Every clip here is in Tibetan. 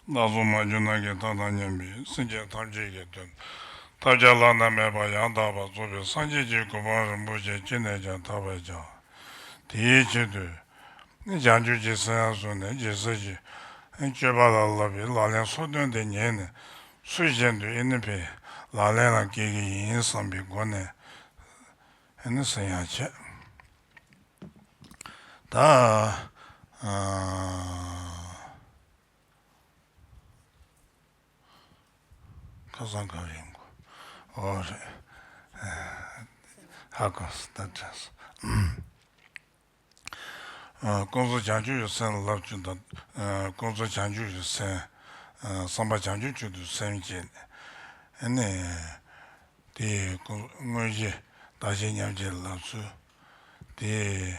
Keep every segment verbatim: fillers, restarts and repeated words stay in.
བདག་སོགས་མ་གྱུར་ནམ་མཁའི་མཐའ་དང་མཉམ་པའི་སེམས་ཅན་ཐམས་ཅད་ཀྱི་དོན་ཐབས་ཀྱང་བླ་ན་མེད་པ་ཡང་དག་པར་རྫོགས་པའི་སངས་རྒྱས་ཀྱི་གོ་འཕང་རིན་པོ་ཆེ་ཅི་ནས་ཀྱང་ཐོབ་པར་བྱ། དེའི་ཆེད་དུ་བྱང་ཆུབ་ཀྱི་སེམས་ལ་བཟུང་ནས་རྗེས་གསོར་གྱི་སྤྱོད་པ་ལ་བསླབ་པའི་ལག་ལེན་སོ་བདུན་དེ་ཉིད་ནི་སུ་བཞིན་དུ་ཨེ་ནི་ཕའི་ལག་ལེན་ལ་བཀལ་གྱི་ཡིན་བསམ་པའི་སྒོ་ནས་ཨེ་ནི་ཟེར་ཡང་བྱེད། ད། ཨ། ཁ་སང་ག་རེ་ཡིན་གོ། ཨོ་རེད། ཧ་གོ་སོང་། ད་དྲན་སོང་། ཨ། ཀུན་རྫོབ་བྱང་ཆུབ་ཀྱི་སེམས་ལ་བསླབ་ཚུལ་དང་། ཨ། ཀུན་རྫོབ་བྱང་ཆུབ་ཀྱི་སེམས། ཨ། བསམ་པ་བྱང་ཆུབ་མཆོག་ཏུ་སེམས་བསྐྱེད་ནས། ཨ་ནི། དེའི་སྐུ་དངོས་གཞི་བདག་གཞན་མཉམ་བརྗེའི་ལམ་སྲོལ། དེའི་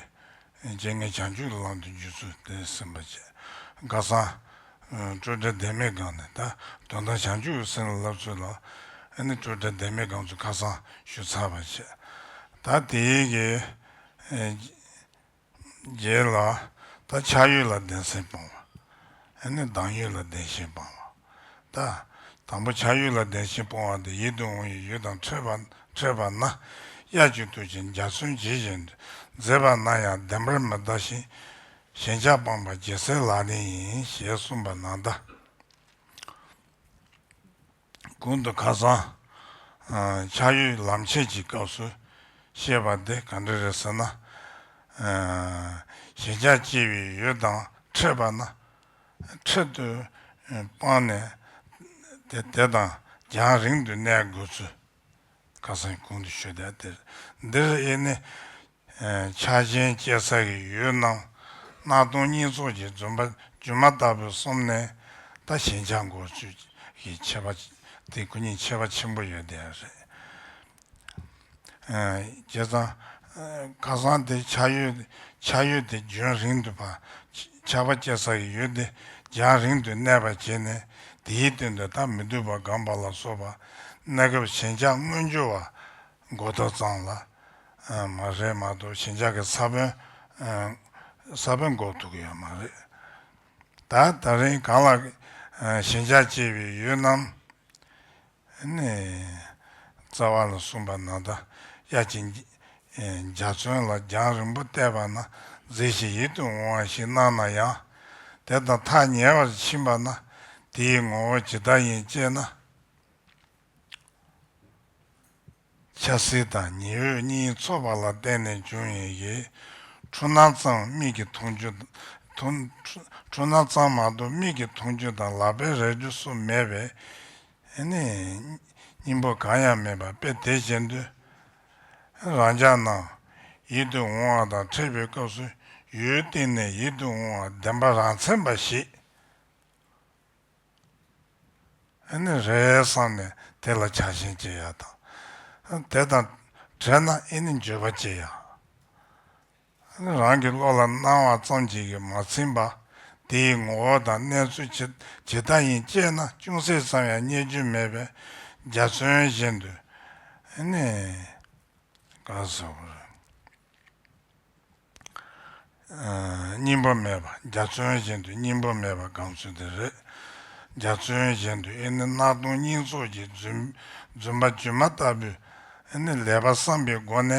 རྐྱེན་ངན་བྱང་ཆུབ་ཀྱི་ལམ་དུ་འཇུག་ཚུལ་དེ་གསན་པར་བྱེད། ཁ་སང་། ཨ། སྤྲོས་བྲལ་བདེན་མེད་སྒོམ་ནས། ད་དོན་དམ་བྱང་ཆུབ་ཀྱི་སེམས་ལ་བསླབ་ཚུལ་ལ། ཨ་ནི་སྤྲོས་བྲལ་བདེན་མེད་སྒོམ་ཚུལ་ཁ་སང་ཞུས་ཚར་བ་བྱེད། ད་དེའི་གི། ཨ། རྗེས་ལ་ད་ཆགས་ཡུལ་ལ་བདེན་འཛིན་སྤོང་བ། ཨ་ནི་སྡང་ཡུལ་ལ་བདེན་ཞེན་སྤོང་བ། ད་དང་པོ་ཆགས་ཡུལ་ལ་བདེན་ཞེན་སྤོང་བ་དེ་ཡིད་དུ་འོང་བའི་ཡུལ་དང་འཕྲད་པ་འཕྲད་པ་ན་དབྱར་གྱི་དུས་ཀྱི་འཇའ་ཚོན་ཇི་བཞིན་དུ་མཛེས་པ་ན་ཡང་བདེན་པར་མི་ལྟ་ཞིང་། ཞེན་ཆགས་སྤངས་པ་རྗེས་གསལ་ལག་ལེན་ཡིན་ཞེས་གསུངས་པ་ནང་ལྟར། གོང་དུ་ཁ་སང་། ཨ། ཆགས་ཡུལ་ལམ་ཁྱེར་གྱི་སྐབས་སུ་བཤད་པ་དེ་ག་འདྲ་རེད་ཟེར་ན། ཨ། ཞེན་ཆགས་སྐྱེ་བའི་ཡུལ་དང་འཕྲད་པ་ན། འཕྲལ་དུ་སྤངས་ནས་དེ་དེ་དང་རྒྱང་རིང་དུ་གནས་དགོས་ཚུལ། ཁ་སང་གོང་དུ་ཞུས་པ་དེ། འདིར་ཨེ་ནི། ཨ། ཆགས་ཞེན་སྐྱེ་ས་གི་ཡུལ་རྣམས་སྣང་སྟོང་གཉིས་ཚོགས་ཀྱི་བརྫུན་པ་སྒྱུ་མ་ལྟ་བུར་སོམས་ནས། ད་ཞེན་ཆགས་འགོག་ཚུལ་གྱི་ཁྱད་པར་དེ་ཁོ་གཉིས་ཁྱད་པར་ཆེན་པོ་ཡོད་དེ་རེད། ཨ། བྱས་ཙང་། ཨ། ཁ་སང་དེ་ཆགས་ཡུལ། ཆགས་ཡུལ་དེ་རྒྱང་རིང་དུ་ཕར། ཆགས་པ་སྐྱེ་ས་གི་ཡུལ་དེ་རྒྱང་རིང་དུ་གནས་པར་བྱས་ནས། དེའི་སྟེང་དུ་ད་མི་སྡུག་པ་སྒོམ་པ་ལ་སོགས་པ་གནས་སྐབས་ཞེན་ཆགས་མངོན་གྱུར་བ་འགོག་ཐབས་ཙམ་ལ། ཨ། མ་རེད་མ་གཏོགས་ཞེན་ཆགས་ཀྱི་ས་བོན། ཨ། ས་བོན་འགོག་ཐུབ་ཀྱི་ཡོད་མ་རེད། ད་ད་རིང་གང་ལ། ཨ། ཞེན་ཆགས་སྐྱེ་བའི་ཡུལ་རྣམས། ནི། རྩ་བ་ལ་གསུངས་པ་ནང་ལྟར། དབྱར་གྱི་འཇའ་ཚོན་ལ་རྒྱང་རིང་པོ་བལྟས་པ་ན། མཛེས་ཤིང་ཡིད་དུ་འོང་བ་ཞིག་སྣང་ན་ཡང་། དེ་དང་ཐག་ཉེ་བར་ཕྱིན་པ་ན། དེའི་ངོ་བོ་ཇི་ལྟར་ཡིན་དཔྱད་ན། ཆབ་སྲིད་དང་ཉི་འོད་གཉིས་ཚོགས་པ་ལ་བརྟེན་ནས་བྱུང་བའི་ཡི། འཁྲུལ་སྣང་ཙམ་མིག་གིས་མཐོང་རྒྱུ། མཐོང་། འཁྲུལ་སྣང་ཙམ་མ་གཏོགས་མིག་གིས་མཐོང་རྒྱུ་དང་ལག་པས་རེག་རྒྱུ་སོགས་མེད་པས། ནི། སྙིང་པོ་གང་ཡང་མེད་པ་དཔེ་དེ་བཞིན་དུ། རང་ཅག་རྣམས་ཡིད་དུ་འོང་བ་དང་འཕྲད་པའི་སྐབས་སུ་ཡུལ་སྟེང་ནས་ཡིད་དུ་འོང་བ་བདེན་པ་རང་མཚན་པ་ཞིག་ཨ་ནི་རེད་བསམ་ནས་དེ་ལ་ཆགས་ཞེན་སྐྱེ་ཡ་དང་། དེ་དང་བྲལ་ན་ཨ་ནི་འགྱོད་པ་སྐྱེ་ཡ། ཨ་ནི་རང་གི་བློ་ལ་སྣང་བ་ཙམ་གྱིས་མ་ཚིམ་པ། དེའི་ངོ་བོ་དང་གནས་ཚུལ་ཇི་ཇི་ལྟར་ཡིན་དཔྱད་ན་ཅུང་ཟད་ཙམ་ཡང་རྙེད་རྒྱུ་མེད་པས། འཇའ་ཚོན་བཞིན་དུ། ཨ་ནི། ག་ཟེར་བ་རེད། ཨ། སྙིང་པོ་མེད་པ། འཇའ་ཚོན་བཞིན་དུ་སྙིང་པོ་མེད་པ་སྒོམ་ཚུལ་དེ་རེད། འཇའ་ཚོན་བཞིན་དུ་ཨེ་ནི་སྣང་སྟོང་གཉིས་ཚོགས་ཀྱི་རྫུན། རྫུན་པ་སྒྱུ་མ་ལྟ་བུའི་ཨེ་ནི་ལེགས་པར་བསམ་པའི་སྒོ་ནས་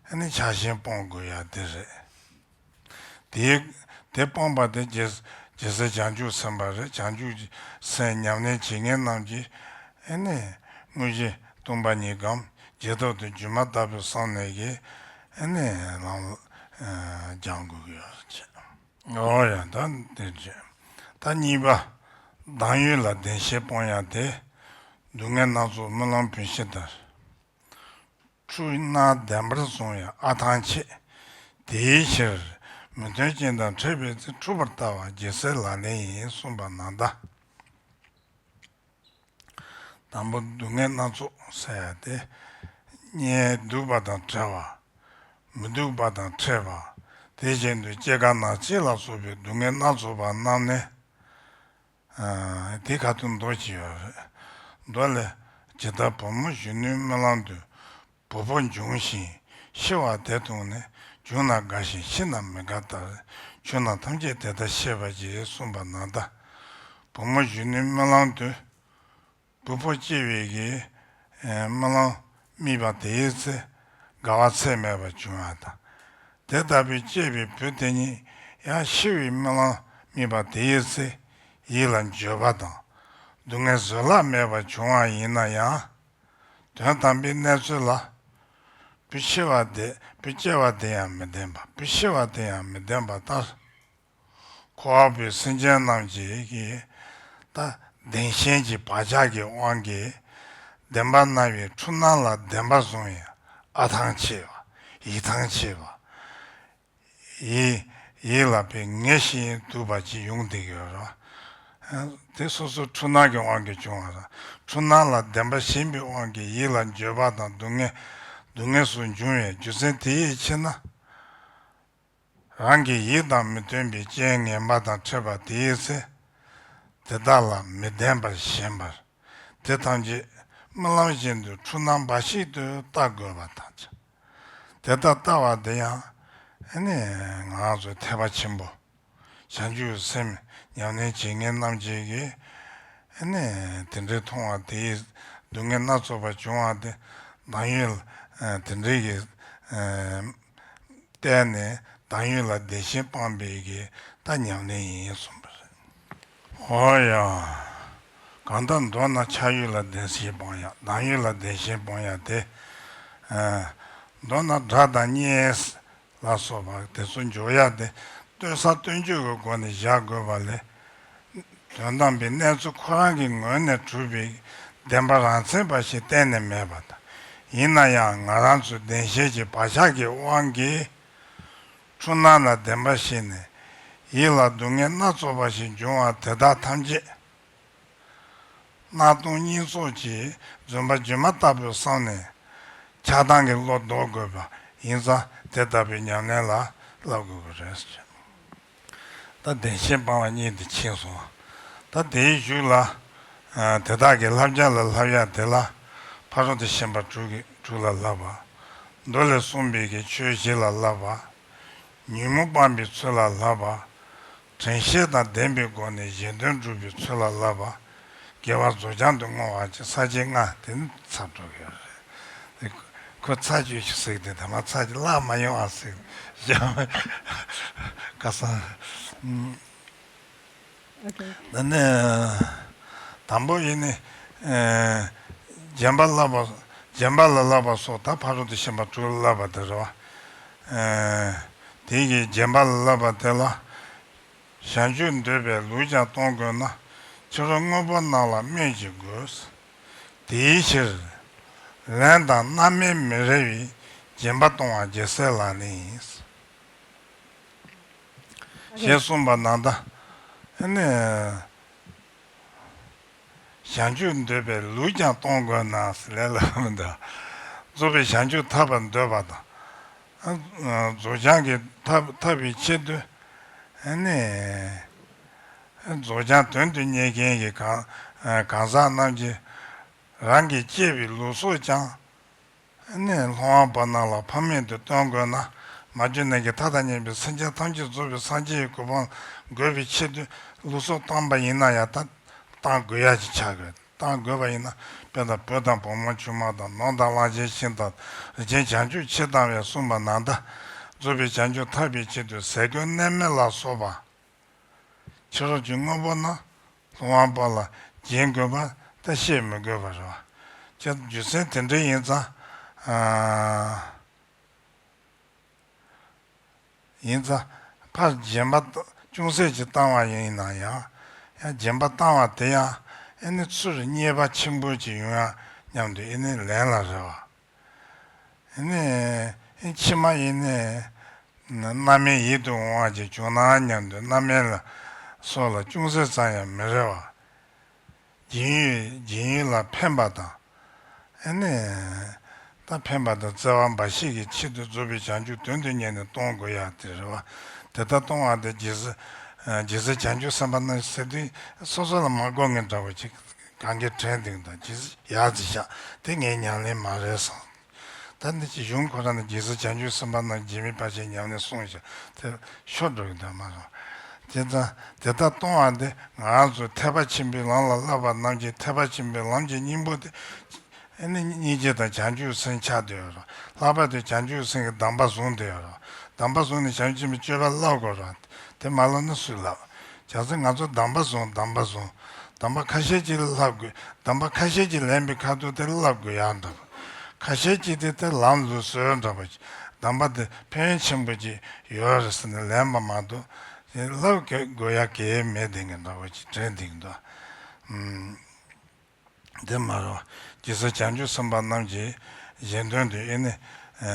ཨེ་ནི་ཆགས་ཞེན་སྤོང་དགོས་ཡ་དེ་རེད། དེ། དེ་སྤངས་པ་དེ་རྗེས། རྗེས་གསལ་བྱང་ཆུབ་སེམས་དཔའ་རེད། བྱང་ཆུབ་སེམས་ཉམས་ལེན་བྱེད་མཁན་རྣམས་ཀྱིས་ཨེ་ནི་དངོས་གཞི་སྟོང་པ་ཉིད་སྒོམ། རྗེས་ཐོབ་ཏུ་སྒྱུ་མ་ལྟ་བུར་བསམ་ནས་ཀྱི་ཨེ་ནི་ལམ། ཨ། སྦྱང་དགོས་ཀྱི་ཡོད་ཅེས། འོ་ཡ། ད་དེ་རྗེས། ད་གཉིས་པ། སྡང་ཡུལ་ལ་བདེན་ཞེན་སྤོང་ཡ་དེ། སྡུག་བསྔལ་སྣ་ཚོགས་རྨི་ལམ་བུད་ཤིང་ལྟར། འཁྲུལ་སྣང་བདེན་པར་བཟུང་བའི་ཨ་ཐང་ཆད། དེའི་ཕྱིར་མི་མཐུན་རྐྱེན་དང་འཕྲད་པའི་ཚེ་འཁྲུལ་པར་ལྟ་བ་རྗེས་གསལ་ལག་ལེན་ཡིན་གསུངས་པ་ནང་ལྟར། དང་པོ་སྡུག་བསྔལ་སྣ་ཚོགས་ཟེར་ཡ་དེ། རྙེད་སྡུག་པ་དང་བྲལ་བ། མི་སྡུག་པ་དང་འཕྲད་པ། དེ་བཞིན་དུ་སྐྱེ་རྒ་ན་འཆི་ལ་སོགས་པའི་སྡུག་བསྔལ་སྣ་ཚོགས་པ་རྣམས་ནི། ཨ། དེ་ཁ་ཐུག་མདོ་ཅིག་ཡོད་རེད། མདོ་ལས། ཇི་ལྟར་བུ་མོ་གཞོན་ནུའི་རྨི་ལམ་དུ། བུ་ཕོ་འབྱུང་ཞིང་ཤི་བ་དེ་མཐོང་ནས། བྱུང་ན་དགའ་ཞིང་ཤི་ན་མི་དགའ་ལྟར། ཆོས་རྣམས་ཐམས་ཅད་དེ་ལྟར་ཤེས་པར་གྱིས་གསུངས་པ་ནང་ལྟར། བུ་མོ་གཞོན་ནུའི་རྨི་ལམ་དུ། བུ་ཕོ་སྐྱེ་བའི་གི་རྨི་ལམ་རྨིས་པ་དེའི་ཚེ་དགའ་བ་ཚད་མེད་པ་བྱུང་བ་དང་། དེ་ལྟ་བུའི་སྐྱེས་པའི་བུ་དེ་ཉིད་ཡང་ཤི་བའི་རྨི་ལམ་རྨིས་པ་དེའི་ཚེ་ཡིད་ལ་འགྱོད་པ་དང་སྡུག་བསྔལ་བཟོད་གླགས་མེད་པ་བྱུང་བ་ཡིན་ན་ཡང་། དོན་དམ་པའི་གནས་ཚུལ་ལ། བུ་ཤི་བ་དེ་བུ་སྐྱེ་བ་དེ་ཡང་མི་བདེན་པ། བུ་ཤི་བ་དེ་ཡང་མི་བདེན་པ་ལྟར། འཁོར་བ་པོའི་སེམས་ཅན་རྣམས་ཀྱིས་ཀྱི་ད་བདེན་ཞེན་གྱི་བག་ཆགས་ཀྱི་དབང་གིས་བདེན་པ་སྨྲ་བའི་འཁྲུལ་སྣང་ལ་བདེན་པ་བཟུང་བའི་ཨ་ཐང་ཆད་པ། ཡིད་ཐང་ཆད་པ། ཡིད་ཡིད་ལ་པའི་ངེས་ཤེས་དུབ་པ་ཅིག་ཡོང་བསྡད་ཡོད་རེད། དེ་སོ་སོའི་འཁྲུལ་སྣང་གི་དབང་གིས་བྱུང་བ་རེད། འཁྲུལ་སྣང་ལ་བདེན་པ་ཞེན་པའི་དབང་གིས་ཡིད་ལ་འགྱོད་པ་དང་སྡུག་བསྔལ་སྡུག་བསྔལ་སོགས་འབྱུང་བའི་རྒྱུ་མཚན་དེ་ཡི་ཕྱིར་ན། རང་གི་ཡིད་དང་མི་མཐུན་པའི་རྐྱེན་ངན་པ་དང་འཕྲད་པ་དེའི་ཚེ། དེ་དག་ལ་མི་བདེན་པར་ཞེན་པར། དེ་ཐམས་ཅད་རྨི་ལམ་བཞིན་དུ་འཁྲུལ་སྣང་འབའ་ཞིག་ཏུ་ལྟ་དགོས་པ་དང་། དེ་ལྟར་ལྟ་བ་དེ་ཡང་ནི་ང་རང་ཚོའི་ཐེག་པ་ཆེན་པོ། བྱང་ཆུབ་སེམས་ཉམས་ལེན་བྱེད་མཁན་རྣམས་ཀྱིས་ནི་དེ་འདྲའི་མཐོང་བ་དེའི་སྡུག་བསྔལ་སྣ་ཚོགས་པ་བྱུང་བ་དེ་བདག་ཡུལ་དེ་འདྲའི་གི་བལྟས་ནས་བདག་ཡུལ་ལ་བདེན་ཞེན་སྤངས་པའི་གི་ད་ཉམས་ལེན་ཡིན་གསུངས་པ་རེད། འོ་ཡ། གང་ལྟར་མདོར་ན་ཆགས་ཡུལ་ལ་བདེན་ཞེན་སྤོང་ཡ། བདག་ཡུལ་ལ་བདེན་ཞེན་སྤོང་ཡ་དེ། ཨ། མདོར་ན་དགྲ་དང་གཉེན་ལ་སོགས་པ་དེ་ཚོ་འཇོག་ཡ་དེ་ལྟོས་ས་ལྟོས་འཇོག་གི་སྒོ་ནས་བཞག་དགོས་པ་ལས། དོན་དམ་པའི་གནས་ཚུལ་ཁོ་རང་གི་ངོས་ནས་གྲུབ་པའི་བདེན་པ་རང་མཚན་པ་ཞིག་གཏན་ནས་མེད་པ་དང་། ཡིན་ན་ཡང་ང་རང་ཚོའི་བདེན་ཞེན་གྱི་བག་ཆགས་ཀྱི་དབང་གིས། འཁྲུལ་སྣང་ལ་བདེན་པ་ཞེན་ནས་ཡིད་ལ་སྡུག་བསྔལ་སྣ་ཚོགས་པ་ཞིག་འབྱུང་བ་དེ་དག་ཐམས་ཅད་སྣང་སྟོང་གཉིས་ཚོགས་ཀྱི་རྫུན་པ་སྒྱུ་མ་ལྟ་བུར་བསམས་ནས་ཆགས་སྡང་གི་བློ་ལྡོག་དགོས་པ་ཡིན་ཙང་དེ་ལྟ་བུའི་ཉམས་ལེན་ལ་བསླབ་དགོས་པ་རེད། ད་བདེན་ཞེན་སྤང་བ་གཉིས་དེ་ཕྱིན་སོང་། ད་དེའི་གཞུག་ལ། ཨ། དེ་དག་གི་བསླབ་བྱ་ལ་བསླབ་ཡ་དེ་ལ་ཕ་རོལ་ཏུ་ཕྱིན་པ་དྲུག་གི་དྲུག་ལ་བསླབ་པ། མདོ་ལས་གསུངས་པའི་གི་ཆོས་བཞི་ལ་བསླབ་པ། ཉོན་མོངས་སྤངས་པའི་ཚུལ་ལ་བསླབ་པ། དྲན་ཤེས་དང་ལྡན་པའི་སྒོ་ནས་གཞན་དོན་སྒྲུབ་པའི་ཚུལ་ལ་བསླབ་པ། དགེ་བ་རྫོགས་བྱང་དུ་བསྔོ་བ་བཅས་ས་བཅད་ལྔ་དེ་ནི་ཚར་འགྲོ་གི་རེད། ཁོ་ཚར་གཅོད་ཞིག་ཟེར་གི་དེ་དེ་མ་ཚར་གཅོད་བརླག་མ་ཡོང་བ་ཟེར་གི་ཡང་ཁ་སང་། ཨོ་ཁེ། ད་ནི་དང་པོ་ཡིན་ནི། ཨེ། སྦྱིན་པ་བསླབ་པ། སྦྱིན་པ་ལ་བསླབ་པ་སོགས་ད་ཕ་རོལ་ཏུ་ཕྱིན་པ་དྲུག་ལ་བསླབ་པ་དེ་རེད་བ། ཨེ། དེ་གི་སྦྱིན་པ་ལ་བསླབ་པ་དེ་ལ། བྱང་ཆུབ་འདོད་པའི་ལུགས་ཀྱང་གཏོང་དགོས་ན། ཕྱི་རོལ་དངོས་པོ་རྣམས་ལ་སྨོད་ཅིག་དགོས། དེའི་ཕྱིར། ལན་དང་རྣམ་སྨིན་མི་རེ་བའི་སྦྱིན་པ་གཏོང་བ་རྒྱལ་སྲས་ལག་ལེན་ཡིན། ཞེས་གསུངས་པ་ན་ད། ཨ་ནི། བྱང་ཆུབ་འདོད་པའི་ལུགས་ཀྱང་གཏོང་དགོས་ན་ཟེར་ལས་ལ་མི་འདུག་རྫོགས་པའི་བྱང་ཆུབ་ཐོབ་པར་འདོད་པ་དང་། རྫོགས་བྱང་གི་ཐབས་ཐོབ་པའི་ཆེད་དུ། ཨ་ནི། རྫོགས་བྱང་དོན་དུ་གཉེར་མཁན་གྱི་གང་གང་ཟག་རྣམས་ཀྱིས་རང་གིས་སྤྱད་པའི་ལུགས་སྲོལ་ཀྱང་། ནས་ལྷུང་བ་པ་རྣམས་ལ་ཕངས་མེད་དུ་སྟོན་དགོས་ན། མ་གྱུར་ནད་ཀྱི་མཐའ་དང་མཉམ་པའི་སེམས་ཅན་ཐམས་ཅད་རྫོགས་པའི་སངས་རྒྱས་ཀྱི་གོ་འཕང་འགོད་པའི་ཆེད་དུ་ལུགས་སྲོལ་བཏང་པ་ཡིན་ན་ཡང་ད་བཏང་དགོས་ཡ་ཅིག་ཆགས་དགོས། བཏང་དགོས་པ་ཡིན་ན་དཔེར་ན་བུ་དང་བུ་མོ་ཆུང་མ་དང་ནོར་དང་གླང་ཆེན་ཤིང་དང་རི་ཆེན་བྱང་ཆུབ་ཕྱིར་བཏང་བས་གསུངས་པ་ན་ད་རྫོགས་པའི་བྱང་ཆུབ་ཐོབ་པའི་ཆེད་དུ་ཟས་གོས་གནས་མལ་ལ་སོགས་པ། ཕྱི་རོལ་གྱི་དངོས་པོ་རྣམས་ལྷུང་བ་པ་ལ་སྦྱིན་དགོས་པ་ད་བཤད་མི་དགོས་པ་རེད་བ། ཅེས་རྒྱུ་མཚན་དེ་འདྲ་ཡིན་ཙང་། ཨ། ཡིན་ཙང་ཕར་སྦྱིན་པ་ཅུང་ཟད་ཅིག་བཏང་བ་ཡིན་ན་ཡང་། ཡང་སྦྱིན་པ་བཏང་བ་དེ་ཡང་ཨེ་ནི་ཚུར་རྙེད་པ་ཆེན་པོ་ཅིག་ཡོང་ཡ་སྙམ་དུ་ཨེ་ནི་ལན་ལ་རེ་བ། ཨེ་ནི་ཕྱི་མ་ཡིན་ནི། རྣམ་སྨིན་ཡིད་དུ་འོང་བ་ཅིག་བྱུང་ན་སྙམ་དུ་རྣམ་སྨིན་ལ་སོགས་ལ་ཅུང་ཟད་ཙམ་ཡང་མི་རེ་བ། སྦྱིན་ཡུལ་སྦྱིན་ཡུལ་ལ་ཕན་པ་དང་། ཨེ་ནི། ད་ཕན་པ་དང་བརྩེ་བ་འབའ་ཞིག་གི་ཆེད་དུ་རྫོགས་པའི་བྱང་ཆུབ་དོན་དུ་གཉེར་ནས་གཏོང་དགོས་ཡ་དེ་རེད་བ། དེ་ལྟར་གཏོང་བ་དེ་རྗེས་སུ། རྗེས་སུ་བྱང་ཆུབ་སེམས་དཔའ་རྣམས་ཟེར་དུས་སོ་སོ་ལ་མ་གོ་ངེས་འདྲ་བོ་ཅིག་གང་གི་དྲན་འདུག་དང་རྗེས་སུ་ཡག་ཅིག་བཞག་དེ་ངའི་ཉམས་ལེན་མ་རེད་བསམ། ད་འདི་ཅི་གཞུང་ཁོ་རང་ནས་རྗེས་སུ་བྱང་ཆུབ་སེམས་དཔའ་རྣམས་རྗེས་མི་ཕར་ཕྱིན་ཉམས་ལེན་གསུངས་ཤག་དེ་ཤོར་འགྲོ་གི་འདུག་མ་རེད། བྱས་ཙང་དེ་ལྟར་གཏོང་བ་འདི་ང་རང་ཚོ་ཐེག་པ་ཆེན་པོའི་ལམ་ལ་བསླབ་པ་རྣམས་ཀྱི་ཐེག་པ་ཆེན་པོའི་ལམ་གྱི་སྙིང་པོ་དེ། ཨ་ནི་སྙིང་རྗེ་དང་བྱང་ཆུབ་སེམས་ཆགས་བསྡད་ཡོད་རེད། ལྷག་པར་དུ་བྱང་ཆུབ་སེམས་ཀྱི་གདམས་པ་བཟུང་བསྡད་ཡོད་རེད། གདམས་པ་བཟུང་ནས་བྱང་ཆུབ་སེམས་ཀྱི་སྤྱོད་པ་བསླབ་དགོས་རེད། དེ་མ་བསླབ་ན་སུས་བསླབ། བྱས་ཙང་ང་ཚོ་གདམས་པ་བཟུང་། གདམས་པ་བཟུང་། གདམས་པ་ཁ་ཤས་ཅིག་ལ་བསླབ་དགོས། གདམས་པ་ཁ་ཤས་ཅིག་ལེན་པའི་ཁ་ཐུག་དེ་བསླབ་དགོས་ཡག་འདྲ་པོ། ཁ་ཤས་ཅིག་དེ་དེ་ལམ་ལུགས་སྲོལ་འདྲ་པོ་ཅིག་གདམས་པ་དེ་ཕན་ཡོན་ཆེན་པོ་ཅིག་ཡོད་རེད་ཟེར་ནས་ལེན་པ་མ་གཏོགས་དེ་བསླབ་དགོས་ཡག་གི་མེད་བསྡད་མཁན་འདྲ་པོ་ཅིག་དྲན་བསྡད་ཀྱི་འདུག་ཨུམ། དེ་མ་རེད། རྗེས་སུ་བྱང་ཆུབ་སེམས་དཔའ་རྣམས་ཀྱི་གཞན་དོན་དུ་ཨེ་ནི། ཨ་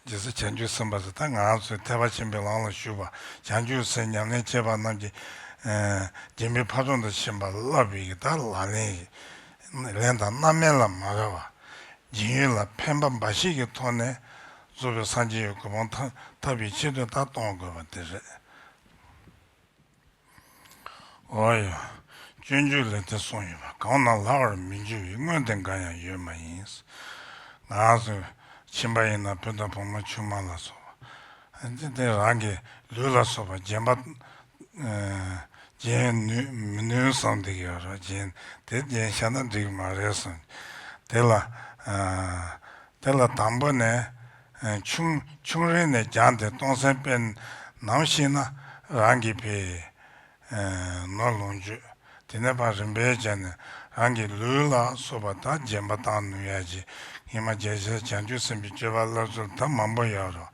རྗེས་སུ་བྱང་ཆུབ་སེམས་དཔའ་ཟེར་ད་ང་རང་ཚོའི་ཐེག་པ་ཆེན་པོའི་ལམ་ལ་ཞུགས་པ་བྱང་ཆུབ་སེམས་ཉམས་ལེན་བྱེད་པ་རྣམས་ཀྱི་ཨ་བྱམས་པའི་འཕགས་ཚོགས་དང་ཕྱིན་པ་བསླབ་པའི་ད་ལག་ལེན་ལེན་དང་རྣམ་སྨིན་ལ་མ་རེ་བ། སྦྱིན་ཡོན་ལ་ཕན་པ་འབའ་ཞིག་གི་ཐོག་ནས་རྫོགས་པའི་སངས་རྒྱས་ཀྱི་གོ་འཕང་ཐོབ་ཐོབ་པའི་ཆེད་དུ་ད་གཏོང་དགོས་པ་དེ་རེད། འོ་ཡ། སྤྱོད་འཇུག་ལས་དེ་གསུངས་ཡོད་པ། གང་རྣམས་ལགས་པར་མི་འགྱུར་བའི། སྔོན་དེ་འགའ་ཡང་ཡོད་མ་ཡིན། ང་ཚོ་ཁྱིམ་པ་ཡིན་ན་བུ་དང་བུ་མོ་ཆུང་མ་ལ་སོགས་པ། དེ་དེ་རང་གི་ལུས་ལ་སོགས་པ་རྒྱན་པ། ཨ་རྒྱན་ནུས་མི་ནུས་བསམ་བསྡད་ཀྱི་ཡོད་རེད། རྒྱན་དེ་རྒྱན་བཞག་ན་འགྲིག་མ་རེད་བསམ། དེ་ལ་ཨ། དེ་ལ་དང་པོ་ནས། ཨ་ཆུང་ཆུང་རིང་ནས་སྦྱངས་ཏེ་གཏོང་སེམས་དཔེ་ནམ་ཞིག་ན་རང་གི་ཕའི། ཨ་ནོར་ལོངས་སྤྱོད། དེ་ནས་ཕར་རིམ་པས་བྱས་ནས་རང་གི་ལུས་ལ་སོགས་པ་དག་རྒྱན་པ་བཏང་ནུས་ཡ་གྱི་ཉི་མ་རྒྱལ་སྲས་བྱང་ཆུབ་སེམས་དཔའི་སྤྱོད་པ་བསླབ་ཚུལ་ད་མང་པོ་ཡོད་རེད།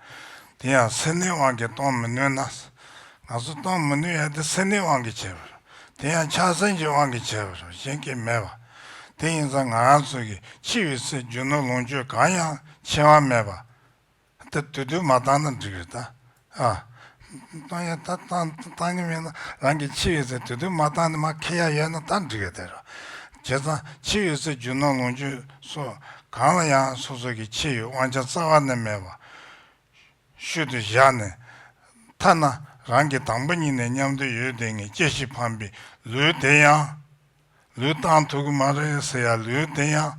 དེ་ཡང་སེམས་ནི་དབང་གིས་གཏོང་མི་ནུས་ན། ང་ཚོ་གཏོང་མི་ནུས་ཡ་དེ་སེམས་ནི་དབང་གིས་བྱས་པ་རེད། དེ་ཡང་ཆགས་སེམས་ཀྱི་དབང་གིས་བྱས་པ་རེད། གཞན་གྱིས་མེད་པ། དེ་ཡིན་ཙང་ང་རང་ཚོ་གིས་འཆི་བའི་ཚེ་རྒྱུ་ནོར་ལོངས་སྤྱོད་གང་ཡང་འཆི་བ་མེད་པ། དེ་དུས་དུས་མ་བཏང་ན་འགྲིག་རེད་ད། ཨ། བཏང་ཡ་ད་བཏང་བཏང་གི་མེད་ན་རང་གི་འཆི་བའི་ཚེ་དུས་དུས་མ་བཏང་ནས་མར་འཁྱེར་ཡ་ཡོད་ན་ད་འགྲིག་གི་དེ་རེད། བྱས་ཙང་འཆི་བའི་ཚེ་རྒྱུ་ནོར་ལོངས་སྤྱོད་སོགས་གང་ལ་ཡང་སོ་སོ་གིས་འཆི་བའི་དབང་ཆ་རྩ་བ་ནས་མེད་པ། ཤུལ་དུ་བཞག་ནས། ཐ་ན་རང་གི་དང་པོ་ཉིད་ནས་མཉམ་དུ་ཡོད་དེ་ངས་སྐྱེ་ཞིང་འཕངས་པའི་ལུས་དེ་ཡང་། ལུས་བཏང་ཐུབ་ཀྱི་མ་རེད་ཟེར་ཡ་ལུས་དེ་ཡང་།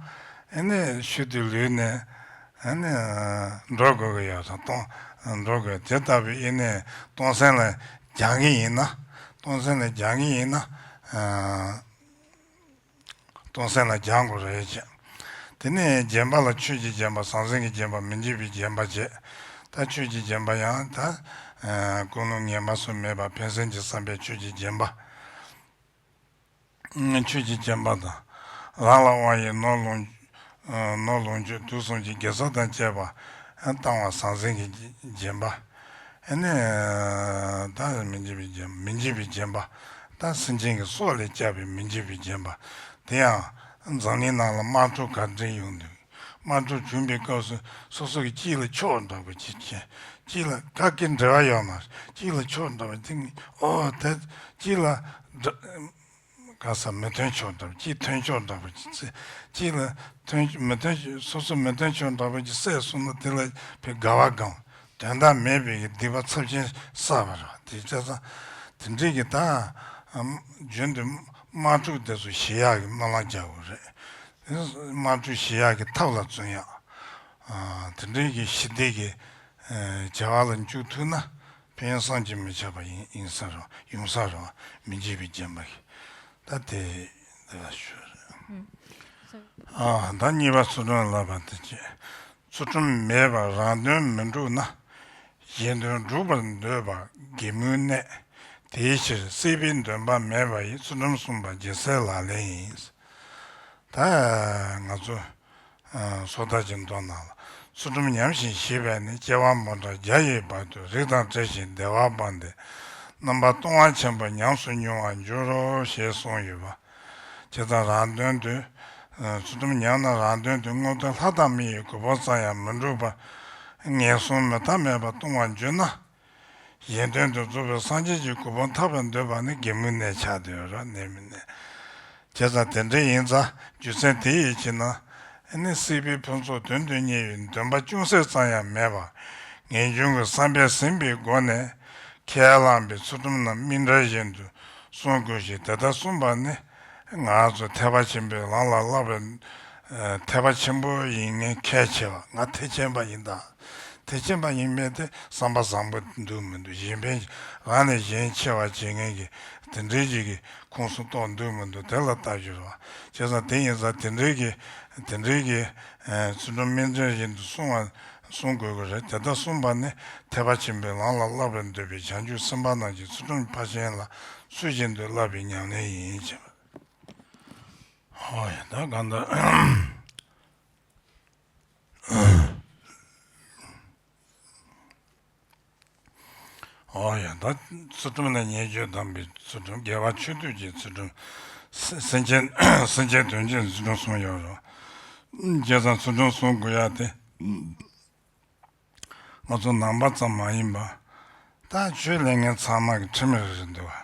ཨ་ནི་ཤུལ་དུ་ལུས་ནས། ཨ་ནི་འགྲོ་དགོས་ཀྱི་ཡོད་ཙང་གཏོང་འགྲོ་དགོས། དེ་ལྟ་བུའི་ཨ་ནི་གཏོང་སེམས་ལ་སྦྱང་གི་ཡིན་ན། གཏོང་སེམས་ལ་སྦྱང་གི་ཡིན་ན། ཨ། གཏོང་སེམས་ལ་སྦྱང་དགོས་རེད་ཅེས། དེ་ནས་བརྒྱན་པ་ལ་ཆོས་ཀྱི་བརྒྱན་པ། ཟང་ཟིང་གི་བརྒྱན་པ། མི་འཇིགས་པའི་བརྒྱན་པ་བཅས། ད་ཆོས་ཀྱི་བརྒྱན་པ་ཡང་ད། ཨ་ཀུན་སློང་ངན་པ་སོགས་མེད་པ་ཕན་སེམས་ཀྱི་བསམ་པས་ཆོས་ཀྱི་བརྒྱན་པ། ཆོས་ཀྱི་བརྒྱན་པ་དང་། རང་ལ་དབང་བའི་ནོར་ལོངས། ཨ་ནོར་ལོངས་སྤྱོད་དུག་གསུམ་གྱི་དགེ་རྩ་དང་བཅས་པ་བཏང་བ་ཟང་ཟིང་གི་བརྒྱན་པ། ཨ་ནི་ད་མི་འཇིགས་པའི་བརྒྱན། མི་འཇིགས་པའི་བརྒྱན་པ། ད་སེམས་ཅན་གྱི་སྲོག་ལས་བསྐྱབས་པའི་མི་འཇིགས་པའི་བརྒྱན་པ། དེ་ཡང་འཛམ་གླིང་ནང་ལ་དམག་འཁྲུག་ག་འདྲ་ཡོང་དུས། དམག་འཁྲུག་བྱུང་པའི་སྐབས་སུ་སོ་སོ་གི་གཅིག་ལ་ཕྱོགས་འདྲ་པོ་གཅིག་བྱས། གཅིག་ལ་བཀག་གི་འབྲེལ་བ་ཡོད་མ་རེད། གཅིག་ལ་ཕྱོགས་འདྲ་པོ་དེ་ཨོ་དེ་གཅིག་ལ་འདྲ། ག་ས་མི་མཐུན་ཕྱོགས་འདྲ་པོ་གཅིག་མཐུན་ཕྱོགས་འདྲ་པོ་གཅིག་ཚེ་གཅིག་ལ་མཐུན་མི་མཐུན་སོ་སོ་མི་མཐུན་ཕྱོགས་འདྲ་པོ་གཅིག་བསད་སོང་ན་དེ་ལ་ཕའི་དགའ་བ་སྒོམ། དོན་དག་མེད་པའི་གི་སྡིག་པ་ཚབས་ཆེན་བསགས་པ་རེད། དེ་བྱས་ཙང་དེ་འདྲའི་གི་ད་རྒྱུན་དུ་དམག་འཁྲུག་དེ་ཚོ་ཞི་ཡག་གི་སྨོན་ལམ་རྒྱག་དགོས་རེད། དམག་འཁྲུག་ཞི་ཡག་གི་ཐབས་ལ་བརྩོན་ཡག་དེ་འདྲའི་གི་ཞི་བདེ་གི་བྱ་བ་ལ་འཇུག་ཐུབ་ན། ཕན་ཡོན་བསམ་གྱིས་མི་ཁྱབ་པ་ཡིན་ཡིན་ས་རེད། ཡོང་ས་རེད། མི་འཇིགས་པའི་བརྒྱན་པ་གིས། ད་དེ་དེ་ལ་ཞུ་རེད། ཨ་ད་གཉིས་པ་ཚུལ་ཁྲིམས་བསླབ་པ་དེ་བྱས། ཚུལ་ཁྲིམས་མེད་པར་རང་དོན་མི་འགྲུབ་ན། གཞན་དོན་སྒྲུབ་པར་འདོད་པ་གད་མོའི་གནས། དེའི་ཕྱིར་སྲིད་པའི་འདུན་པ་མེད་པ་ཡི། ཚུལ་ཁྲིམས་སྲུང་བ་རྒྱལ་སྲས་ལག་ལེན་ཡིན། ད་ང་ཚོ། ཨ་སོ་ཐར་གྱི་མདོ་ནང་ལ། ཚུལ་ཁྲིམས་ཉམས་ཤིང་ཞིག་པས་ནི། སྐྱེ་བ་སྤངས་བྲལ་བརྒྱ་ཡི་བར་དུ། རིགས་དང་བྲལ་ཞིང་བདེ་བ་སྤངས་ཏེ། རྣམ་པ་སྟོང་པ་ཆེན་པོ་ཉམས་སུ་མྱོང་བར་འགྱུར་རོ། ཞེས་གསུངས་ཡོད་པ། བྱས་ཙང་རང་དོན་དུ། ཨ་ཚུལ་ཁྲིམས་ཉམས་ན་རང་དོན་དུ་སྔོན་དུ་ལྷ་དང་མི་ཡི་གོ་འཕང་ཙམ་ཡང་མི་འགྲུབ་པར། ངན་སོང་མི་མཐའ་མེད་པར་ལྟུང་བར་འགྱུར་ན། གཞན་དོན་དུ་རྫོགས་པའི་སངས་རྒྱས་ཀྱི་གོ་འཕང་ཐོབ་པར་འདོད་པ་ནི་གད་མོའི་གནས་ཆགས་བསྡད་ཡོད་རེད། གནས་མི་གནས། བྱས་ཙང་དེ་འདྲ་ཡིན་ཙང་རྒྱུ་མཚན་དེ་ཡི་ཕྱིར་ན། ཨ་ནི་སྲིད་པའི་ཕུན་ཚོགས་དོན་དུ་གཉེར་བའི་འདུན་པ་ཅུང་ཟད་ཙམ་ཡང་མེད་པར། ངེས་འབྱུང་གི་བསམ་པས་ཟིན་པའི་སྒོ་ནས། ཁས་བླངས་པའི་ཚུལ་ཁྲིམས་རྣམས་སྨིན་གྲལ་བཞིན་དུ་སྲུང་དགོས་ཤིང་། དེ་ལྟར་སྲུང་བ་ནི། ང་ཚོ་ཐེག་པ་ཆེན་པོའི་ལམ་ལ་བསླབ་པའི་ཐེག་པ་ཆེན་པོ་ཡིན་ངེས་གལ་ཆེ་བ། ང་ཐེག་ཆེན་པ་ཡིན་ད། དེ་ཕྱིན་པ་ཡིན་མིན་དེ་བསམ་པ་བཟང་པོ་འདུག་མི་འདུག་གཞན་ཕན་རང་ནས་གཞན་ཆེ་བ་བྱེད་མཁན་གྱི་དེ་འདྲའི་ཅིག་གི་ཁོངས་སུ་གཏོགས་འདུག་མི་འདུག་དེ་ལ་ལྟ་རྒྱུ་རེད་བ། བྱས་ཙང་དེ་ཡིན་ཙང་དེ་འདྲའི་གི་དེ་འདྲའི་གི་ཚུལ་ཁྲིམས་སྨིན་གྲོལ་བཞིན་དུ་བསྲུང་བ་གསུང་དགོས་ཀྱི་རེད། དེ་ལྟར་གསུངས་པ་ནི་ཐེག་པ་ཆེན་པོའི་ལམ་ལ་བསླབ་པར་འདོད་པའི་བྱང་ཆུབ་སེམས་དཔའ་རྣམས་ཀྱི་ཚུལ་ཁྲིམས་ཕར་ཕྱིན་ལ་ཚུལ་བཞིན་དུ་བསླབ་པའི་ཉམས་ལེན་ཡིན་ཞེས་པ། ཧོ་ཡ་ད་གང་ལྟར། ཨོ་ཡ་ད་ཚུལ་ཁྲིམས་ལ་བརྙས་བཅོས་དམ་པའི་ཚུལ་ཁྲིམས། དགེ་བ་ཆོས་སྡུད་ཀྱི་ཚུལ་ཁྲིམས། སེམས་ཅན་སེམས་ཅན་དོན་བྱེད་ཚུལ་ཁྲིམས་གསུམ་ཡོད་རེད། བྱས་ཙང་ཚུལ་ཁྲིམས་གསུམ་དགོས་ཡ་དེ་ང་ཚོ་ནང་པ་ཙམ་མ་ཡིན་པ། ད་ཆོས་ལས་མཁན་ཚང་མ་གི་ཁྲིམས་རེ་རེ་འདུག་བ།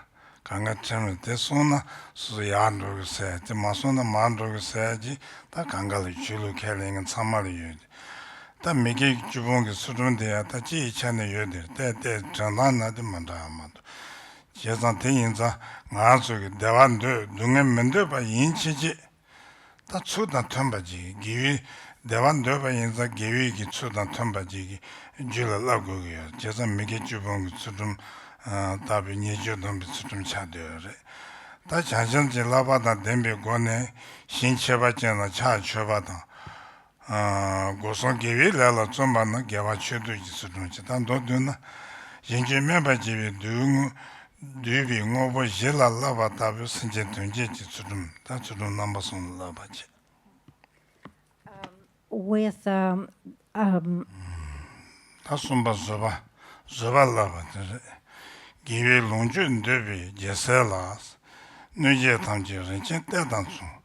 གང་ག་ཁྲིམས་རེ་དེ་སྲུང་ན་སོ་སོ་ཡར་འགྲོ་གི་ཟེར། དེ་མ་སྲུང་ན་མར་འགྲོ་གི་ཟེར་གྱི་ད་གང་ག་ལ་ཆོས་ལུགས་ཁས་ལེན་མཁན་ཚང་མ་ལ་ཡོད། ད་མི་དགེ་བཅུ་སྤོང་གི་ཚུལ་ཁྲིམས་དེ་ཡང་ད་སྤྱི་ཡི་ཆ་ནས་ཡོད་དེ་ཏེ་ཏེ་དྲན་སྟངས་ན་དེ་མ་འདྲ་བ་མ་གཏོགས། བྱས་ཙང་དེ་ཡིན་ཙང་ང་ཚོ་གི་བདེ་བ་འདོད་སྡུག་བསྔལ་མི་འདོད་པ་ཡིན་ཕྱིན་ཆད། ད་ཚུལ་དང་མཐུན་པ་ཅིག་དགེ་བའི་བདེ་བ་འདོད་པ་ཡིན་ཙང་དགེ་བའི་གི་ཚུལ་དང་མཐུན་པ་ཅིག་གི་རྒྱུད་ལ་བསླབ་དགོས་ཀྱི་ཡོད། བྱས་ཙང་མི་དགེ་བཅུ་སྤོང་གི་ཚུལ་ཁྲིམས་ལྟ་བུའི་བརྙས་བཅོས་སྡོམ་པའི་ཚུལ་ཁྲིམས་ཆགས་བསྡད་ཡོད་རེད། ད་བྱང་ཆུབ་ཀྱི་བསླབ་པ་དང་ལྡན་པའི་སྒོ་ནས་ཞིང་ཆོས་པ་ཅན་ལ་ཕྱག་མཆོད་པ་དང་། སྒོ་སྲུང་དགེ་བའི་ལས་ལ་བརྩོན་པ་ན་དགེ་བ་ཆོས་སྡུད་ཀྱི་ཚུལ་ཁྲིམས་ཀྱི་ད་མདོར་བསྡུས་ན། གཞན་གྱིས་སྨད་པར་བྱེད་པའི་བདུད་བདུད་པའི་དངོས་པོ་བཞི་ལ་བསླབ་པ་ལྟ་བུའི་སེམས་ཅན་དོན་བྱེད་ཀྱི་ཚུལ་ཁྲིམས་དང་ཚུལ་ཁྲིམས་རྣམ་པ་གསུམ་ལ་བསླབ་པ་བྱེད། With um, um, ད་གསུམ་པ་བཟོད་པ། བཟོད་པ་བསླབ་པ་དེ་རེད། དགེ་བའི་ལོངས་སྤྱོད་འདོད་པའི་རྒྱལ་སྲས་ལ། གནོད་བྱེད་ཐམས་ཅད་རིན་ཆེན་གཏེར་དང་མཚུངས།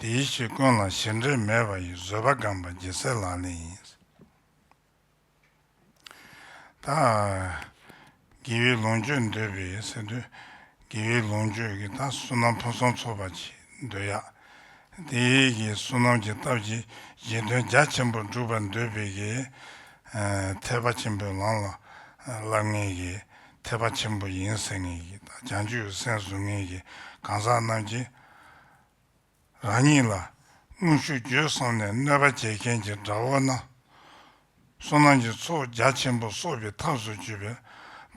དེའི་ཕྱིར་ཀུན་ལ་ཞེ་འགྲས་མེད་པ་ཡི། བཟོད་པ་སྒོམ་པ་རྒྱལ་སྲས་ལག་ལེན་ཡིན། ད་དགེ་བའི་ལོངས་སྤྱོད་འདོད་པའི་ཟེར་དུས་དགེ་བའི་ལོངས་སྤྱོད་ཀྱི་ད་བསོད་ནམས་ཕུན་སུམ་ཚོགས་པ་ཅིག་འདོད་ཡ། དེའི་གི་བསོད་ནམས་ཀྱི་སྟོབས་ཀྱིས་གཞན་དོན་རྒྱ་ཆེན་པོ་སྒྲུབ་པར་འདོད་པའི་གི་ཐེག་པ་ཆེན་པོའི་ལམ་ལ་བསླབ་མཁན་གྱི་ཐེག་པ་ཆེན་པོ་ཡིན་ཟེར་མཁན་གྱི་ད་བྱང་ཆུབ་སེམས་བཟུང་མཁན་གྱི་གང་ཟག་རྣམས་ཀྱིས། རང་ཉིད་ལ་དངོས་ཤུགས་བརྗོད་གསུམ་ནས་གནོད་པ་བྱེད་མཁན་གྱི་དགྲ་བོ་རྣམས། བསོད་ནམས་ཀྱི་ཚོགས་རྒྱ་ཆེན་པོ་གསོག་པའི་ཐབས་སུ་གྱུར་པའི་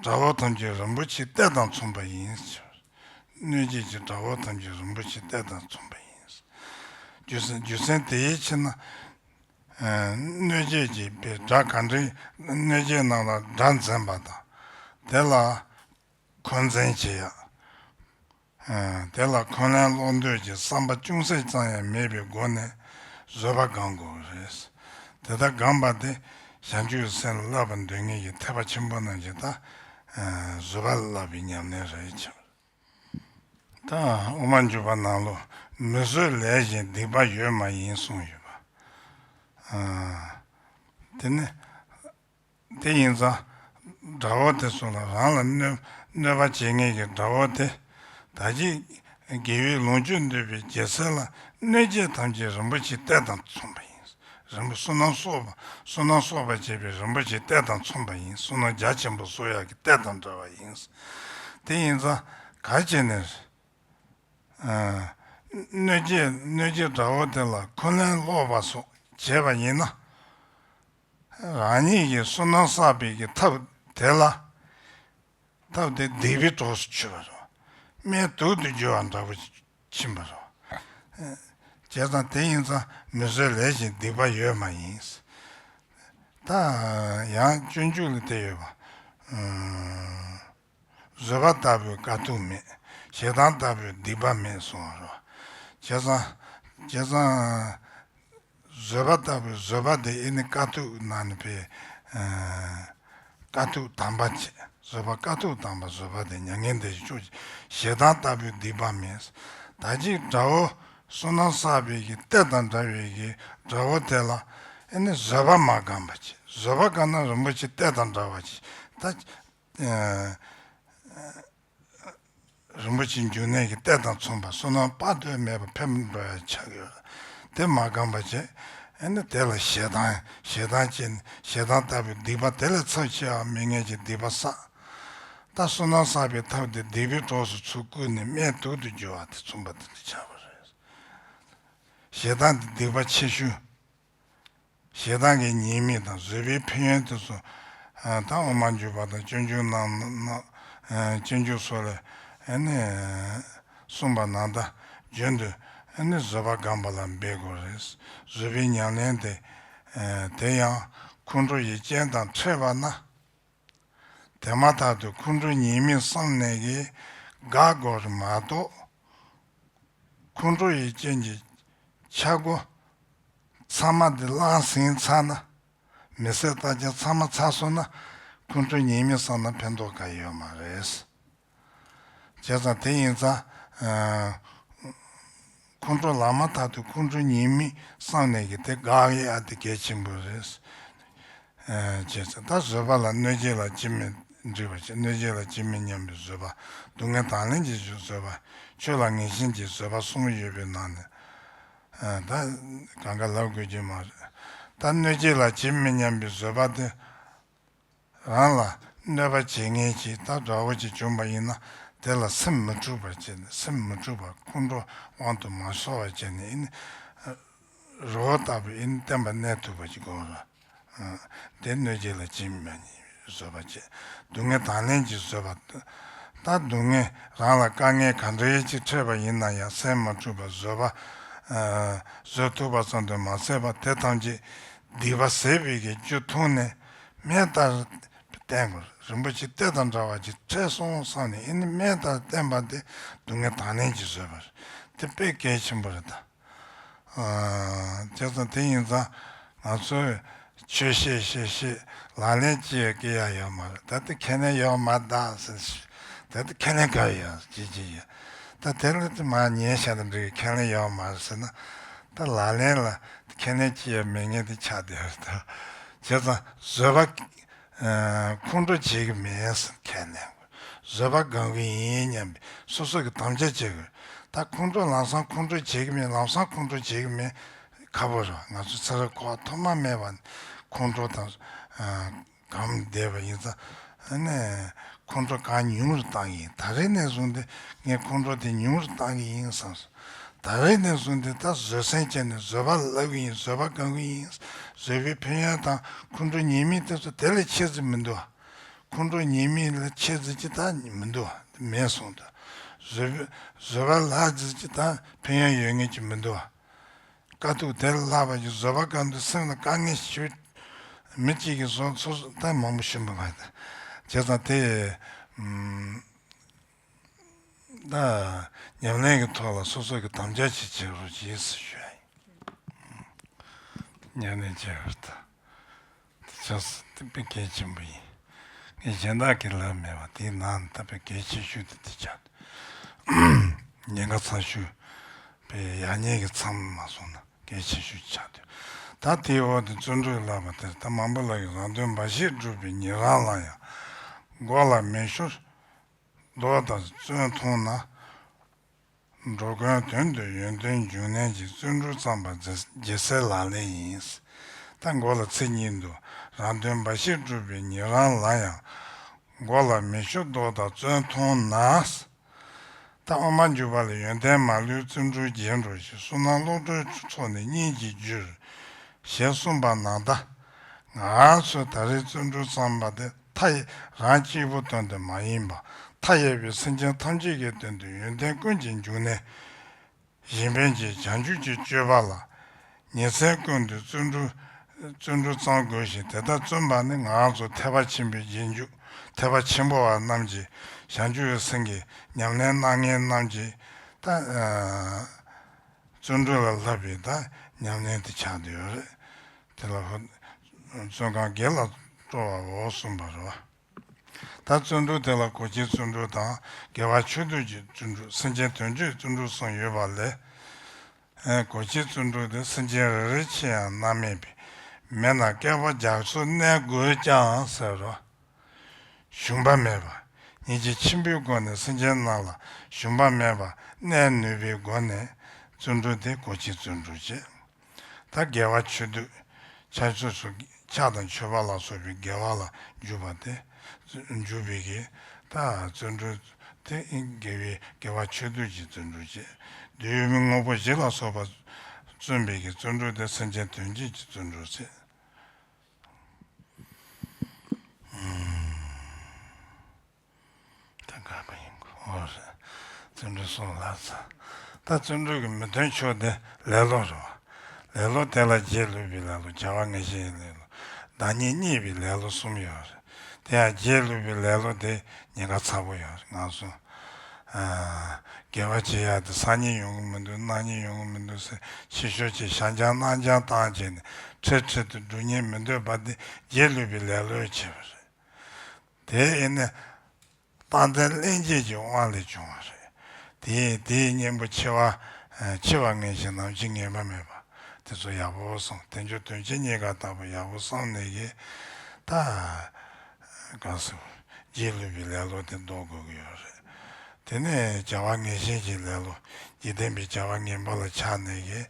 དགྲ་བོ་ཐམས་ཅད་རིན་པོ་ཆེའི་གཏེར་དང་མཚུངས་པ་ཡིན། གནོད་བྱེད་ཀྱི་དགྲ་བོ་ཐམས་ཅད་རིན་པོ་ཆེའི་གཏེར་དང་མཚུངས་པ་ཡིན། རྒྱུ་མཚན་རྒྱུ་མཚན་དེའི་ཕྱིར་ན། གནོད་བྱེད་ཀྱི་པའི་དགྲ་ག་འདྲའི་གནོད་བྱེད་རྣམས་ལ་དགྲར་འཛིན་པ་དང་། དེ་ལ་འཁོན་འཛིན་བྱེད་ཡ། དེ་ལ་འཁོན་ལན་སློག་འདོད་ཀྱི་བསམ་པ་ཅུང་ཟད་ཙམ་ཡང་མེད་པའི་སྒོ་ནས་བཟོད་པ་སྒོམ་དགོས་པ་རེད། དེ་ལྟར་སྒོམ་པ་དེ་བྱང་ཆུབ་སེམས་ལ་བསླབ་པར་འདོད་མཁན་གྱི་ཐེག་པ་ཆེན་པོ་རྣམས་ཀྱིས་ད་བཟོད་པ་བསླབ་པའི་ཉམས་ལེན་རེད་ཀྱང་། ད་དབུ་མ་འཇུག་པ་ནང་ལོ། མི་བཟོད་ལས་གཞན་སྡིག་པ་ཡོད་མ་ཡིན་གསུངས་ཡོད་པ། དེ་ནི། དེ་ཡིན་ཙང་། དགྲ་བོ་དེ་ཚོ་ལ་རང་ལ་གནོད་གནོད་པ་བྱེད་མཁན་གྱི་དགྲ་བོ་དེ། ད་ཅི། དགེ་བའི་ལོངས་སྤྱོད་འདོད་པའི་རྒྱལ་སྲས་ལ་གནོད་བྱེད་ཐམས་ཅད་རིན་པོ་ཆེའི་གཏེར་དང་མཚུངས་པ་ཡིན། རིན་པོ་བསོད་ནམས་གསོག་པ་བསོད་ནམས་གསོག་པར་བྱེད་པའི་རིན་པོ་ཆེའི་གཏེར་དང་མཚུངས་པ་ཡིན། བསོད་ནམས་རྒྱ་ཆེན་པོ་གསོག་ཡག་གི་གཏེར་དང་འདྲ་བ་ཡིན། དེ་ཡིན་ཙང་ག་བྱས་ནས། གནོད་བྱེད་གནོད་བྱེད་དགྲ་བོ་དེ་ལ་འཁོན་ལན་སློག་པ་སོགས་བྱས་པ་ཡིན་ན། རང་ཉིད་ཀྱིས་བསོད་ནམས་བསགས་པའི་གི་ཐབས་དེ་ལ། ཐབས་དེ་སྡིག་པའི་གྲོགས་སུ་ཆུད་པ་རེད། རྨས་སྡུག་ཏུ་འགྱུར་བ་འདྲ་བོ་ཕྱིན་པ་རེད། བྱས་ཙང་དེ་ཡིན་ཙང་མི་བཟོད་ལས་གཞན་སྡིག་པ་ཡོད་མ་ཡིན། ད་ཡང་སྤྱོད་འཇུག་ལ་དེ་ཡོད་པ། བཟོད་པ་ལྟ་བུའི་དཀའ་ཐུབ་མེད། ཞེ་སྡང་ལྟ་བུའི་སྡིག་པ་མེད་གསུངས་པ་རེད། བྱས་ཙང་བྱས་ཙང་། བཟོད་པ་ལྟ་བུའི་བཟོད་པ་དེ་ཨེ་ནི་དཀའ་ཐུབ་ནང་ནས་པའི། དཀའ་ཐུབ་དམ་པ་བྱས། བཟོད་པ་དཀའ་ཐུབ་དམ་པ་བཟོད་པ་དེ་མྱ་ངན་འདས་ཞི་སྤྱོད་ཀྱི་ཞེ་སྡང་ལྟ་བུའི་སྡིག་པ་མེད། ད་ཅིག་དགྲ་བོ་བསོད་ནམས་བསགས་པའི་གི་གཏེར་དང་འདྲ་བའི་གི་དགྲ་བོ་དེ་ལ་ཨེ་ནི་བཟོད་པ་མ་སྒོམ་པ་བྱས། བཟོད་པ་སྒོམ་ན་རིན་པོ་ཆེ་གཏེར་དང་འདྲ་བ་བྱས། ད། རིན་པོ་ཆེའི་འབྱུང་གནས་ཀྱི་གཏེར་དང་མཚུངས་པ་བསོད་ནམས་དཔག་ཏུ་མེད་པ་འཕེལ་འགྲོ་ཡ་ཆགས་ཡོད། དེ་མ་སྒོམ་པ་བྱས། ཨ་ནི་དེ་ལ་ཞེ་སྡང་ཞེ་སྡང་ཅན་ཞེ་སྡང་ལྟ་བུའི་སྡིག་པ་དེ་ལས་ཚབས་ཆེ་བ་མེད་མཁན་གྱི་སྡིག་པ་བསགས། ད་བསོད་ནམས་བསགས་པའི་ཐབས་དེ་སྡིག་པའི་གྲོགས་སུ་ཚུར་བཀུར་ནས་རྨས་སྡུག་ཏུ་འགྱུར་བ་དེ་མཚུངས་པ་དེ་འདྲ་ཆགས་པ་རེད། ཞེ་སྡང་དེ་སྡིག་པ་ཆེ་ཤོས། ཞེ་སྡང་གི་ཉེས་དམིགས་དང་བཟོད་པའི་ཕན་ཡོན་དེ་ཚོ། ད་དབུ་མ་འཇུག་པ་དང་སྤྱོད་འཇུག་རྣམས་རྣམས་སྤྱོད་འཇུག་སོགས་ལས་ཨ་ནི་གསུངས་པ་ནང་ལྟར་རྒྱུན་དུ་ཨ་ནི་བཟོད་པ་སྒོམ་པ་ལ་འབད་དགོས་རེད། བཟོད་པའི་ཉམས་ལེན་དེ་དེ་ཡང་ཁོང་ཁྲོ་ཡི་རྐྱེན་དང་འཕྲད་པ་ན། དེ་མ་ཐག་ཏུ་ཁོང་ཁྲོ་ཉེས་དམིགས་བསམ་ནས་ཀྱི་དགག་དགོས་རེད་མ་གཏོགས། ཁོང་ཁྲོ་ཡི་རྐྱེན་གྱི་ཆ་སྒོ་ཚང་མ་དེ་བླངས་ཟིན་ཚར་ན། མི་སེར་ལྟ་ཅན་ཚང་མ་ཚར་སོང་ན། ཁོང་ཁྲོ་ཉེས་དམིགས་བསམ་ན་ཕན་ཐོགས་ག་ཡོད་མ་རེད། བྱས་ཙང་དེ་ཡིན་ཙང་། ཁོང་ཁྲོ་ལངས་མ་ཐག་ཏུ་ཁོང་ཁྲོ་ཉེས་དམིགས་བསམ་ནས་ཀྱི་དེ་དགག་ཡ་དེ་གལ་ཆེན་པོ་རེད། ཨ་བྱས་ཙང་ད་བཟོད་པ་ལ་གནོད་བྱེད་ལ་ཅི་མི་འགྲིག་པ་བྱེད། གནོད་བྱེད་ལ་ཅི་མི་སྙམ་པའི་བཟོད་པ། སྡུག་བསྔལ་དང་ལེན་གྱི་བཟོད་པ། ཆོས་ལ་ངེས་ཤེས་ཀྱི་བཟོད་པ་གསུམ་ཡོད་པའི་ནང་ནས། ཨ་ད་གང་ག་ལབ་དགོས་ཀྱི་མ་རེད། ད་གནོད་བྱེད་ལ་ཅི་མི་སྙམ་པའི་བཟོད་པ་དེ། རང་ལ་གནོད་པ་བྱེད་མཁན་ཅིག་ད་འདྲ་བོ་ཅིག་བྱུང་པ་ཡིན་ན། དེ་ལ་སེམས་མི་འཁྲུགས་པར་བྱས་ནས། སེམས་མི་འཁྲུགས་པར་ཁོང་ཁྲོ་དབང་དུ་མ་སོང་བར་བྱས་ནས་ཨིན། རི་བོ་ལྟ་བུ་ཨིན་བརྟན་པར་གནས་ཐུབ་པ་ཅིག་དགོས་རེད། དེ་གནོད་བྱེད་ལ་ཅི་མི་སྙམ་པའི་བཟོད་པ་བྱེད། སྡུག་བསྔལ་དང་ལེན་གྱི་བཟོད་པ། ད་སྡུག་བསྔལ་རང་ལ་དཀའ་ངལ་ག་འདྲའི་ཅིག་འཕྲད་པ་ཡིན་ན་ཡང་སེམས་མ་འཁྲུགས་པར་བཟོད་པ། བཟོད་ཐུབ་པ་ཙམ་དུ་མ་ཟད་པར་དེ་ཐམས་ཅད་སྡིག་པ་ཟད་པའི་གི་རྒྱུ་མཐོང་ནས་མེ་ལྟར་བསྟེན་དགོས། རིན་པོ་ཆེ་གཏེར་དང་འདྲ་བ་ཅིག་འཕྲད་སོང་བསམ་ནས་ཨེ་ནི་མེ་ལྟར་བསྟེན་པ་དེ་སྡུག་བསྔལ་དང་ལེན་གྱི་བཟོད་པ་རེད། དེ་དཔེ་གལ་ཆེན་པོ་རེད་ད། བྱས་ཙང་དེ་ཡིན་ཙང་ང་ཚོས་ཆོས་བཤད་བཤད་བཤད་ལག་ལེན་ཅི་ཡང་སྐྱེ་ཡ་ཡོད་མ་རེད། ད་དེ་ཁས་ལེན་ཡོད་མ་རེད་ཟེར། ད་དེ་ཁས་ལེན་ག་ཡོད་ཅི་ཅི་ཡོད། ད་དེ་ལ་དེ་མ་ཉན་བྱས་ན་འགྲིག་གི། ཁས་ལེན་ཡོད་མ་རེད་ཟེར་ན། ད་ལག་ལེན་ལ་ཁས་ལེན་ཅི་ཡང་མེད་མཁན་དེ་ཆགས་བསྡད་ཡོད་རེད་ད། བྱས་ཙང་བཟོད་པ། ཁོང་ཁྲོ་བྱེད་ཀྱི་མེད་ཟེར་ཁས་ལེན་དགོས། བཟོད་པ་སྒོམ་གྱི་ཡིན་སྙམ་པའི་སོ་སོ་གི་དམ་བཅའ་བྱེད་དགོས། ད་ཁོང་ཁྲོ་ལམ་སང་ཁོང་ཁྲོ་བྱེད་ཀྱི་མེད། ལམ་སང་ཁོང་ཁྲོ་བྱེད་ཀྱི་མེད། ཁག་པོ་རེད། ང་ཚོ་ཚེ་རབས་འཁོར་བ་ཐོག་མ་མེད་པ་ནས་ཁོང་ཁྲོ་དང་སྒོམ་བསྡད་པ་ཡིན་ཙང་། ཨ་ནི་ཁོང་ཁྲོ་གང་ཉུང་རུ་བཏང་གི་ཡིན། ད་རེས་ནས་བཟུང་སྟེ་ངས་ཁོང་ཁྲོ་དེ་ཉུང་རུ་བཏང་གི་ཡིན་བསམ་སོང་། ད་རེས་ནས་བཟུང་སྟེ་ད་བཟོད་བསྲན་བྱས་ནས་བཟོད་པ་བསླབ་ཀྱི་ཡིན། བཟོད་པ་སྒོམ་གྱི་ཡིན། བཟོད་པའི་ཕན་ཡོན་དང་ཁོང་ཁྲོ་ཉེས་དམིགས་དེ་ཚོ་དེ་ལས་ཆེ་ཟིག་མི་འདུག་ཁོང་ཁྲོ་ཉེས་དམིགས་ལས་ཆེ་ཟིག་ཅིག་ད་མི་འདུག་མེད་སོང་ད། བཟོད་པ་བཟོད་པ་ལྷག་ཟིག་ཅིག་ད་ཕན་ཡོན་ཡོད་ངེས་ཀྱི་མི་འདུག་དཀའ་སྡུག་དེ་ལས་ལྷག་པ་ཅིག་བཟོད་པ་སྒོམ་དུས་སེམས་ལ་དཀའ་ངལ་ཞིག་མི་གཅིག་གིས་སོང་སོ་སོ་ད་མང་པོ་ཞུ་མི་དགོས་ད། བྱས་ཙང་དེ། ད་ཉམས་ལེན་གྱི་ཐོག་ལ་སོ་སོ་གི་དམ་བཅའ་ཅིག་བྱེད་རོགས་གྱིས་ཞུ་ཡ་ཡིན། ཉམས་ལེན་བྱེད་རོགས་ད། དེ་ཆགས་སུ་དེ་དཔེ་གལ་ཆེན་པོ་ཡིན། ངས་གཞན་དག་གི་ལབ་མེད་པ་དེའི་ནང་ད་དཔེ་གལ་ཆེ་ཤོས་དེ་དེ་ཆགས། ཉེན་ཁ་ཚ་ཤོས། དཔེ་ཡག་ཉེས་ཀྱི་མཚམས་མ་སོང་ན་གལ་ཆེ་ཤོས་ཆགས་འདུག་ད་དེའི་འོག་ཏུ་བརྩོན་འགྲུས་ལབ་པ་དེར་ད་མང་པོ་ལ་ཡང་རང་དོན་འབའ་ཞིག་སྒྲུབ་པའི་ཉེ་རང་ལ་ཡང་། མགོ་ལ་མེ་ཤོར་རྡོ་དང་བཙོན་མཐོང་ན། འགྲོ་ཀུན་དོན་དུ་ཡོན་ཏན་འབྱུང་གནས་ཀྱི་བརྩོན་འགྲུས་བརྩམས་པ་རྗེས་སའི་ལག་ལེན་ཡིན། ད་མགོ་ལ་ཚིག་གཉིས་འདུག་རང་དོན་འབའ་ཞིག་སྒྲུབ་པའི་ཉེ་རང་ལ་ཡང་། མགོ་ལ་མེ་ཤོར་རྡོ་དང་བཙོན་མཐོང་ན། ད་དབུ་མ་འཇུག་པ་ལ་ཡོན་ཏན་མ་ལུས་བརྩོན་འགྲུས་རྒྱས་འགྲོ་ཞིང་བསོད་ནམས་བློ་གྲོས་ཚོགས་ནི་སྙིང་རྗེར་འགྱུར། ཞེས་གསུངས་པ་ནང་ལྟར། ང་ཚོས་ད་རེས་བརྩོན་འགྲུས་བརྩམས་པ་དེ་མཐའ་ཡས་རང་གཅིག་པུ་དོན་དུ་མ་ཡིན་པར་མཐའ་ཡས་པའི་སེམས་ཅན་ཐམས་ཅད་ཀྱི་དོན་དུ་ཡོན་ཏན་ཀུན་གྱི་འབྱུང་གནས། གཞན་ཕན་གྱི་བྱང་ཆུབ་ཀྱི་སྤྱོད་པ་ལ་ཉིན་མཚན་ཀུན་ཏུ་བརྩོན་འགྲུས་བརྩོན་འགྲུས་བརྩམ་དགོས་ཤིང་། དེ་ལྟར་བརྩོན་པ་ནི་ང་ཚོ་ཐེག་པ་ཆེན་པོའི་རྗེས་འཇུག་ཐེག་པ་ཆེན་པོ་བ་རྣམས་ཀྱིས་བྱང་ཆུབ་ཀྱི་སེམས་ཀྱི་ཉམས་ལེན་གནང་མཁན་རྣམས་ཀྱིས་ད་བརྩོན་འགྲུས་ལ་བསླབ་པའི་ད་ཉམས་ལེན་དེ་ཆགས་བསྡད་ཡོད་རེད། དེ་ལ་བརྩོན་གང་དགེ་ལ་སྤྲོ་བའོ་གསུངས་པ་རེད་བ། ད་བརྩོན་འགྲུས་དེ་ལ་གོ་ཆའི་བརྩོན་འགྲུས་དང་དགེ་བ་ཆོས་སྡུད་ཀྱི་བརྩོན་འགྲུས། སེམས་ཅན་དོན་བྱེད་བརྩོན་འགྲུས་གསུམ་ཡོད་པ་ལས། གོ་ཆའི་བརྩོན་འགྲུས་དེ་སེམས་ཅན་རེ་རེ་ཕྱིར་ཡང་མནར་མེད་པའི་མེ་ན་བསྐལ་པ་རྒྱ་མཚོར་གནས་དགོས་ཀྱང་ཟེར་རོ། ཞུམ་པ་མེད་པ། སྙིང་རྗེ་ཆེན་པོའི་སྒོ་ནས་སེམས་ཅན་རྣམས་ལ་ཞུམ་པ་མེད་པར་གནས་ནུས་པའི་སྒོ་ནས་བརྩོན་འགྲུས་དེ་གོ་ཆའི་བརྩོན་འགྲུས་བྱེད། ད་དགེ་བ་ཆོས་སྡུད། ཕྱག་ཆོས་སུ་ཕྱག་དང་མཆོད་པ་ལ་སོགས་པའི་དགེ་བ་ལ་འཇུག་པ་སྟེ། འཇུག་པའི་གི་ད་བརྩོན་འགྲུས་དེ་དགེ་བའི་དགེ་བ་ཆོས་སྡུད་ཀྱི་བརྩོན་འགྲུས་བྱེད། བདུད་ཡོད་མེད་དངོས་པོ་བཞི་ལ་སོགས་པ་བརྩོན་པའི་གི་བརྩོན་འགྲུས་དེ་སེམས་ཅན་དོན་བྱེད་ཀྱི་བརྩོན་འགྲུས་བྱེད། ལོ་རེད། བརྩོན་འགྲུས་གསུམ་ལ་ཟེར། ད་བརྩོན་འགྲུས་ཀྱི་མི་མཐུན་ཕྱོགས་དེ་ལེ་ལོ་རེད་བ། ལེ་ལོ་དེ་ལ་རྗེས་བསླུས་པའི་ལེ་ལོ། བྱ་བ་ངན་ཞེན་ལེ་ལོ། བདག་ཉིད་བརྙས་པའི་ལེ་ལོ་གསུམ་ཡོད་རེད། དེ་ཡང་རྗེས་བསླུས་པའི་ལེ་ལོ་དེ་ཉེན་ཁ་ཚ་པོ་ཡོད་རེད། ང་ཚོ་ཨ་དགེ་བ་བྱེད་ཡག་དེ་སང་ཉིན་ཡོང་གི་མི་འདུག། གནངས་ཉིན་ཡོང་གི་མི་འདུག་ཟེར་ཕྱི་བཤོལ་གྱིས་བྱང་རྐྱང་གནངས་རྐྱང་བཏང་བྱས་ནས་ཁྲིར་ཁྲིར་དུ་འགྲོ་སྙིང་མི་འདོད་པ་དེ་རྗེས་བསླུས་པའི་ལེ་ལོས་བྱས་པ་རེད། དེ་ཨེ་ནི། རྟག་འཛིན་གླེན་བརྗོད་ཀྱི་དབང་ལས་བྱུང་བ་རེད། དེས་དེའི་གཉེན་པོ་འཆི་བ། འཆི་བ་ངན་ཞིང་ནམ་འཆི་ངེས་པ་མེད་པ། དེ་ཚོ་ཡག་པོ་བསམ། དལ་འབྱོར་དོན་ཆེན་རྙེད་དཀའ་ལྟ་བུ་ཡག་པོ་བསམ་ནས་ཀྱི། ད། གང་ཟེར། རྗེས་བསླུས་པའི་ལེ་ལོ་དེ་ལྡོག་དགོས་ཀྱི་ཡོད་རེད། དེ་ནས་བྱ་བ་ངན་ཞེན་གྱི་ལེ་ལོ། འཇིག་རྟེན་པའི་བྱ་བ་ངན་པ་ལ་ཆགས་ནས་ཀྱི།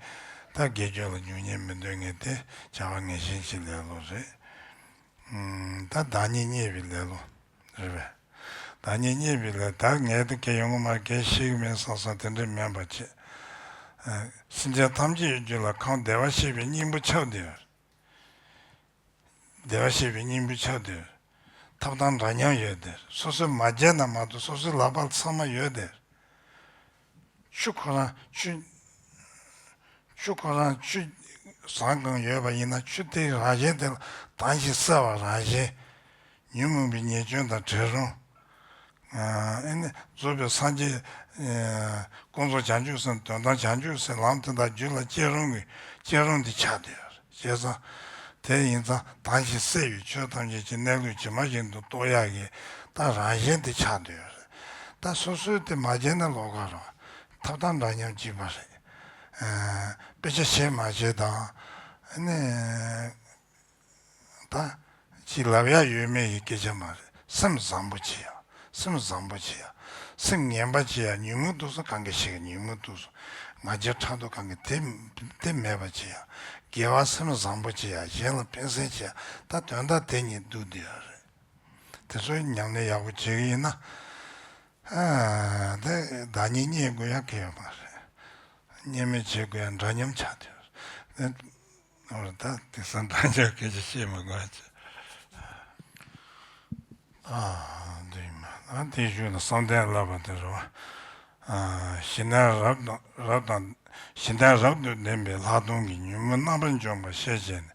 ད་དགེ་སྦྱོར་ལ་འཇུག་སྙིང་མི་འདོད་མཁན་དེ་བྱ་བ་ངན་ཞེན་གྱི་ལེ་ལོ་རེད། ད་བདག་ཉིད་བརྙས་པའི་ལེ་ལོ། རེད་པས། བདག་ཉིད་བརྙས་པའི་ལས། ད་ངས་དེ་གས་ཡོང་གི་མ་རེད། གས་ཤེས་ཀྱི་མེད་བསམ་བསམ་དེ་འདྲས་མིན་པ་བྱེད། སེམས་ཅན་ཐམས་ཅད་ཀྱི་རྒྱུད་ལ་གང་བདེ་བར་གཤེགས་པའི་སྙིང་པོ་ཁྱབ་བསྡད་ཡོད། བདེ་བར་གཤེགས་པའི་སྙིང་པོ་ཁྱབ་བསྡད་ཡོད། ཐབས་དང་འདྲ་མཉམ་ཡོད་དེ། སོ་སོས་མ་བརྗེད་ན་མ་གཏོགས་སོ་སོའི་ལག་པར་ཚང་མ་ཡོད་དེ། ཆུ་ཁོ་རང་ཆུ། ཆུ་ཁོ་རང་ཆུ་ཟམ་གང་ཡོད་པ་ཡིན་ན་ཆུ་དེའི་རང་བཞིན་དེ་ལ་དྭངས་ཤིང་གསལ་བ་རང་བཞིན། ཉོན་མོངས་པའི་ཉེས་སྐྱོན་དང་བྲལ་རུང་། ཨ་ནི་རྫོགས་པའི་སངས་རྒྱས། ཀུན་རྫོབ་བྱང་ཆུབ་སེམས་དོན་དམ་བྱང་ཆུབ་སེམས་ལམ་དེ་དག་རྒྱུད་ལ་སྐྱེ་རུང་གི་སྐྱེ་རུང་དེ་ཆགས་བསྡད་ཡོད་རེད། བྱས་ཙང་། དེ་ཡིན་ཙང་དྭངས་ཤིང་གསལ་བའི་ཆོས་ཐམས་ཅད་ཀྱི་གནས་ལུགས་ཇི་མ་བཞིན་དུ་རྟོགས་ཡག་གི་ད་རང་བཞིན་དེ་ཆགས་བསྡད་ཡོད་རེད། ད་སོ་སོའི་དེ་མ་བརྗེད་ན་ལོགས་ཀ་རེད། ཐབས་དང་འདྲ་མཉམ་གཅིག་པ་རེད། ཨ་དཔེ་ཆ་ཤེས་མ་ཤེས་དང་། ཨ་ནི། ད་ཅིག་ལབ་ཡག་ཡོད་མེད་ཀྱི་སྐད་ཆ་མ་རེད། སེམས་བཟང་པོ་བྱེད་ཡག་སེམས་བཟང་པོ་བྱེད་ཡག་སེམས་ངན་པ་བྱེད་ཡག་ཉོན་མོངས་དུག་གསུམ་གང་གི་ཞིག་ཉོན་མོངས་དུག་གསུམ་ང་རྒྱལ་ཕྲག་དོག་གང་གི་དེ་དེ་མེད་པ་བྱེད་ཡག་དགེ་བ་སེམས་བཟང་པོ་བྱེད་ཡག་གཞན་ལ་ཕན་སེམས་བྱེད་ཡག་ད་དོན་དག་དེ་གཉིས་འདུས་བསྡད་ཡོད་རེད། དེ་ཚོའི་ཉམས་ལེན་ཡག་པོ་བྱེད་ཀྱི་ཡིན་ན། ཨ་དེ་བདག་ཉིད་བརྙས་དགོས་ཡག་གི་ཡོད་མ་རེད། བརྙས་མེད་བྱེད་དགོས་ཡག་འདྲ་མཉམ་ཆགས་བསྡད་ཡོད་རེད། འོ་ད་དེང་སང་འདྲ་མཉམ་སྐད་ཆ་བཤད་མི་དགོས་ཅེས། ཨ་འདི་ཡིན་མ། ཨ་དེའི་གཞུག་ལ་བསམ་གཏན་བསླབ་པ་དེ་རེད་བ། ཨ་གཞི་རྟེན་རབ་དང་རབ་དང་། གཞི་རྟེན་རབ་ཏུ་ལྡན་པའི་ལྷག་མཐོང་གི་ཉོན་མོངས་རྣམ་པར་འཇོམས་པ་ཤེས་བྱས་ནས།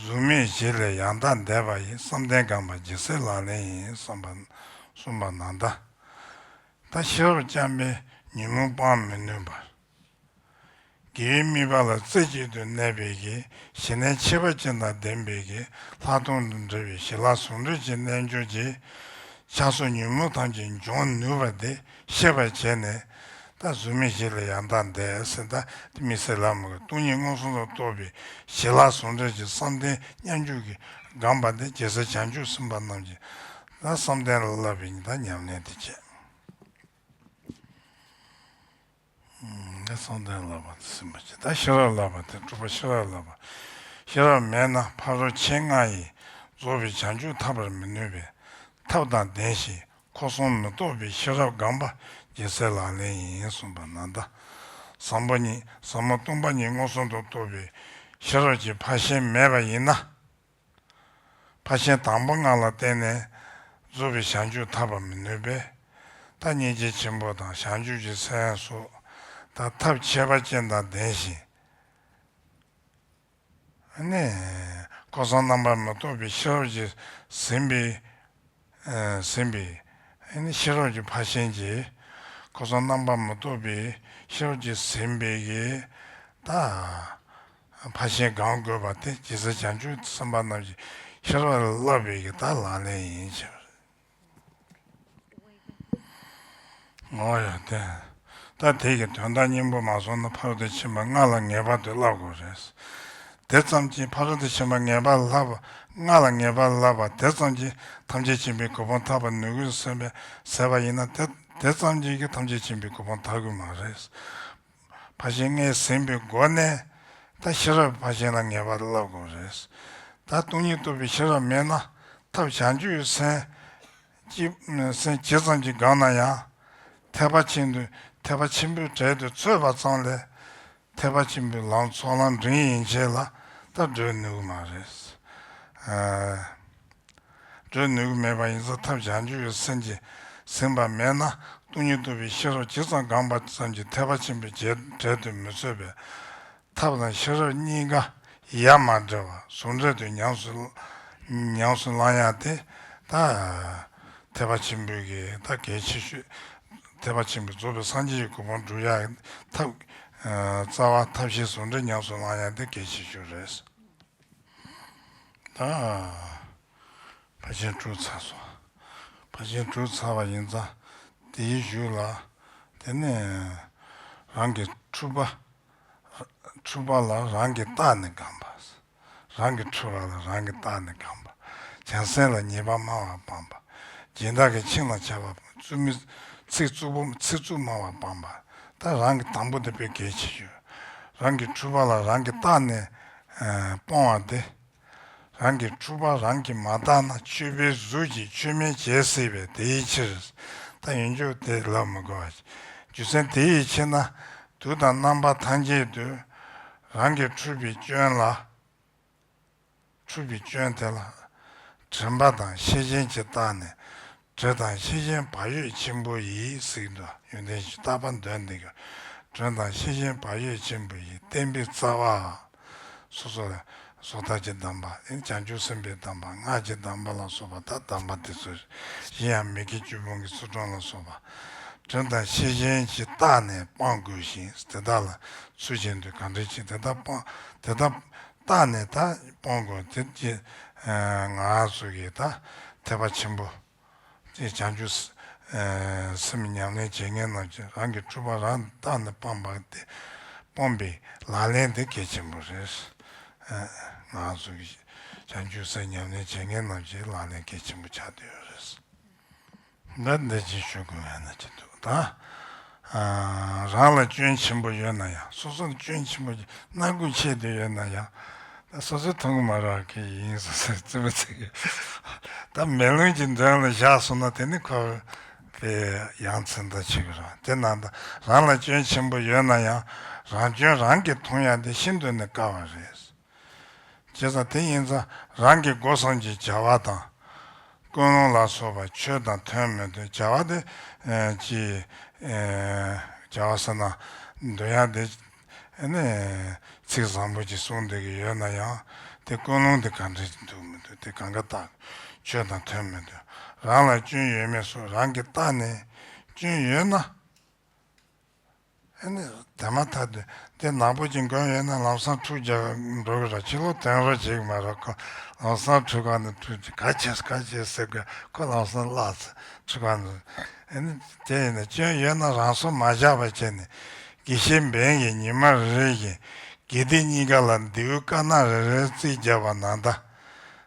གཟུགས་མེད་བཞི་ལས་ཡང་དག་འདས་པ་ཡི། བསམ་གཏན་བསྒོམ་པ་ཇི་སྲིད་ལག་ལེན་ཡིན། གསུངས་པ་གསུངས་པ་ནང་ལྟར། ད་ཤེས་རབ་རྐྱང་པས་ཉོན་མོངས་སྤང་མི་ནུས་པར། དགེ་བའི་དམིགས་པ་ལ་རྩེ་གཅིག་ཏུ་གནས་པའི་གི་གཞི་གནས་ཁྱད་པར་ཅན་དང་ལྡན་པའི་གི་ལྷག་མཐོང་དང་འབྲེལ་བའི་ཞི་ལྷག་ཟུང་འབྲེལ་གྱི་རྣལ་འབྱོར་གྱིས་ཆགས་སོགས་ཉོན་མོངས་ཐམས་ཅད་འཇོམས་ནུས་པ་དེ་ཤེས་པར་བྱས་ནས། ད་གཟུགས་མེད་བཞི་ལས་ཡང་དག་འདས་ཟེར། ད་དམིགས་བསལ་ལ་མོ་གི་སྟོང་ཉིད་མངོན་སུམ་དུ་རྟོགས་པའི་ཞི་ལྷག་ཟུང་འབྲེལ་གྱི་བསམ་གཏན་མཉམ་འཇུག་གི་སྒོམ་པ་དེ་རྒྱལ་སྲས་བྱང་ཆུབ་སེམས་དཔའ་རྣམས་ཀྱིས་ད་བསམ་གཏན་ལ་བསླབ་པའི་ད་ཉམས་ལེན་དེ་བྱས། ཨ་བསམ་གཏན་ལ་བསླབ་པ་དེ་སེམས་པ་བྱེད། ད་ཤེས་རབ་བསླབ་པ་དེ་དྲུག་པ་ཤེས་རབ་བསླབ་པ། ཤེས་རབ་མེད་ན་ཕ་རོལ་ཕྱིན་ལྔ་ཡིས་རྫོགས་པའི་བྱང་ཆུབ་ཐོབ་པར་མི་ནུས་པས། ཐབས་དང་ལྡན་ཞིང་འཁོར་གསུམ་མི་རྟོག་པའི་ཤེས་རབ་སྒོམ་པ་རྒྱལ་སྲས་ལག་ལེན་ཡིན་གསུངས་པ་ནང་ལྟར། ཟབ་མོ་གཉིས་ཟབ་མོ་སྟོང་པ་ཉིད་མངོན་སུམ་དུ་རྟོགས་པའི་ཤེས་རབ་ཀྱི་ཕར་ཕྱིན་མེད་པ་ཡིན་ན། ཕར་ཕྱིན་དང་པོ་ལྔ་ལ་བརྟེན་ནས་རྫོགས་པའི་བྱང་ཆུབ་ཐོབ་པ་མི་ནུས་པས། ད་སྙིང་རྗེ་ཆེན་པོ་དང་བྱང་ཆུབ་ཀྱི་སེམས་སོགས་ད་ཐབས་ཁྱད་པར་ཅན་དང་ལྡན་ཞིང་། ཨ་ནི་འཁོར་གསུམ་རྣམ་པར་མི་རྟོག་པའི་ཤེས་རབ་ཀྱིས་ཟིན་པའི་ཨ་ཟིན་པའི་ཨ་ནི་ཤེས་རབ་ཀྱི་ཕར་ཕྱིན་གྱིས། འཁོར་གསུམ་རྣམ་པར་མི་རྟོག་པའི་ཤེས་རབ་ཀྱིས་ཟིན་པའི་གི་ད་ཕར་ཕྱིན་སྒོམ་དགོས་པ་དེ་རྗེ་བཙུན་བྱང་ཆུབ་སེམས་དཔའ་རྣམས་ཀྱི་ཤེས་རབ་ལ་བསླབ་པའི་གི་ད་ལག་ལེན་ཡིན་ཞེས་པ་རེད། འོ་ཡ་དེ། ད་དེ་གི་དོན་དག་སྙིང་པོ་མ་སོང་ན་ཕ་རོལ་ཏུ་ཕྱིན་པ་ལྔ་ལ་ངེས་པར་དུ་བསླབ་དགོས་རེད། དེ་ཙམ་གྱིས་ཕ་རོལ་ཏུ་ཕྱིན་པ་ངེས་པར་བསླབ་པ་ལྔ་ལ་ངེས་པར་བསླབ་པ་དེ་ཙམ་གྱིས་ཐམས་ཅད་མཁྱེན་པའི་གོ་འཕང་ཐོབ་པར་ནུས་ཀྱི་ཟེར་བ་ཟེར་བ་ཡིན་ན། དེ་དེ་ཙམ་གྱིས་ཀྱི་ཐམས་ཅད་མཁྱེན་པའི་གོ་འཕང་ཐོབ་ཀྱི་མ་རེད། ཕར་ཕྱིན་ལྔས་ཟིན་པའི་སྒོ་ནས་ད་ཤེས་རབ་ཕར་ཕྱིན་ལ་ངེས་པར་བསླབ་དགོས་རེད། ད་སྟོང་ཉིད་རྟོགས་པའི་ཤེས་རབ་མེད་ན་ཐབས་བྱང་ཆུབ་སེམས་ཅི་སེམས་ཇི་ཙམ་གྱིས་བསྒོམས་ན་ཡང་། ཐེག་པ་ཆེན་དུ་ཐེག་པ་ཆེན་པོའི་གྲལ་དུ་ཚུད་པ་ཙམ་ལས། ཐེག་པ་ཆེན་པོའི་ལམ་ཚོགས་ལམ་འབྲིང་ཡན་ཆད་ལ་ད་བགྲོད་ནུས་ཀྱི་མ་རེད། ཨ་བགྲོད་ནུས་ཀྱི་མེད་པ་ཡིན་ཙང་ཐབས་བྱང་ཆུབ་ཀྱི་སེམས་ཀྱི་ ཟིན་པ་མེད་ན། སྟོང་ཉིད་རྟོགས་པའི་ཤེས་རབ་ཇི་ཙམ་གང་བ་ཙམ་གྱིས་ཐེག་པ་ཆེན་པོའི་རྗེས་འབྲེལ་དུ་མི་ཚུད་པས། ཐབས་དང་ཤེས་རབ་གཉིས་ཀ་ཡ་མ་བྲལ་བར་ཟུང་འབྲེལ་དུ་ཉམས་སུ་ཉམས་སུ་བླང་ཡ་དེ་ད་ཐེག་པ་ཆེན་པོའི་གི་ད་གལ་ཆེ་ཤོས། ཐེག་པ་ཆེན་པོའི་རྫོགས་པའི་སངས་རྒྱས་ཀྱི་གོ་འཕང་སྒྲུབ་ཡ་ཐབས་རྩ་བ་ཐབས་ཤེས་ཟུང་འབྲེལ་ཉམས་སུ་བླང་ཡ་དེ་གལ་ཆེ་ཤོས་རེད། ད་ཕར་ཕྱིན་དྲུག་ཚར་སོང་། ཕར་ཕྱིན་དྲུག་ཚར་བ་ཡིན་ཙང་དེའི་གཞུག་ལ། དེ་ནས་རང་གི་འཁྲུལ་པ། འཁྲུལ་པ་ལ་རང་གིས་བརྟགས་ནས་སྤང་བ། རང་གི་འཁྲུལ་པ་ལ་རང་གིས་བརྟགས་ནས་སྤང་བ། བྱང་སེམས་ལ་ཉེས་པ་སྨྲ་བ་སྤང་བ། སྦྱིན་བདག་གི་ཆིངས་ལ་ཆགས་པ། རྩུབ་མི་ཚིག་རྩུབ་པོ་ཚིག་རྩུབ་སྨྲ་བ་སྤང་བ། ད་རང་གི་དང་པོ་དེ་དཔེ་གལ་ཆེ་ཤོས། རང་གི་འཁྲུལ་པ་ལ་རང་གིས་བརྟགས་ནས་ཨ་སྤོང་བ་དེ། རང་གི་འཁྲུལ་པ་རང་གིས་མ་བརྟགས་ན། ཆོས་པའི་གཟུགས་ཀྱིས་ཆོས་མིན་བྱེད་སྲིད་པས། དེའི་ཕྱིར། ད་ཡོན་ཆབ་དེ་ལབ་མི་དགོས་པ། རྒྱུ་མཚན་དེའི་ཕྱིར་ན། དུས་དང་རྣམ་པ་ཐམས་ཅད་དུ་རང་གི་འཁྲུལ་པའི་སྐྱོན་ལ། འཁྲུལ་པའི་སྐྱོན་དེ་ལ་དྲན་པ་དང་ཤེས་བཞིན་གྱིས་བརྟགས་ནས། དྲན་དང་ཤེས་བཞིན་བག་ཡོད་ཆེན་པོ་ཡིས་ཟེར་གྱི་འདུག་ཡོན་ཏན་གྱི་བརྟག་པ་འདོན་འདི་ག་དྲན་དང་ཤེས་བཞིན་བག་ཡོད་ཆེན་པོ་ཡིས་བསྟན་པའི་རྩ་བ། སོ་སོ་ལ་སོ་ཐར་གྱི་གདམས་པ། བྱང་ཆུབ་སེམས་དཔའི་གདམས་པ། སྔགས་ཀྱི་གདམས་པ་ལ་སོགས་པ་ད་གདམས་པ་དེ་ཚོ་གཞན་ཡང་མི་དགེ་བཅུ་སྤོང་གི་ཚུལ་ཁྲིམས་ལ་སོགས་པ། དྲན་དང་ཤེས་བཞིན་གྱིས་བརྟགས་ནས་སྤང་དགོས་ཤིང་། དེ་དག་ལ་ཚུལ་བཞིན་དུ་གང་འདྲ་ཅིག་དེ་དག་སྤང་དེ་དག་བརྟགས་ནས་ད་སྤོང་དགོས། དེ་ཀྱི་ང་ཚོ་གི་ད་ཐེག་པ་ཆེན་པོ། དེ་བྱང་ཆུབ་སེམས་ཉམས་ལེན་བྱེད་མཁན་རྣམས་ཀྱིས་རང་གི་འཁྲུལ་པ་རང་བརྟགས་ནས་སྤངས་པ་དེ་སྤོང་བའི་ལག་ལེན་དེ་གལ་ཆེན་པོ་རེད། ང་ཚོ་གི་བྱང་ཆུབ་སེམས་ཉམས་ལེན་བྱེད་མཁན་རྣམས་ཀྱི་ལག་ལེན་གལ་ཆེན་པོ་ཆགས་བསྡད་ཡོད་རེད། ད་འདི་ཅིག་ཞུ་དགོས་ཡ་ན་ཅི་འདུག་ད། རང་ལ་སྐྱོན་ཆེན་པོ་ཡོད་ན་ཡང་། སོ་སོར་སྐྱོན་ཆེན་པོ་སྣ་ཁུག་ཆེ་དེ་ཡོད་ན་ཡང་། ད་སོ་སོས་མཐོང་གི་མ་རེད་གི་ཡིན་སོ་སོའི་རྩིས་མ་ཚིག་གི་ད་མེ་ལོང་གི་མདུན་ལ་བཞག་སོང་ན་དེ་ནི་ཁོ་པའི་ཡ་མཚན་ད་ཆེ་གི་རེད། དེ་ན་ད་རང་ལ་སྐྱོན་ཆེན་པོ་ཡོད་ན་ཡང་། རང་སྐྱོན་རང་གིས་མཐོང་ཡ་དེ་ཤིན་ཏུ་ནས་དཀའ་བ་རེད། བྱས་ཙང་དེ་ཡིན་ཙང་རང་གི་སྒོ་གསུམ་གྱི་བྱ་བ་དང་། ཀུན་སློང་ལ་སོགས་པ་ཆོས་དང་མཐུན་མི་མཐུན་བྱ་བ་དེ་ཨེ་ཅི་ཨེ་བྱ་བ་ཟེར་ན་འདོན་ཡ་དེ་ཨེ་ནི་ཚིག་བཟང་པོ་ཅིག་གསུངས་བསྡད་ཀྱི་ཡོད་ན་ཡང་དེ་ཀུན་སློང་དེ་ག་འདྲ་ཅིག་འདུག་མི་འདུག་དེ་གང་ག་བརྟག་ཆོས་དང་མཐུན་མི་མཐུན། རང་ལ་སྐྱོན་ཡོད་མེད་སོགས་རང་གིས་བརྟགས་ནས་སྐྱོན་ཡོད་ན། ཨ་ནི་དེ་མ་ཐག་ཏུ་དེ་ནག་པོ་ཅིག་གོན་ཡོད་ན་ལམ་སང་འཁྲུད་རྒྱག་འགྲོ་གི་རེད། ཕྱི་ལོགས་དེང་རོགས་བྱེད་ཀྱི་མ་རེད། ཁོ་ལམ་སང་འཁྲུད་ག་ནས་འཁྲུད་ཅིག་ག་བྱས་ག་བྱས་ཟེར་དགོས། ཁོ་ལམ་སང་བརླག་ཚེ་འཁྲུད་ག་ནས། ཨ་ནི་དེ་ཡིན་ན་སྐྱོན་ཡོད་ན་རང་སོར་མ་བཞག་པ་བྱས་ནས་དགེ་བཤེས་འབེན་གྱིས་ཉི་མ་རེ་རེ་བཞིན་དགེ་སྡིག་གཉིས་ཀ་ལ་མདེའུ་དཀར་ནག་རེ་རེ་རྩིས་བརྒྱབ་པ་ན་ད། ད་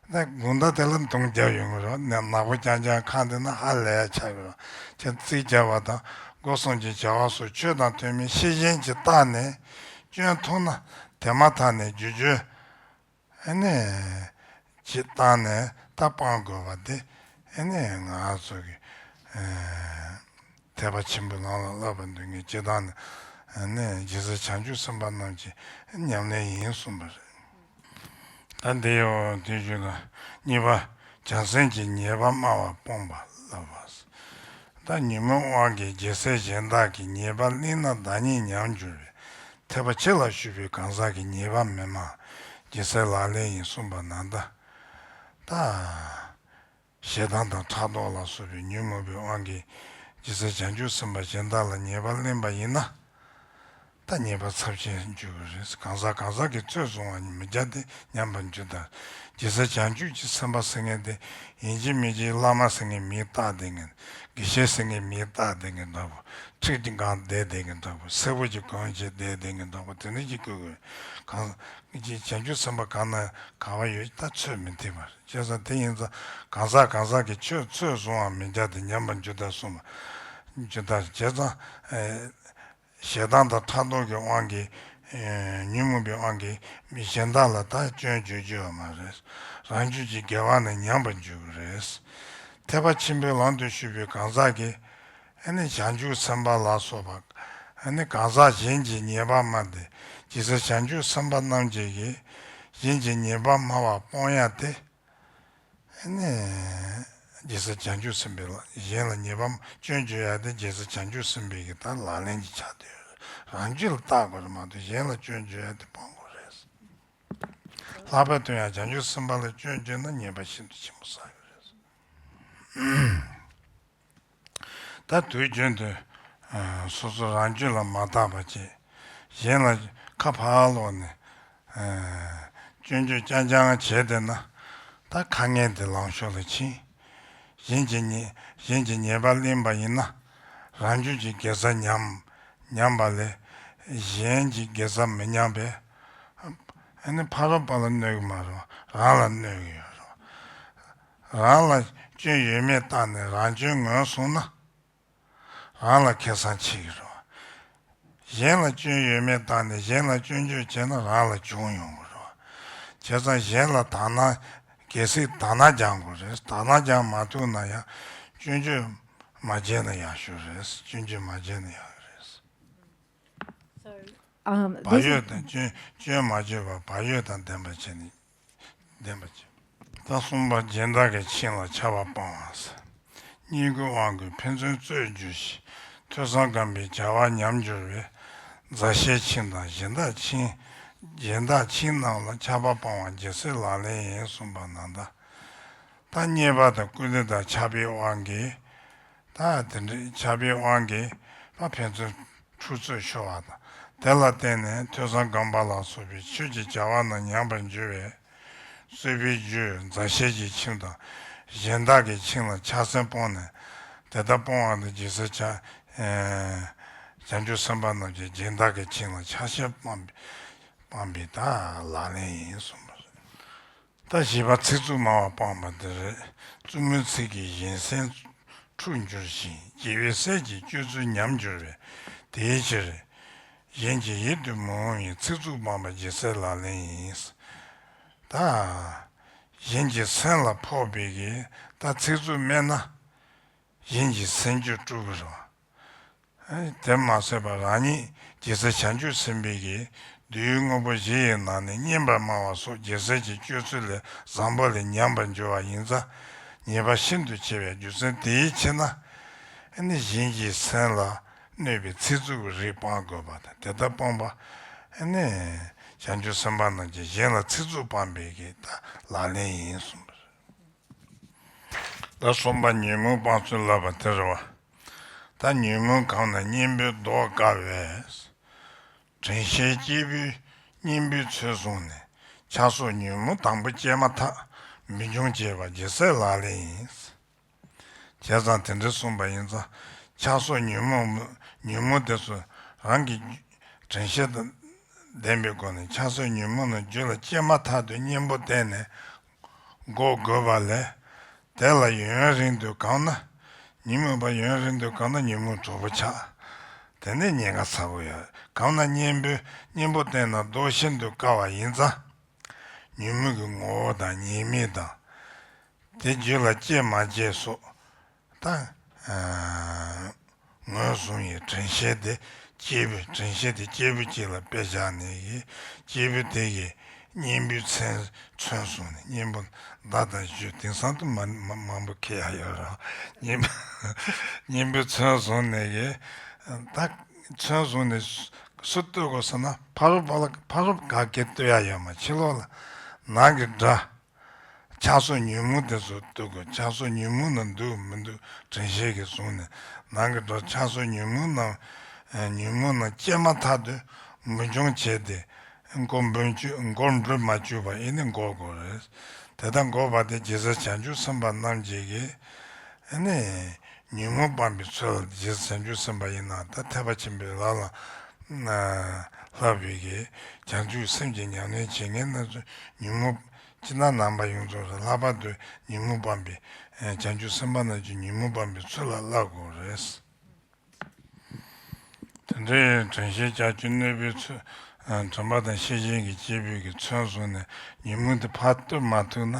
དགོང་དག་དེ་ལ་མདུང་རྒྱབ་ཡོང་གི་རེད། ནག་པོ་རྐྱང་རྐྱང་ཁ་འདི་ན་ཧ་ལས་ཡ་ཆགས་ཀྱི་རེད། ཁྱེད་རྩིས་བརྒྱབ་པ་དང་སྒོ་གསུམ་གྱི་བྱ་བ་སོགས་ཆོས་དང་མཐུན་མིན་ཤེས་བཞིན་གྱིས་བརྟགས་ནས་སྐྱོན་མཐོང་ན་དེ་མ་ཐག་ནས་བསྒྱུར་བཅོས་ཨ་ནི་ཅིག་བཏང་ནས་ད་སྤང་དགོས་པ་དེ་ཨ་ནི་ང་ཚོ་གི་ཨ་ཐེག་པ་ཆེན་པོའི་ནང་ལ་བསླབ་པ་འདུག་ངས་སྤྱིར་བཏང་ནས་ཨ་ནི་རྗེ་བཙུན་བྱང་ཆུབ་སེམས་དཔའ་རྣམས་ཀྱི་ཉམས་ལེན་ཡིན་གསུངས་པ་རེད། ད་འདི་ཡང་དེ་བརྗོད་ན་གཉིས་པ། བྱང་སེམས་ཀྱི་ཉེས་པ་སྨྲ་བ་སྤོང་བ་ལབ་པ། ད་ཉོན་མོངས་དབང་གིས་རྒྱལ་སྲས་གཞན་དག་གི་ཉེས་པ་གླེང་ན་བདག་ཉིད་ཉམས་འགྱུར་བས། ཐེག་པ་ཆེ་ལ་ཞུགས་པའི་གང་ཟག་གི་ཉེས་པ་མི་སྨྲ། རྒྱལ་སྲས་ལག་ལེན་ཡིན་གསུངས་པ་ན་ད། ད། ཞེ་སྡང་དང་ཕྲག་དོག་ལ་སོགས་པའི་ཉོན་མོངས་པའི་དབང་གིས་རྗེ་བཙུན་བྱང་ཆུབ་སེམས་དཔའ་གཞན་དག་ལ་ཉེས་པ་གླེང་པ་ཡིན་ན། ད་ཉེས་པ་ཚབས་ཆེན་འགྱུར་གྱི་རེད། གང་ཟག་གང་ཟག་གིས་ཚོད་བཟུང་བ་མི་བྱ་སྟེ་ཉམས་པར་འགྱུར་ལྟར། རྗེ་བཙུན་བྱང་ཆུབ་ཀྱི་སེམས་དཔའ་ཟེར་མཁན་དེ་ཡིན་གཅིག་མིན་གཅིག་བླ་མ་ཟེར་མཁན་མིང་བཏགས་བསྡད་མཁན། དགེ་བཤེས་ཟེར་མཁན་མིང་བཏགས་བསྡད་མཁན་འདྲ་པོ། ཁྲིག་ཅིག་གང་བསྡད་བསྡད་མཁན་འདྲ་པོ། སེར་པོ་ཅིག་གོན་བྱས་བསྡད་བསྡད་མཁན་འདྲ་པོ་དེ་འདྲ་ཅིག་དགོས་དགོས། གང་ཅིག་བྱང་ཆུབ་སེམས་དཔའ་གང་ན་ག་བ་ཡོད་ད་ཚོད་མི་ཐིག་པར། བྱས་ཙང་དེ་ཡིན་ཙང་གང་ཟག་གང་ཟག་གིས་ཆོས་ཚོད་བཟུང་བ་མི་བྱ་སྟེ་ཉམས་པར་འགྱུར་ལྟར་གསུངས་པ། འགྱུར་ལྟར་བྱས་ཙང་ཞེ་སྡང་དང་ཕྲག་དོག་གི་དབང་གིས་ཉོན་མོངས་པའི་དབང་གིས་མི་གཞན་དག་ལ་ད་སྐྱོན་བརྗོད་རྒྱུ་ཡོད་མ་རེད། རང་རྒྱུད་ཀྱི་དགེ་བ་ནི་ཉམས་པར་འགྱུར་གྱི་རེད། ཐེག་པ་ཆེན་པོའི་ལམ་དུ་ཞུགས་པའི་གང་ཟག་གིས་ཨ་ནི་བྱང་ཆུབ་སེམས་དཔའ་ལ་སོགས་པ་ཨ་ནི་གང་ཟག་གཞན་གྱི་ཉེས་པ་སྨྲ་སྟེ་རྗེ་བཙུན་བྱང་ཆུབ་སེམས་དཔའ་རྣམས་ཀྱིས་གཞན་གྱི་ཉེས་པ་སྨྲ་བ་སྤོང་ཡ་དེ། ཨ་ནི་ རྗེ་བཙུན་བྱང་ཆུབ་སེམས་དཔའི་ལ་གཞན་ལ་ཉེས་པ་སྐྱོན་བརྗོད་ཡ་དེ་རྗེ་བཙུན་བྱང་ཆུབ་སེམས་དཔའི་གི་ད་ལག་ལེན་གྱི་ཆ་དེ་རང་རྒྱུད་ལ་བརྟག་དགོས་རེད་མ་གཏོགས་གཞན་ལ་སྐྱོན་བརྗོད་ཡ་དེ་སྤང་དགོས་རེད། ལྷག་པར་དུ་ཡང་བྱང་ཆུབ་སེམས་དཔའ་ལ་སྐྱོན་བརྗོད་ན་ཉེས་པ་ཤིན་ཏུ་ཆེན་པོ་བསགས་ཡོད་རེད། ད་དུས་རྒྱུན་དུ་སོ་སོ་རང་རྒྱུད་ལ་མ་བརྟག་པ་བྱས། གཞན་ལ་ཁ་ཕར་སློག་ནས་སྐྱོན་བརྗོད་རྐྱང་རྐྱང་བྱས་བསྡད་ན། ད་དཀའ་ངལ་དེ་ལངས་ཕྱོགས་ལ་ཕྱིན། གཞན་གྱི་ཉེས་གཞན་གྱི་ཉེས་པ་གླེང་པ་ཡིན་ན། རང་རྒྱུད་ཀྱི་དགེ་རྩ་ཉམས་ཉམས་པ་ལས། གཞན་གྱི་དགེ་རྩ་མི་ཉམས་པས། ཨ་ནི་ཕ་རོལ་པོ་ལ་གནོད་ཀྱི་མ་རེད། རང་ལ་གནོད་ཀྱི་ཡོད་རེད། རང་ལ་སྐྱོན་ཡོད་མེད་བརྟག་ནས་རང་སྐྱོན་ངོས་བཟུང་ན། རང་ལ་ཁེ་བཟང་ཆེ་གི་རེད། གཞན་ལ་སྐྱོན་ཡོད་མེད་བརྟག་ནས་གཞན་ལ་སྐྱོན་བརྗོད་བྱས་ན་རང་ལ་གྱོང་ཡོང་གི་རེད། བྱས་ཙང་གཞན་ལ་དག་སྣང་གལ་སྲིད་དག་སྣང་སྦྱང་དགོས་རེད། དག་སྣང་སྦྱང་མ་ཐུབ་ན་ཡང་སྐྱོན་བརྗོད་མ་བྱས་ན་ཡག་ཤོས་རེད། སྐྱོན་བརྗོད་མ་བྱས་ན་ཡག་རེད། Um, བག་this is ཡོད་དང་སྐྱོན་སྐྱོན་མ་བརྗོད་པ་བག་ཡོད་དང་ལྡན་པ་བྱས་ནས་ལྡན་པ་བྱས། ད་གསུམ་པ་སྦྱིན་བདག་གི་ཆིངས་ལ་ཆར་པ་སྤང་བ། བསྙེན་བཀུར་དབང་གིས་ཕན་ཚུན་རྩོད་གྱུར་ཞིང་། ཐོས་བསམ་སྒོམ་པའི་བྱ་བ་ཉམས་འགྱུར་བས། མཛའ་བཤེས་ཆིངས་དང་སྦྱིན་བདག་ཆིངས། སྦྱིན་བདག་ཆིངས་རྣམས་ལ་ཆར་པ་སྤང་བ་རྒྱལ་སྲས་ལག་ལེན་ཡིན་གསུངས་པ་ན་ད། ད་རྙེད་པ་དང་བཀུར་སྟི་དང་ཕྱག་དཔེའི་དབང་གིས། ད་དེ་འདྲའི་ཕྱག་དཔེའི་དབང་གིས་ད་ཕན་ཚུན་འཁྲུག་རྩོད་ཤོར་བ་དང་། དེ་ལ་བརྟེན་ནས་ཐོས་བསམ་སྒོམ་པ་ལ་སོགས་པའི་ཆོས་ཀྱི་བྱ་བ་རྣམས་ཉམས་པར་འགྱུར་བས། རྩོད་པའི་རྒྱུ་མཛའ་བཤེས་ཀྱི་ཁྱིམ་དང་གཞན་དག་གི་ཁྱིམ་ལ་ཆགས་སེམས་སྤོང་ནས། དེ་ལྟར་སྤོང་བ་ནི་རྗེ་བཙུན་བྱང་བྱང་ཆུབ་སེམས་དཔའ་རྣམས་ཀྱིས་སྦྱིན་བདག་གི་ཁྱིམ་ལ་ཆགས་ཞེན་སྤངས་པའི་སྤངས་པའི་ད་ལག་ལེན་ཡིན་གསུངས་པ་རེད། ད་བཞི་པ་ཚིག་རྩུབ་སྨྲ་བ་སྤངས་པ་འདི་རེད། རྩུབ་མོའི་ཚིག་གིས་གཞན་སེམས་འཁྲུགས་འགྱུར་ཞིང་། དགྱེས་པའི་སྲས་ཀྱི་སྤྱོད་ཚུལ་ཉམས་འགྱུར་བས། དེའི་ཕྱིར། གཞན་གྱི་ཡིད་དུ་མི་འོང་བའི་ཚིག་རྩུབ་སྤངས་པ་རྗེ་བཙུན་ལག་ལེན་ཡིན། ད་གཞན་གྱི་སེམས་ལ་ཕོག་པའི་གི་ད་ཚིག་རྩུབ་སྨྲས་ན། གཞན་གྱི་སེམས་རྒྱུད་དཀྲུག་གི་རེད་བ། དེ་མ་ཟད་པར་རང་ཉིད་རྗེ་བཙུན་བྱང་ཆུབ་སེམས་དཔའི་གི་བསྡུས་དངོས་པོ་བཞི་ཡི་ནང་ནས་བསྙེན་པར་སྨྲ་བ་སོགས་རྒྱལ་སྲས་ཀྱི་སྤྱོད་ཚུལ་ལས་བཟང་པོ་ལས་ཉམས་པར་འགྱུར་བ་ཡིན་ཙང་ཉེས་པ་ཤིན་ཏུ་ཆེ་བའི་རྒྱུ་མཚན་དེའི་ཕྱིར་ན། ཨ་ནི་གཞན་གྱི་སེམས་ལ་གནོད་པའི་ཚིག་རྩུབ་ཀྱི་རིགས་སྤང་དགོས་པ་དང་དེ་ལྟར་སྤངས་པ། ཨ་ནི་བྱང་ཆུབ་སེམས་དཔའ་རྣམས་ཀྱིས་གཞན་ལ་ཚིག་རྩུབ་སྤངས་པའི་གི་ད་ལག་ལེན་ཡིན་གསུངས་པ་རེད། ད་གསུམ་པ་ཉོན་མོངས་སྤང་ཚུལ་བསླབ་པ་དེ་རེད་བ། ད་ཉོན་མོངས་གང་ན་གཉེན་པོའི་མདོག་དཀར་བས། དྲན་ཤེས་སྐྱེས་བུའི་གཉེན་པོའི་ཚུལ་བཟུང་ནས་ཆགས་སོགས་ཉོན་མོངས་དང་པོ་སྐྱེས་མ་ཐག་མི་འབྱུང་བྱེད་པ་རྗེ་བཙུན་ལག་ལེན་ཡིན། བྱས་ཙང་དེ་འདྲ་གསུངས་པ་ཡིན་ཙང་ཆགས་སོགས་ཉོན་མོངས་ཉོན་མོངས་དེ་ཚོ་རང་གི་དྲན་ཤེས་དང་ལྡན་པའི་སྒོ་ནས་ཆགས་སོགས་ཉོན་མོངས་རྣམས་རྒྱུད་ལ་སྐྱེས་མ་ཐག་ཏུ་གཉེན་པོ་བསྟེན་ནས་འགོག་དགོས་པ་ལས། དེ་ལ་ཡུན་རིང་དུ་གང་ན། ཉོན་མོངས་པ་ཡུན་རིང་དུ་གང་ན་ཉོན་མོངས་གྲོགས་པོ་ཆགས། དེ་ནས་ཉེན་ཁ་ཚ་པོ་ཡོད། གང་ན་གཉེན་པོས་གཉེན་པོ་བསྟེན་ན་མདོག་ཤིན་ཏུ་དཀར་བ་ཡིན་ཙང་། ཉོན་མོངས་ཀྱི་ངོ་བོ་དང་ཉེས་དམིགས་དང་། དེ་རྒྱུད་ལ་སྐྱེས་མ་སྐྱེས་སོགས་དང་། ངོས་བཟུང་བའི་དྲན་ཤེས་དེ་སྐྱེས་བུ་དྲན་ཤེས་དེ་སྐྱེས་བུ་གཅིག་ལ་དཔེ་བཞག་ནས་ཀྱི་སྐྱེས་བུ་དེ་གི་གཉེན་པོའི་མཚན་མཚོན་བཟུང་ནས་གཉེན་པོ་མདའ་དང་གཞུ་དེང་སང་དུ་མ་མ་མང་པོ་ཁེལ་ཡ་ཡོད་རེད། གཉེན་པོ་གཉེན་པོའི་མཚོན་བཟུང་ནས་ཀྱི་ད་མཚོན་བཟུང་ནས་སུ་བསྟོད་དགོས་ཟེར་ན་ཕ་རོལ་པོ་ལ་ཕ་རོལ་ག་གེ་བསྟོད་ཡ་ཡོད་མ་ཕྱི་ལོགས་ལ་ནང་གི་དགྲ། ཆགས་སོགས་ཉོན་མོངས་དེ་ཚོ་བསྟོད་དགོས། ཆགས་སོགས་ཉོན་མོངས་རྣམས་འདུག་མི་འདུག་དྲན་ཤེས་ཀྱིས་བཟུང་ནས་ནང་གི་དགྲ་ཆགས་སོགས་ཉོན་མོངས་རྣམས་ཉོན་མོངས་རྣམས་སྐྱེས་མ་ཐག་ཏུ་མི་འབྱུང་བྱས་ཏེ་མགོ་འབུམ་བཅུ་མགོར་འབུམ་མ་བཅུག་པ་ཨེ་ནི་འགོག་དགོས་རེད། དེ་ལྟར་འགོག་པ་དེ་རྗེ་བཙུན་བྱང་ཆུབ་སེམས་དཔའ་རྣམས་ཀྱིས་ཀྱི་ཨེ་ནི་ཉོན་མོངས་སྤངས་པའི་ཚུལ་རྗེ་བཙུན་བྱང་ཆུབ་སེམས་དཔའ་ཡིན་ན་ད་ཐེག་པ་ཆེན་པོའི་ལམ་ལ་བསླབ་པའི་གི་བྱང་ཆུབ་སེམས་ཀྱི་ཉམས་ལེན་བྱེད་མཁན་རྣམས་ཚོ་ཉོན་མོངས། སྤྱིར་ན་ནང་པ་ཡོངས་རྫོགས་སུ་ལྷག་པར་དུ་ཉོན་མོངས་སྤངས་པའི་བྱང་ཆུབ་སེམས་དཔའ་རྣམས་ཀྱིས་ཉོན་མོངས་སྤངས་པའི་ཚུལ་ལ་བསླབ་དགོས་རེད། དེ་འདྲའི་དྲན་ཤེས་ལྕགས་ཀྱུས་གནོན་པའི་ཚུལ། དྲན་པ་དང་ཤེས་བཞིན་གྱི་སྐྱེས་བུ་གི་མཚོན་བཟུང་ནས་ཉོན་མོངས་དེ་ཕར་གཏོར་མ་ཐུབ་ན་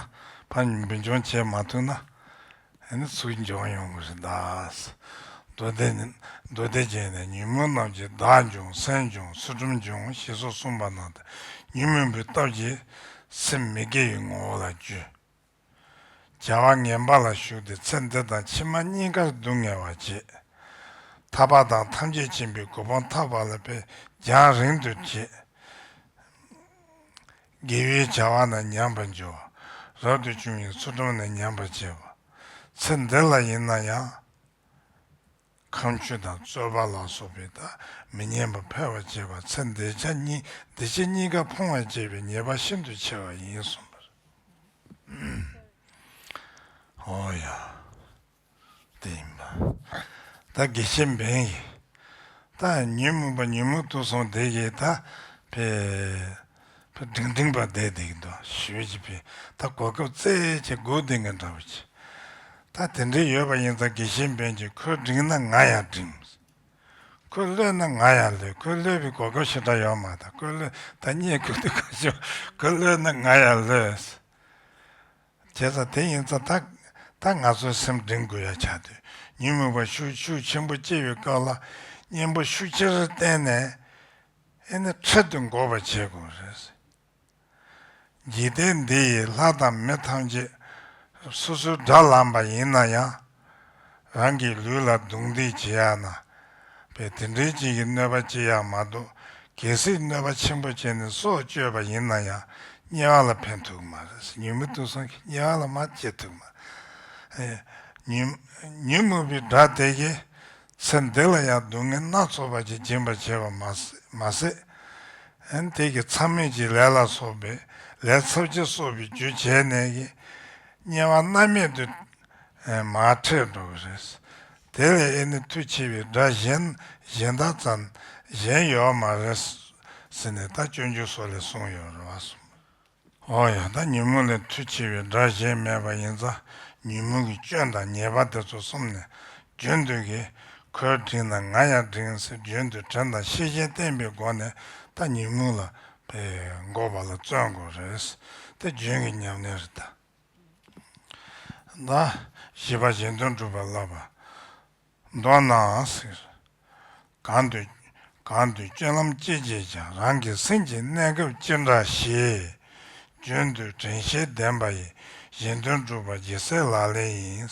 ཕར་འབུད་འཇོམས་བྱེད་མ་ཐུབ་ན། ཨ་ནི་ཚུར་འབྱུང་ཡོང་གི་རེད་ད། མདོ་སྡེ་ནི་མདོ་སྡེ་རྒྱན་ནས་ཉོན་མོངས་རྣམས་ཀྱིས་བདག་འབྱུང་སེམས་འབྱུང་ཚུལ་ཁྲིམས་འབྱུང་ཞེས་སོགས་གསུངས་པ་ནང་ལྟར་ཉོན་མོངས་པའི་སྟོབས་ཀྱིས་སེམས་མི་དགེ་བའི་ངོ་བོ་ལ་འགྱུར། བྱ་བ་ངན་པ་ལ་ཞུགས་ཏེ་ཚེ་འདི་དང་ཕྱི་མ་གཉིས་ཀར་སྡུག་བསྔལ་བར་བྱེད། ཐར་པ་དང་ཐམས་ཅད་མཁྱེན་པའི་གོ་འཕང་ཐོབ་པ་ལ་དཔེ་རྒྱང་རིང་དུ་བྱེད། དགེ་བའི་བྱ་བ་ན་ཉམས་པར་འགྱུར་བ། རབ་ཏུ་བྱུང་བའི་ཚུལ་ཁྲིམས་ན་ཉམས་པར་བྱེད་པ། ཚེ་འདི་ལ་ཡིན་ན་ཡང་། ཁམས་ཆུ་དང་རྩོད་པ་ལ་སོགས་པའི་དག་མི་སྙན་པ་འཕེལ་བར་བྱེད་པ་ཚེ་འདི་ཆ་གཉིས་འདི་ཕྱི་གཉིས་ཀ་ཕུང་བར་བྱེད་པའི་ཉེས་པ་ཤིན་ཏུ་ཆེ་བ་ཡིན་གསུངས་པ་རེད། འོ་ཡ། དེ་ཡིན་པ། ད་དགེ་བཤེས་འབེན་ཡིན། ད་ཉོན་མོངས་པ་ཉོན་མོངས་དུག་གསུམ་དེ་གིས་ད་ཕེ་ཕེ་འབྲིང་འབྲིང་པ་བསྡད་བསྡད་ཀྱི་འདུག་ཞུས་ཀྱི་ཕེ་ད་གོ་སྐབས་བཙལ་བྱས་སྒུག་བསྡད་མཁན་འདྲ་བོ་ཅིག་ད་དེ་འདྲའི་ཡོད་པ་ཡིན་ཙང་དགེ་བཤེས་འབེན་གྱིས་ཁོས་འབྲིང་ན་ང་ཡང་འབྲིང་། ཁོས་གློད་ན་ང་ཡང་གློད། ཁོས་གློད་པའི་གོ་སྐབས་ཞེ་དྲག་ཡོད་མ་རེད། ཁོས་གློད་ད་རྙེད་ཁུལ་དུ་ཁ་ཤོ་ཁོས་གློད་ན་ང་ཡང་གློད། བྱས་ཙང་དེ་ཡིན་ཙང་ད་ད་ང་ཚོའི་སེམས་འབྲིང་དགོས་ཡ་ཆགས་དུས་ཉོན་མོངས་པ་ཤུགས་ཤུགས་ཆེན་པོ་སྐྱེ་བའི་སྐབས་ལ་གཉེན་པོ་ཤུགས་ཆེར་བསྟེན་ནས་ཨེ་ནི་འཕྲལ་དུ་འགོག་པར་བྱེད་དགོས་རེད། འཇིག་རྟེན་འདི་ཡི་ལྷ་དང་མི་ཐམས་ཅད་སོ་སོའི་དགྲ་ལངས་པ་ཡིན་ན་ཡང་། རང་གི་ལུས་ལ་རྡུང་རྡེག་བྱེད་ཡ་ན། པས་དེ་འདྲའི་ཅིག་གི་གནོད་པ་ཅི་ཡང་མ་གཏོགས་གལ་སྲིད་གནོད་པ་ཆེན་པོ་བྱས་ནས་སྲོག་གཅོད་པ་ཡིན་ན་ཡང་དམྱལ་བ་ལ་ཕན་ཐུབ་ཀྱི་མ་རེད། ཉོན་མོངས་དུག་གསུམ་གྱིས་དམྱལ་བ་ལ་མར་སྐྱེལ་ཐུབ་ཀྱི་མ་རེད། ཉོན་ཉོན་མོངས་པའི་དགྲ་དེ་གིས་ཚེ་འདི་ལ་ཡང་སྡུག་བསྔལ་སྣ་ཚོགས་པ་ཅིག་སྦྱིན་པར་བྱེད་པ་མ་ཟད་མ་ཟད། ཨན་དེ་གི་མཚམས་མེད་ཀྱི་ལས་ལ་སོགས་པའི་ལས་ཚབས་ཆེ་གསོག་པའི་རྒྱུ་བྱས་ནས་ཀྱི་དམྱལ་བ་མནར་མེད་དུ་མར་ཁྲིད་འགྲོ་གི་རེད། དེ་ལས་ཨེ་ནི་མཐུ་ཆེ་བའི་དགྲ་གཞན་གཞན་དག་ཙམ་གཞན་ཡོད་མ་རེད་ཟེར་ནས་ད་སྤྱོད་འཇུག་སོགས་ལས་གསུངས་ཡོད་རེད་བ་གསུངས། འོ་ཡ་ད་ཉོན་མོངས་ལས་མཐུ་ཆེ་བའི་དགྲ་གཞན་མེད་པ་ཡིན་ཙང་ཉོན་མོངས་ཀྱི་སྐྱོན་དང་ཉེས་པ་དེ་ཚོ་གསུམ་ནས་རྒྱུན་དུ་གི་ཁོས་འབྲིང་ན་ང་ཡང་འབྲིང་ཟེར་རྒྱུན་དུ་དྲན་དང་ཤེས་བཞིན་བསྟེན་པའི་སྒོ་ནས་ད་ཉོན་མོངས་ལ་འགོག་པ་ལ་བརྩོན་དགོས་རེད། དེ་རྒྱུན་གྱི་ཉམས་ལེན་རེད་ད། ད་བཞི་པ་གཞན་དོན་སྒྲུབ་པ་བསླབ་པ། མདོར་ན་ཟེར། གང་དུ་གང་དུ་སྤྱོད་ལམ་ཅི་བྱེད་ཀྱང་རང་གི་སེམས་ཀྱི་གནས་སྐབས་ཅི་འདྲ་ཞིག་རྒྱུན་དུ་དྲན་ཤེས་ལྡན་པ་ཡིས་གཞན་དོན་སྒྲུབ་པ་ཇི་སྲིད་ལག་ལེན་ཡིན།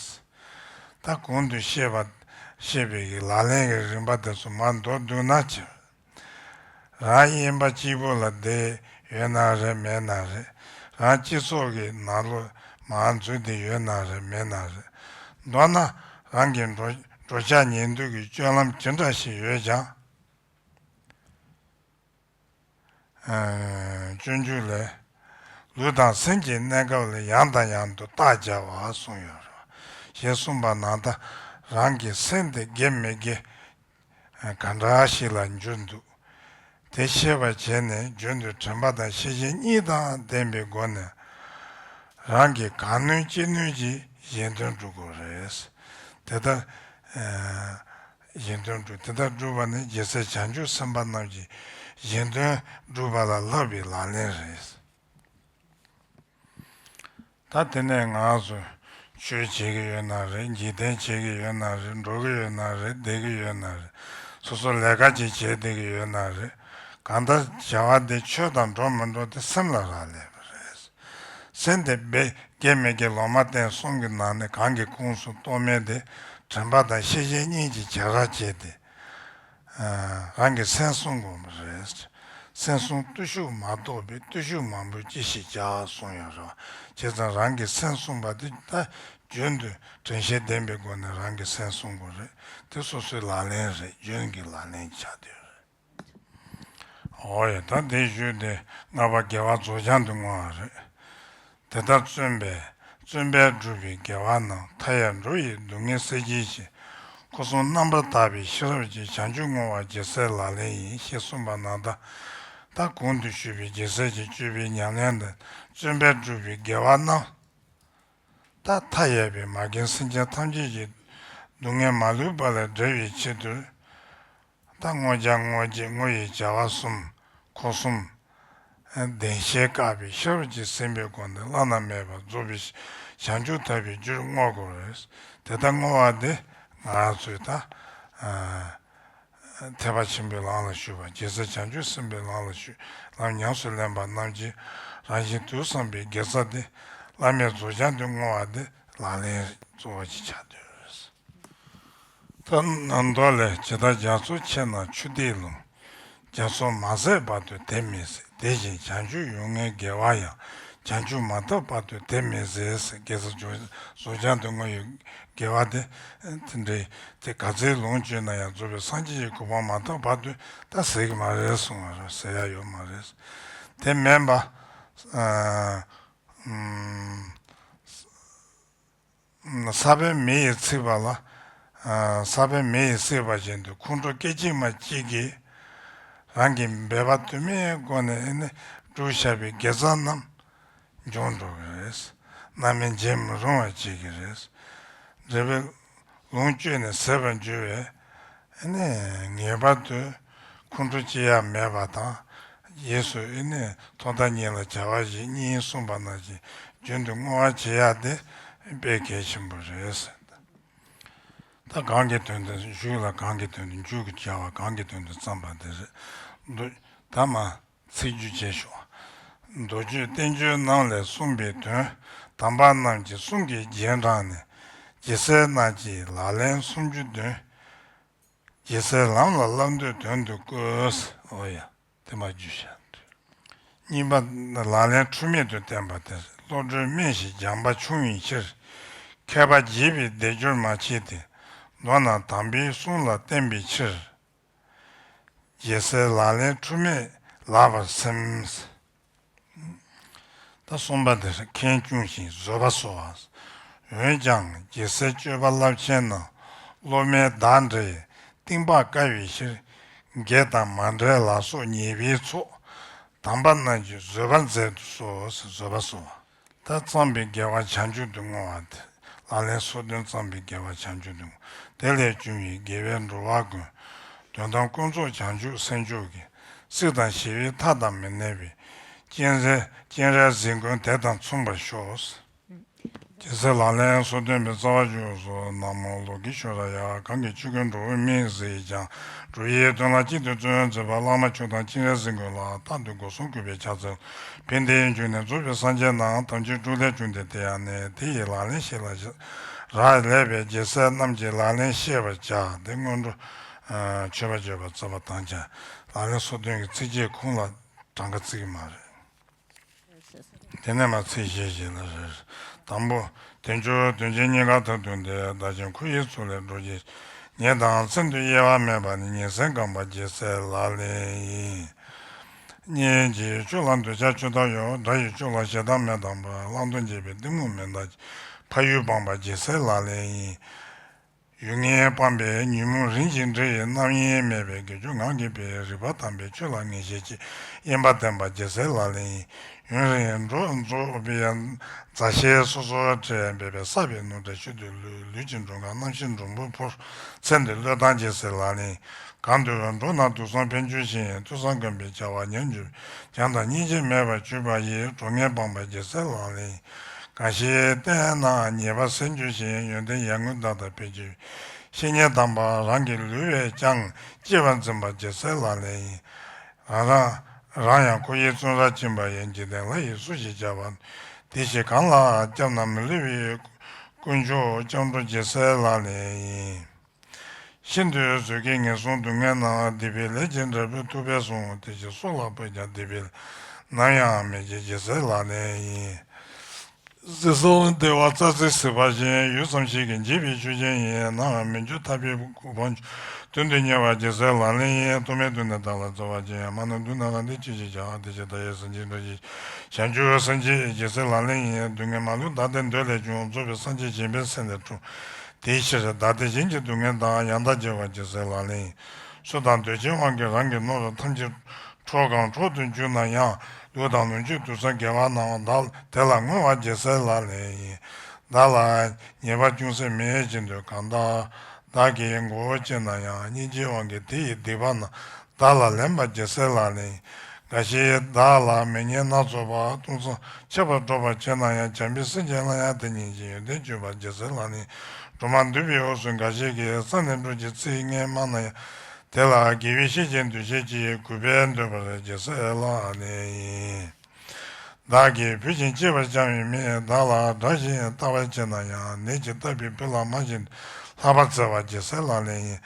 ད་གོང་དུ་བཤད་པ་བཤད་པའི་ལག་ལེན་གྱི་རིམ་པ་དེ་ཚོ་མར་མདོར་བསྡུས་ན་ཆེ། རང་དབེན་པ་གཅིག་པུ་ལ་བསྡད་ཡོད་ན་རེད་མེད་ན་རེད། རང་སྤྱི་ཚོགས་ཀྱི་ནང་ལོགས་མར་འཛུལ་བསྡད་ཡོད་ན་རེད་མེད་ན་རེད། མདོར་ན་རང་གི་འགྲོ་འགྲོ་འཆག་ཉལ་འདུག་གི་སྤྱོད་ལམ་ཇི་འདྲ་ཞིག་ཡོད་ཀྱང་། སྤྱོད་འཇུག་ལས། ལུས་དང་སེམས་ཀྱི་གནས་སྐབས་ལ་ཡང་དང་ཡང་དུ་བརྟག་བྱ་བ་གསུངས་ཡོད་རེད། ཞེས་གསུངས་པ་ན་ད་རང་གི་སེམས་དེ་དགེ་མི་དགེ། ག་འདྲ་ཞིག་ལ་འགྱུར་འདུག་དེ་ཤེས་པར་བྱས་ནས་རྒྱུན་དུ་དྲན་པ་དང་ཤེས་བཞིན་གཉིས་དང་ལྡན་པའི་སྒོ་ནས་རང་གིས་གང་ནུས་ཅི་ནུས་ཀྱིས་གཞན་དོན་སྒྲུབ་དགོས་རེད། དེ་ལྟར་གཞན་དོན་སྒྲུབ་དེ་ལྟར་སྒྲུབ་པ་ནི་རྗེ་བཙུན་བྱང་ཆུབ་སེམས་དཔའ་རྣམས་ཀྱིས་གཞན་དོན་སྒྲུབ་པ་ལ་བསླབ་པའི་ལག་ལེན་རེད། ད་དེ་ནས་ང་ཚོ་ཆོས་བྱེད་ཀྱི་ཡོད་ན་རེད། འཇིག་རྟེན་བྱེད་ཀྱི་ཡོད་ན་རེད། འགྲོ་གི་ཡོད་ན་རེད། བསྡད་ཀྱི་ཡོད་ན་རེད། སོ་སོ་ལས་ཀ་ཅིག་བྱེད་བསྡད་ཀྱི་ཡོད་ན་རེད། གང་ལྟར་བྱ་བ་འདི་ཆོས་དང་འགྲོ་མི་འགྲོ་དེ་སེམས་ལ་རག་ལས་པ་རེད། སེམས་དེ་དགེ་དགེ་མི་དགེ་ལོག་སྨྲ་བསྟན་གསུམ་གྱི་ནང་ནས་གང་གི་ཁོངས་སུ་གཏོགས་མིན་དེ་དྲན་པ་དང་ཤེས་བཞིན་གཉིས་ཀྱིས་བྱ་ར་བྱས་ཏེ། རང་གི་སེམས་བསྲུང་དགོས་པ་རེད། སེམས་བསྲུང་བརྟུལ་ཞུགས་མ་གཏོགས་པའི་བརྟུལ་ཞུགས་མང་པོས་ཅི་ཞིག་བྱ་གསུངས་ཡོད་རེད། བྱས་ཙང་རང་གི་སེམས་བསྲུངས་པ་དེ་ད་རྒྱུན་དུ་དྲན་ཤེས་ལྡན་པའི་སྒོ་ནས་རང་གི་སེམས་བསྲུང་དགོས་རེད། དེ་སོ་སོའི་ལག་ལེན་རེད། རྒྱུན་གྱི་ལག་ལེན་ཆགས་བསྡད་རེད། འོ་ཡ་ད་འདི་ཞུས་ཏེ་ལྔ་པ་དགེ་བ་རྫོགས་བྱང་དུ་བསྔོ་བ་རེད། དེ་ལྟར་བརྩོན་པས་བརྩོན་པས་བསྒྲུབས་པའི་དགེ་བ་རྣམས་མཐའ་ཡས་འགྲོ་ཡི་སྡུག་བསྔལ་སེལ་བྱེད་ཅིང་། འཁོར་གསུམ་རྣམ་པར་དག་པའི་ཤེས་རབ་ཀྱིས་བྱང་ཆུབ་བསྔོ་བ་ཇི་སྲིད་ལག་ལེན་ཡིན། ཞེས་གསུངས་པ་ན་ད་ད་གོང་དུ་ཞུས་པའི་རྒྱལ་སྲས་ཀྱི་སྤྱོད་པའི་ཉམས་ལེན་དང་བརྩོན་པས་བསྒྲུབས་པའི་དགེ་བ་རྣམས་ད་མཐའ་ཡས་པའི་མ་རྒན་སེམས་ཅན་ཐམས་ཅད་ཀྱི་སྡུག་བསྔལ་མ་ལུས་པ་ལས་སྒྲོལ་བའི་ཆེད་དུ། ད་བསྔོ་བྱ་བསྔོ་བྱེད་བསྔོ་བའི་བྱ་བ་གསུམ། འཁོར་གསུམ། བདེན་བཞིར་བཀག་པའི་ཤེས་རབ་ཀྱིས་ཟིན་པའི་སྒོ་ནས་བླ་ན་མེད་པ་རྫོགས་པའི་བྱང་ཆུབ་ཐོབ་པའི་རྒྱུར་བསྔོ་དགོས་རེད། དེ་ལྟར་བསྔོ་བ་འདི་ང་ཚོས་ད་ཐེག་པ་ཆེན་པོའི་ལམ་ལ་ཞུགས་པ་རྗེ་བཙུན་བྱང་ཆུབ་སེམས་དཔའི་ལམ་ལ་ཞུགས་ལམ་ཉམས་སུ་ལེན་པ་རྣམས་ཀྱིས་རང་གཞན་དུས་གསུམ་པའི་དགེ་རྩ་འདི་བླ་མེད་རྫོགས་བྱང་དུ་བསྔོ་བ་འདི་ ལག་ལེན་གཙོ་བོ་ཅིག་ཆགས་བསྡད་ཡོད་རེད། ད་ནང་དོན་ལས་ཇི་ལྟར་རྒྱ་མཚོ་ཆེ་ན་ཆུ་དེའི་ལུང་། རྒྱ་མཚོ་མ་ཟད་བར་དུ་དེ་མི་ཟད། དེ་བཞིན་བྱང་ཆུབ་ཡོན་ཏན་དགེ་བ་ཡང་། བྱང་ཆུབ་མ་ཐོབ་བར་དུ་དེ་མི་ཟད། དགེ་རྩ་རྫོགས་བྱང་དུ་བསྔོ་བའི་དགེ་བ་དེ་དེ་འདྲའི་དེ་ག་ཚོད་ལོངས་སྤྱོད་ན་ཡང་རྫོགས་པའི་སངས་རྒྱས་ཀྱི་གོ་འཕང་མ་ཐོབ་བར་དུ་ད་ཟད་ཀྱི་མ་རེད་གསུངས་པ་རེད། ཟད་ཡ་ཡོད་མ་རེད། དེ་མིན་པ། ཨ། ཨུམ། ས་བོན་མེ་ཡིས་ཚིག་པ་ལ། ས་བོན་མེ་ཡིས་ཚིག་པ་བཞིན་དུ་ཁོང་ཁྲོ་སྐད་ཅིག་མ་གཅིག་གིས་རང་གི་འབད་པ་དུ་མའི་སྒོ་ནས་ཨེ་ནི་བསྒྲུབས་བཞག་པའི་དགེ་རྩ་རྣམས་འཇོམས་འགྲོ་གི་རེད། རྣམ་སྨིན་བྱེད་མི་རུང་བར་བྱེད་ཀྱི་རེད། འབྲས་བུ་ལོངས་སྤྱོད་ནས་ཟད་པར་འགྱུར་བས། ཨེ་ནས་ངེས་པར་དུ་ཁོང་ཁྲོ་སྐྱེ་ཡ་མེད་པ་དང་། རྗེས་སུ་ཨེ་ནས་ཐོག་མཐའ་གཉིས་ལ་བྱ་བ་ཞིག་གཉིས་གསུངས་པ་ནང་བཞིན་རྒྱུན་དུ་བསྔོ་བ་བྱེད་ཡ་དེ་དཔེ་གལ་ཆེན་པོ་རེད་ཟེར། ད་གང་གི་དོན་དུ་བཞུགས་ལ་གང་གི་དོན་དུ་འཇུག་གི་བྱ་བ་གང་གི་དོན་དུ་བརྩམས་པ་དེ་རེད་འདུག་ད་མ་ཚིག་བརྗོད་བྱས་ཤོག་མདོ་རྒྱུད་བསྟན་བཅོས་རྣམས་ལས་གསུངས་པའི་དོན། དམ་པ་རྣམས་ཀྱིས་གསུང་གི་རྗེས་འབྲངས་ནས། རྗེ་སྲས་རྣམས་ཀྱིས་ལག་ལེན་སུམ་ཅུ་འདོན། རྗེ་སྲས་ལམ་ལ་བསླབ་འདོད་དོན་དུ་བཀོད། འོ་ཡ། དེ་མ་རྒྱུ་བཤད། གཉིས་པ། ལག་ལེན་འཁྲུལ་མེད་དུ་བསྟན་པ་སྟེ། བློ་གྲོས་སྨིན་ཞིང་སྦྱངས་པ་ཆུང་བའི་ཕྱིར། མཁས་པ་བརྗེད་པའི་སྡེབ་སྦྱོར་མ་བྱས་ཏེ། མདོར་ན་དམ་པའི་གསུང་ལ་བརྟེན་པའི་ཕྱིར། རྗེ་སྲས་ལག་ལེན་འཁྲུལ་མེད་ལགས་པར་སེམས། ད་གསུམ་པ་དེར་ཁེངས་སྐྱུང་ཞིང་བཟོད་པ་གསོ་བ། འོན་ཀྱང་རྗེ་སྲས་སྤྱོད་པ་རླབས་ཆེན་ནང་། སློབ་མའི་བདག་འདྲ་ཡི་གཏིང་དཔག་དཀའ་བའི་ཕྱིར། དགེ་དང་མ་འབྲེལ་ལ་སོགས་ཉེས་པའི་ཚོགས། དམ་པ་རྣམས་ཀྱིས་བཟོད་པར་མཛད་དུ་གསོལ། བཟོད་པ་གསོ་བ། ད་བརྩམས་པའི་དགེ་བ་བྱང་ཆུབ་ཏུ་བསྔོ་བ་སྟེ། ལག་ལེན་སོ་བདུན་བརྩམས་པའི་དགེ་བ་བྱང་ཆུབ་ཏུ་བསྔོ། དེ་ལས་བྱུང་བའི་དགེ་བས་འགྲོ་བ་ཀུན། དོན་དམ་ཀུན་རྫོབ་བྱང་ཆུབ་སེམས་མཆོག་གི། སྲིད་དང་ཞི་བའི་མཐའ་དང་མི་གནས་པའི། སྤྱན་རས་སྤྱན་རས་གཟིགས་མགོན་དེ་དང་མཚུངས་པར་ཤོག་རྗེ་སྲས་ལག་ལེན་སོ་བདུན་པའི་རྩ་བ་བཅུ་སོགས་ན་མོ་ལོ་ཀེ་ཤྭ་ར་ཡ། གང་གིས་ཆོས་ཀུན་འགྲོ་བའི་དམིགས་བཟུང་ཡིས་ཀྱང་། འགྲོ་བའི་དོན་ལ་གཅིག་ཏུ་བརྩོན་མཛད་པ། བླ་མ་མཆོག་དང་སྤྱན་རས་གཟིགས་མགོན་ལ། རྟག་ཏུ་སྒོ་གསུམ་གུས་པས་ཕྱག་འཚལ་ལོ། ཕན་བདེའི་འབྱུང་གནས་རྫོགས་པའི་སངས་རྒྱས་རྣམས། ཐམས་ཅད་སྤྲུལ་ལས་བྱུང་སྟེ་དེ་ཡང་གནས། དེ་ཡི་ལག་ལེན་ཤེས་ལ་བཞག་རག་ལས་པའི་རྗེ་སྲས་རྣམས་ཀྱི་ལག་ལེན་ཤེས་པར་བྱ། དེ་སྔོན་འགྲོ། ཨ། མཆོད་པ་བརྗོད་པ་བརྩམ་པ་དང་བཅས། ལག་ལེན་སོ་བདུན་གྱི་ཚིགས་བཅད་ཁུངས་ལ་གྲངས་ཀ་བརྩི་གི་མ་རེད། དེ་ནས་མར་ཚིག་བཞི་བཞི་ལ་རེ་རེ། དང་པོ། དལ་འབྱོར་དོན་ཆེན་རྙེད་དཀའ་ཐབས་སྡུག་འདི། བདག་གཞན་འཁོར་བའི་མཚོ་ལས་སྒྲོལ་གྱིས་ཤིག་ཉིད་དང་མཚན་དུ་དབྱེ་བ་མེད་པ་ནི། ཉིན་མཚན་གང་བར་རྗེ་སྲས་ལག་ལེན་ཡིན། སྙིང་རྗེའི་ཆོས་ལ་འདོད་ཆགས་ཆུ་ལྟར་གཡོ། དགྲ་ཡི་ཕྱོགས་ལ་ཞེ་སྡང་མེ་ལྟར་འབར། བླང་དོར་འབྱེད་པའི་གཏི་མུག་མེ་ལྟར་འབར། ཕ་ཡུལ་སྤངས་པ་རྗེ་སྲས་ལག་ལེན་ཡིན། ཡུལ་ངན་སྤངས་པས་ཉོན་མོངས་རིམ་གྱིས་འབྲི་ཡི། རྣམ་གཡེང་མེད་པས་དགེ་སྦྱོར་ངང་གིས་འཕེལ། རིག་པ་དམ་པས་ཆོས་ལ་ངེས་ཤེས་སྐྱེ། དབེན་པ་བསྟེན་པ་རྗེ་སྲས་ལག་ལེན་ཡིན། ཡུན་རིང་འགྲོ་རྫོགས་པའི་མཛའ་བཤེས་སོ་སོར་འཕྲད། འབད་པས་བསགས་པའི་ནོར་འཁྲུལ་ཤུལ་དུ་ལུས། ལུས་ཀྱི་མགྲོན་ཁང་རྣམ་ཤེས་མགྲོན་པོ་ཕུར། མཚན་དུ་བློས་བཏང་རྗེ་སྲས་ལག་ལེན་ཡིན། གང་དུ་འགྲོ་ན་དུག་གསུམ་ཕན་བྱེད་ཅིང་། ཐོས་བསམ་སྒོམ་པའི་བྱ་བ་ཉམས་འགྱུར། བྱམས་དང་སྙིང་རྗེ་མེད་པར་གྱུར་པ་ཡི། གྲོགས་ངན་སྤངས་པ་རྗེ་སྲས་ལག་ལེན་ཡིན། གང་ཞིག་བསྟེན་ན་ཉེས་པ་སེལ་འགྱུར་ཞིང་། ཡོན་ཏན་ཡར་ངོའི་ཟླ་ལྟར་འཕེལ་འགྱུར། བཤེས་གཉེན་དམ་པ་རང་གི་ལུས་བས་ཀྱང་། གཅེས་པར་འཛིན་པ་རྗེ་སྲས་ལག་ལེན་ཡིན། རང་རང་རང་ཡང་འཁོར་བའི་བཙོན་རར་བཅིངས་པ་ཡི། འཇིག་རྟེན་ལྷ་ཡིས་སུ་ཞིག་བྱ་བ། དེ་ཞིག་གང་ལ་སྐྱབས་ན་མི་བསླུ་བའི། དཀོན་མཆོག་སྐྱབས་འགྲོ་རྗེ་སྲས་ལག་ལེན་ཡིན། ཤིན་ཏུ་བཟོད་དཀའི་ངན་སོང་སྡུག་བསྔལ་ན། སྡིག་པའི་ལས་ཀྱི་འབྲས་བུ་ཐོབ་པས་གསུངས། དེ་ཕྱིར་སྲོག་ལ་ཕོད་ཀྱང་སྡིག་པའི་ལས། ནམ་ཡང་མི་བགྱིད་རྗེ་སྲས་ལག་ལེན་ཡིན། སྲིད་གསུམ་བདེ་བ་རྩྭ་རྩེར་ཟིལ་པ་བཞིན། ཡུད་ཙམ་ཞིག་གིས་འཇིག་པའི་ཆོས་ཅན་ཡིན། ནམ་ཡང་མི་འགྱུར་ཐར་པའི་གོ་འཕང་མཆོག། དོན་དུ་གཉེར་བ་རྗེ་སྲས་ལག་ལེན་ཡིན། རྟོག་མེད་དུས་ནས་བདག་ལ་བརྩེ་བ་ཅན། མ་ནོར་དུས་ན་ལ་འདི་ཅི་ཞིག་བྱ། དེ་ཕྱིར་བདག་ཡིད་བཟུང་ཅིང་འགྲོ་ཡི། བྱང་ཆུབ་སེམས་བསྐྱེད་རྗེ་སྲས་ལག་ལེན་ཡིན། སྡུག་བསྔལ་མ་ལུས་བདག་བསྟེན་འདོད་ལས་བྱུང་། རྫོགས་པའི་སངས་རྒྱས་གཞན་ཕན་སེམས་ལས་འཁྲུངས། དེའི་ཕྱིར་བདག་བསྟེན་གཞན་གྱི་སྡུག་བསྔལ་དང་། ཡང་དག་བརྗེ་བ་རྗེ་སྲས་ལག་ལེན་ཡིན། སུ་དང་འདོད་ཆེན་དབང་གིས་རང་གི་ནོར་ཐམས་ཅད་འཕྲོག་གམ་འཕྲོག་ཏུ་འཇུག་ན་ཡང་། ལུས་དང་ལོངས་སྤྱོད་དུག་གསུམ་དགེ་བ་རྣམས། བདག་དེ་ལ་བསྔོ་བ་རྗེ་སྲས་ལག་ལེན་ཡིན། བདག་ལ་ཉེས་པ་ཅུང་ཟད་མེད་བཞིན་དུ། གང་དག་བདག་གིས་མགོ་བོ་བཅད་ན་ཡང་། སྙིང་རྗེའི་དབང་གིས་དེ་ཡི་སྡིག་པ་རྣམས། བདག་ལ་ལེན་པ་རྗེ་སྲས་ལག་ལེན་ཡིན། འགའ་ཞིག་བདག་ལ་མི་སྙན་སྣ་ཚོགས་པ། སྟོང་བསམ་ཁྱབ་པར་སྒྲོག་པར་བྱེད་ན་ཡང་། བྱམས་པའི་སེམས་ཀྱིས་སླར་ཡང་དེ་ཉིད་ཀྱི། ཡོན་ཏན་བརྗོད་པ་རྗེ་སྲས་ལག་ལེན་ཡིན། སྒྲོལ་མ་འདུས་པའི་དབུས་སུ་འགའ་ཞིག་གིས། རྩ་ནས་འགྲོ་ཅིག་ཚིག་ངན་སྨྲ་ན་ཡང་། དེ་ལ་དགེ་བའི་བཤེས་ཀྱིས་འདུ་ཤེས་ཀྱིས། གུས་པས་འདུད་པར་རྗེ་སྲས་ལག་ལེན་ཡིན། བདག་གིས་བུ་བཞིན་གཅེས་པར་བྱ་བའི་མིས། བདག་ལ་དགྲ་བཞིན་ལྟ་བར་བྱེད་ན་ཡང་། ནད་ཀྱིས་བཏབ་པའི་བུ་ལ་མ་བྱིན་ཏུ། ལྷག་པར་བརྩེ་བ་རྒྱལ་སྲས་ལག་ལེན་ཡིན།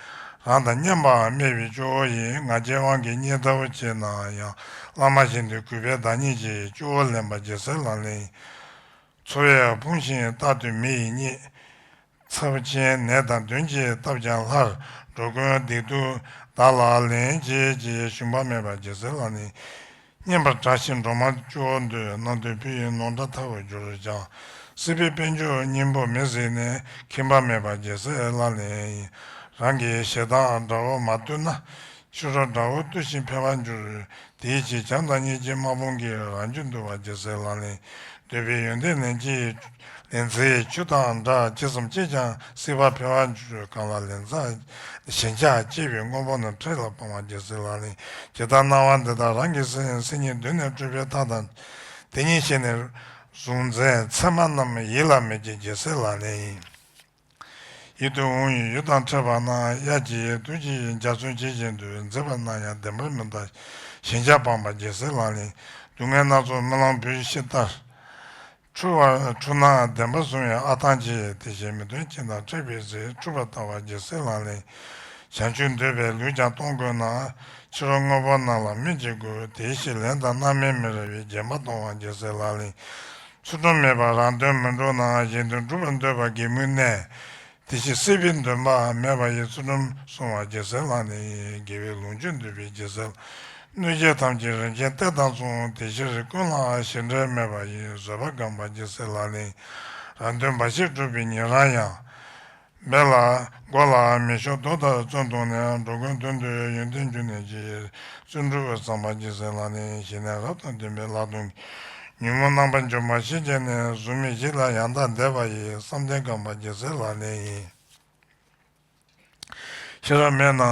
རང་དང་མཉམ་པ་སྨྲས་པའི་སྐྱོ་བོ་ཡིས། ང་རྒྱལ་དབང་གིས་བརྙས་ཐབས་བྱེད་ན་ཡང་། བླ་མ་བཞིན་དུ་གུས་པས་བདག་ཉིད་ཀྱི། སྐྱོ་བོ་ལེན་པ་རྒྱལ་སྲས་ལག་ལེན་ཡིན། འཚོ་བས་ཕུང་ཞིང་རྟག་ཏུ་མི་ཡི་རྙེད། ཚབས་ཆེན་ནད་དང་གདོན་གྱིས་བཏབ་ཀྱང་སླར། འགྲོ་ཀུན་བདེ་སྡུག་བདག་ལ་ལེན་བྱེད་ཅེས། ཞུམ་པ་མེད་པར་རྒྱལ་སྲས་ལག་ལེན་ཡིན། བསྙེན་པར་གྲགས་ཤིང་སྒྲོལ་མ་སྐྱོ་བོ་འདོད། རྣམ་ཐོས་བུ་ཡི་ནོར་འདྲ་ཐལ་བར་གྱུར་ཀྱང་། སྲིད་པའི་དཔལ་འབྱོར་སྙིང་པོ་མི་གཟིགས་ནས། ཁེངས་པ་མེད་པར་རྒྱལ་སྲས་ལག་ལེན་ཡིན། རང་གི་ཞེ་སྡང་དགྲ་བོ་མ་བཏུལ་ན། ཕྱི་རོལ་དགྲ་བོ་བཏུལ་ཞིང་འཕེལ་བར་འགྱུར། དེའི་ཕྱིར་བྱམས་དང་སྙིང་རྗེའི་དམག་དཔུང་གིས། རང་རྒྱུད་འདུལ་བར་རྒྱལ་སྲས་ལག་ལེན། འདོད་པའི་ཡོན་ཏན་ལན་གཅིག་ལན་ཚྭའི་ཆུ་དང་འདྲ། ཅི་བསམ་སྤྱད་ཀྱང་སྲིད་པ་འཕེལ་བར་འགྱུར། གང་ལ་ལན་ཚྭ་ཞེན་ཆགས་སྐྱེས་པའི་དངོས་པོ་རྣམས། འཕྲལ་ལ་སྤང་བར་རྒྱལ་སྲས་ལག་ལེན། ཇི་ལྟར་སྣང་བ་འདི་དག་རང་གི་སེམས། སེམས་ཉིད་གདོད་ནས་སྤྲོས་པའི་མཐའ་དང་། དེ་ཉིད་ཤེས་ནས་གཟུང་འཛིན་མཚན་མ་རྣམས། ཡིད་ལ་མི་བྱེད་རྒྱལ་སྲས་ལག་ལེན་ཡིན། ཡིད་དུ་འོང་བའི་ཡུལ་དང་འཕྲད་པ་ན། གཡའ་གཅིག་དུས་གཅིག་འཇའ་ཚོན་ཇི་བཞིན་དུ། མཛེས་པར་སྣང་ཡང་བདེན་པར་མི་ལྟ། ཞེན་ཆགས་སྤངས་པ་རྒྱལ་སྲས་ལག་ལེན། སྡུག་བསྔལ་སྣ་ཚོགས་རྨི་ལམ་བུ་ཤི་ལྟར། འཁྲུལ་བ་འཁྲུལ་སྣང་བདེན་པར་བཟུང་བའི་ཨ་ཐང་ཆད། དེ་ཕྱིར་མི་མཐུན་རྐྱེན་དང་འཕྲད་པའི་ཚེ། འཁྲུལ་པར་ལྟ་བ་རྒྱལ་སྲས་ལག་ལེན། བྱང་ཆུབ་འདོད་པས་ལུས་ཀྱང་གཏོང་དགོས་ན། ཕྱི་རོལ་དངོས་པོ་རྣམས་ལ་སྨོད་ཅིག་དགོས། དེའི་ཕྱིར་ལན་དང་རྣམ་སྨིན་མི་རུང་བའི། བརྒྱན་པ་གཏོང་བ་རྒྱལ་སྲས་ལག་ལེན། ཚུལ་ཁྲིམས་མེད་པར་རང་དོན་མི་འགྲུབ་ན། གཞན་དོན་སྒྲུབ་པར་འདོད་པ་གད་མོའི་གནས། དེ་ཕྱིར་སྲིད་པའི་འདུན་པ་མེད་པ་ཡི། ཚུལ་ཁྲིམས་སྲུང་བ་རྒྱལ་སྲས་ལག་ལེན་ཡིན། དགེ་བའི་ལོངས་སྤྱོད་འདོད་པའི་རྒྱལ་སྲས། གནོད་བྱེད་ཐམས་ཅད་རིན་ཆེན་གཏེར་དང་མཚུངས། དེ་ཕྱིར་ཀུན་ལའང་ཞེ་འགྲས་མེད་པ་ཡི། བཟོད་པ་སྒོམ་པ་རྒྱལ་སྲས་ལག་ལེན་ཡིན། རང་དོན་འབའ་ཞིག་སྒྲུབ་པའི་ཉེ་རང་ཡང་། འབེན་ལ་མགོ་ལ་མེ་ཤོག་རྡོ་ལྟར་བཙོན་བཏང་ནས། འགྲོ་ཀུན་དོན་དུ་ཡོན་ཏན་གྱུར་ནས་ཀྱི། བརྩོན་འགྲུས་བརྩམས་པ་རྒྱལ་སྲས་ལག་ལེན་ཡིན། ཞི་གནས་རབ་དང་ལྡན་པའི་ལྷག་མཐོང་གིས། ཉོན་མོངས་རྣམ་པར་འཇོམས་པ་ཤེས་བྱས་ནས། གཟུགས་མེད་བཞི་ལ་ཡང་དག་བཟླས་པ་ཡིས། བསམ་གཏན་བསྐང་བ་རྒྱལ་སྲས་ལག་ལེན་ཡིན། ཤེས་རབ་མེད་ན་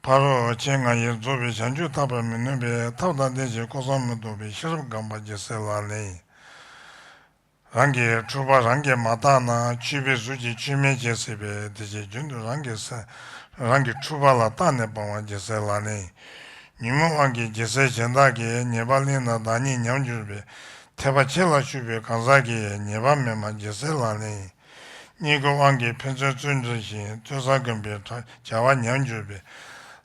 ཕ་རོལ་ཕྱིན་ལྔ་ཡིས་རྫོགས་པའི་བྱང་ཆུབ་ཐོབ་པར་མི་ནུས་པས། ཐབས་དང་ལྡན་ཞིང་སྐུ་གསུང་མི་རྟོག་པའི། ཤེས་རབ་སྒོམ་པ་རྒྱལ་སྲས་ལག་ལེན་ཡིན། རང་གི་འཁྲུལ་པ་རང་གིས་མ་བརྟགས་ན། ཆོས་པའི་གཟུགས་ཀྱིས་ཆོས་མིན་བྱེད་སྲིད་པས། དེ་ཕྱིར་རྒྱུན་དུ་རང་གི་སེམས། རང་གི་འཁྲུལ་པ་ལ་བརྟགས་ནས་སྤང་བ་རྒྱལ་སྲས་ལག་ལེན་ཡིན། ཉོན་མོངས་དབང་གིས་རྒྱལ་སྲས་གཞན་དག་གིས། ཉེས་པ་བསླངས་ན་བདག་ཉིད་ཉམས་འགྱུར་བས། ཐེག་པ་ཆེ་ལ་ཞུགས་པའི་གང་ཟག་གིས། ཉེས་པ་མེད་མ་རྒྱལ་སྲས་ལག་ལེན་ཡིན། རྙེད་བཀུར་དབང་གིས་ཕན་ཚུན་བརྩོན་འགྲུས་ཤིང་། ལྟོས་བསམ་སྒོམ་པའི་བྱ་བ་ཉམས་འགྱུར་བས།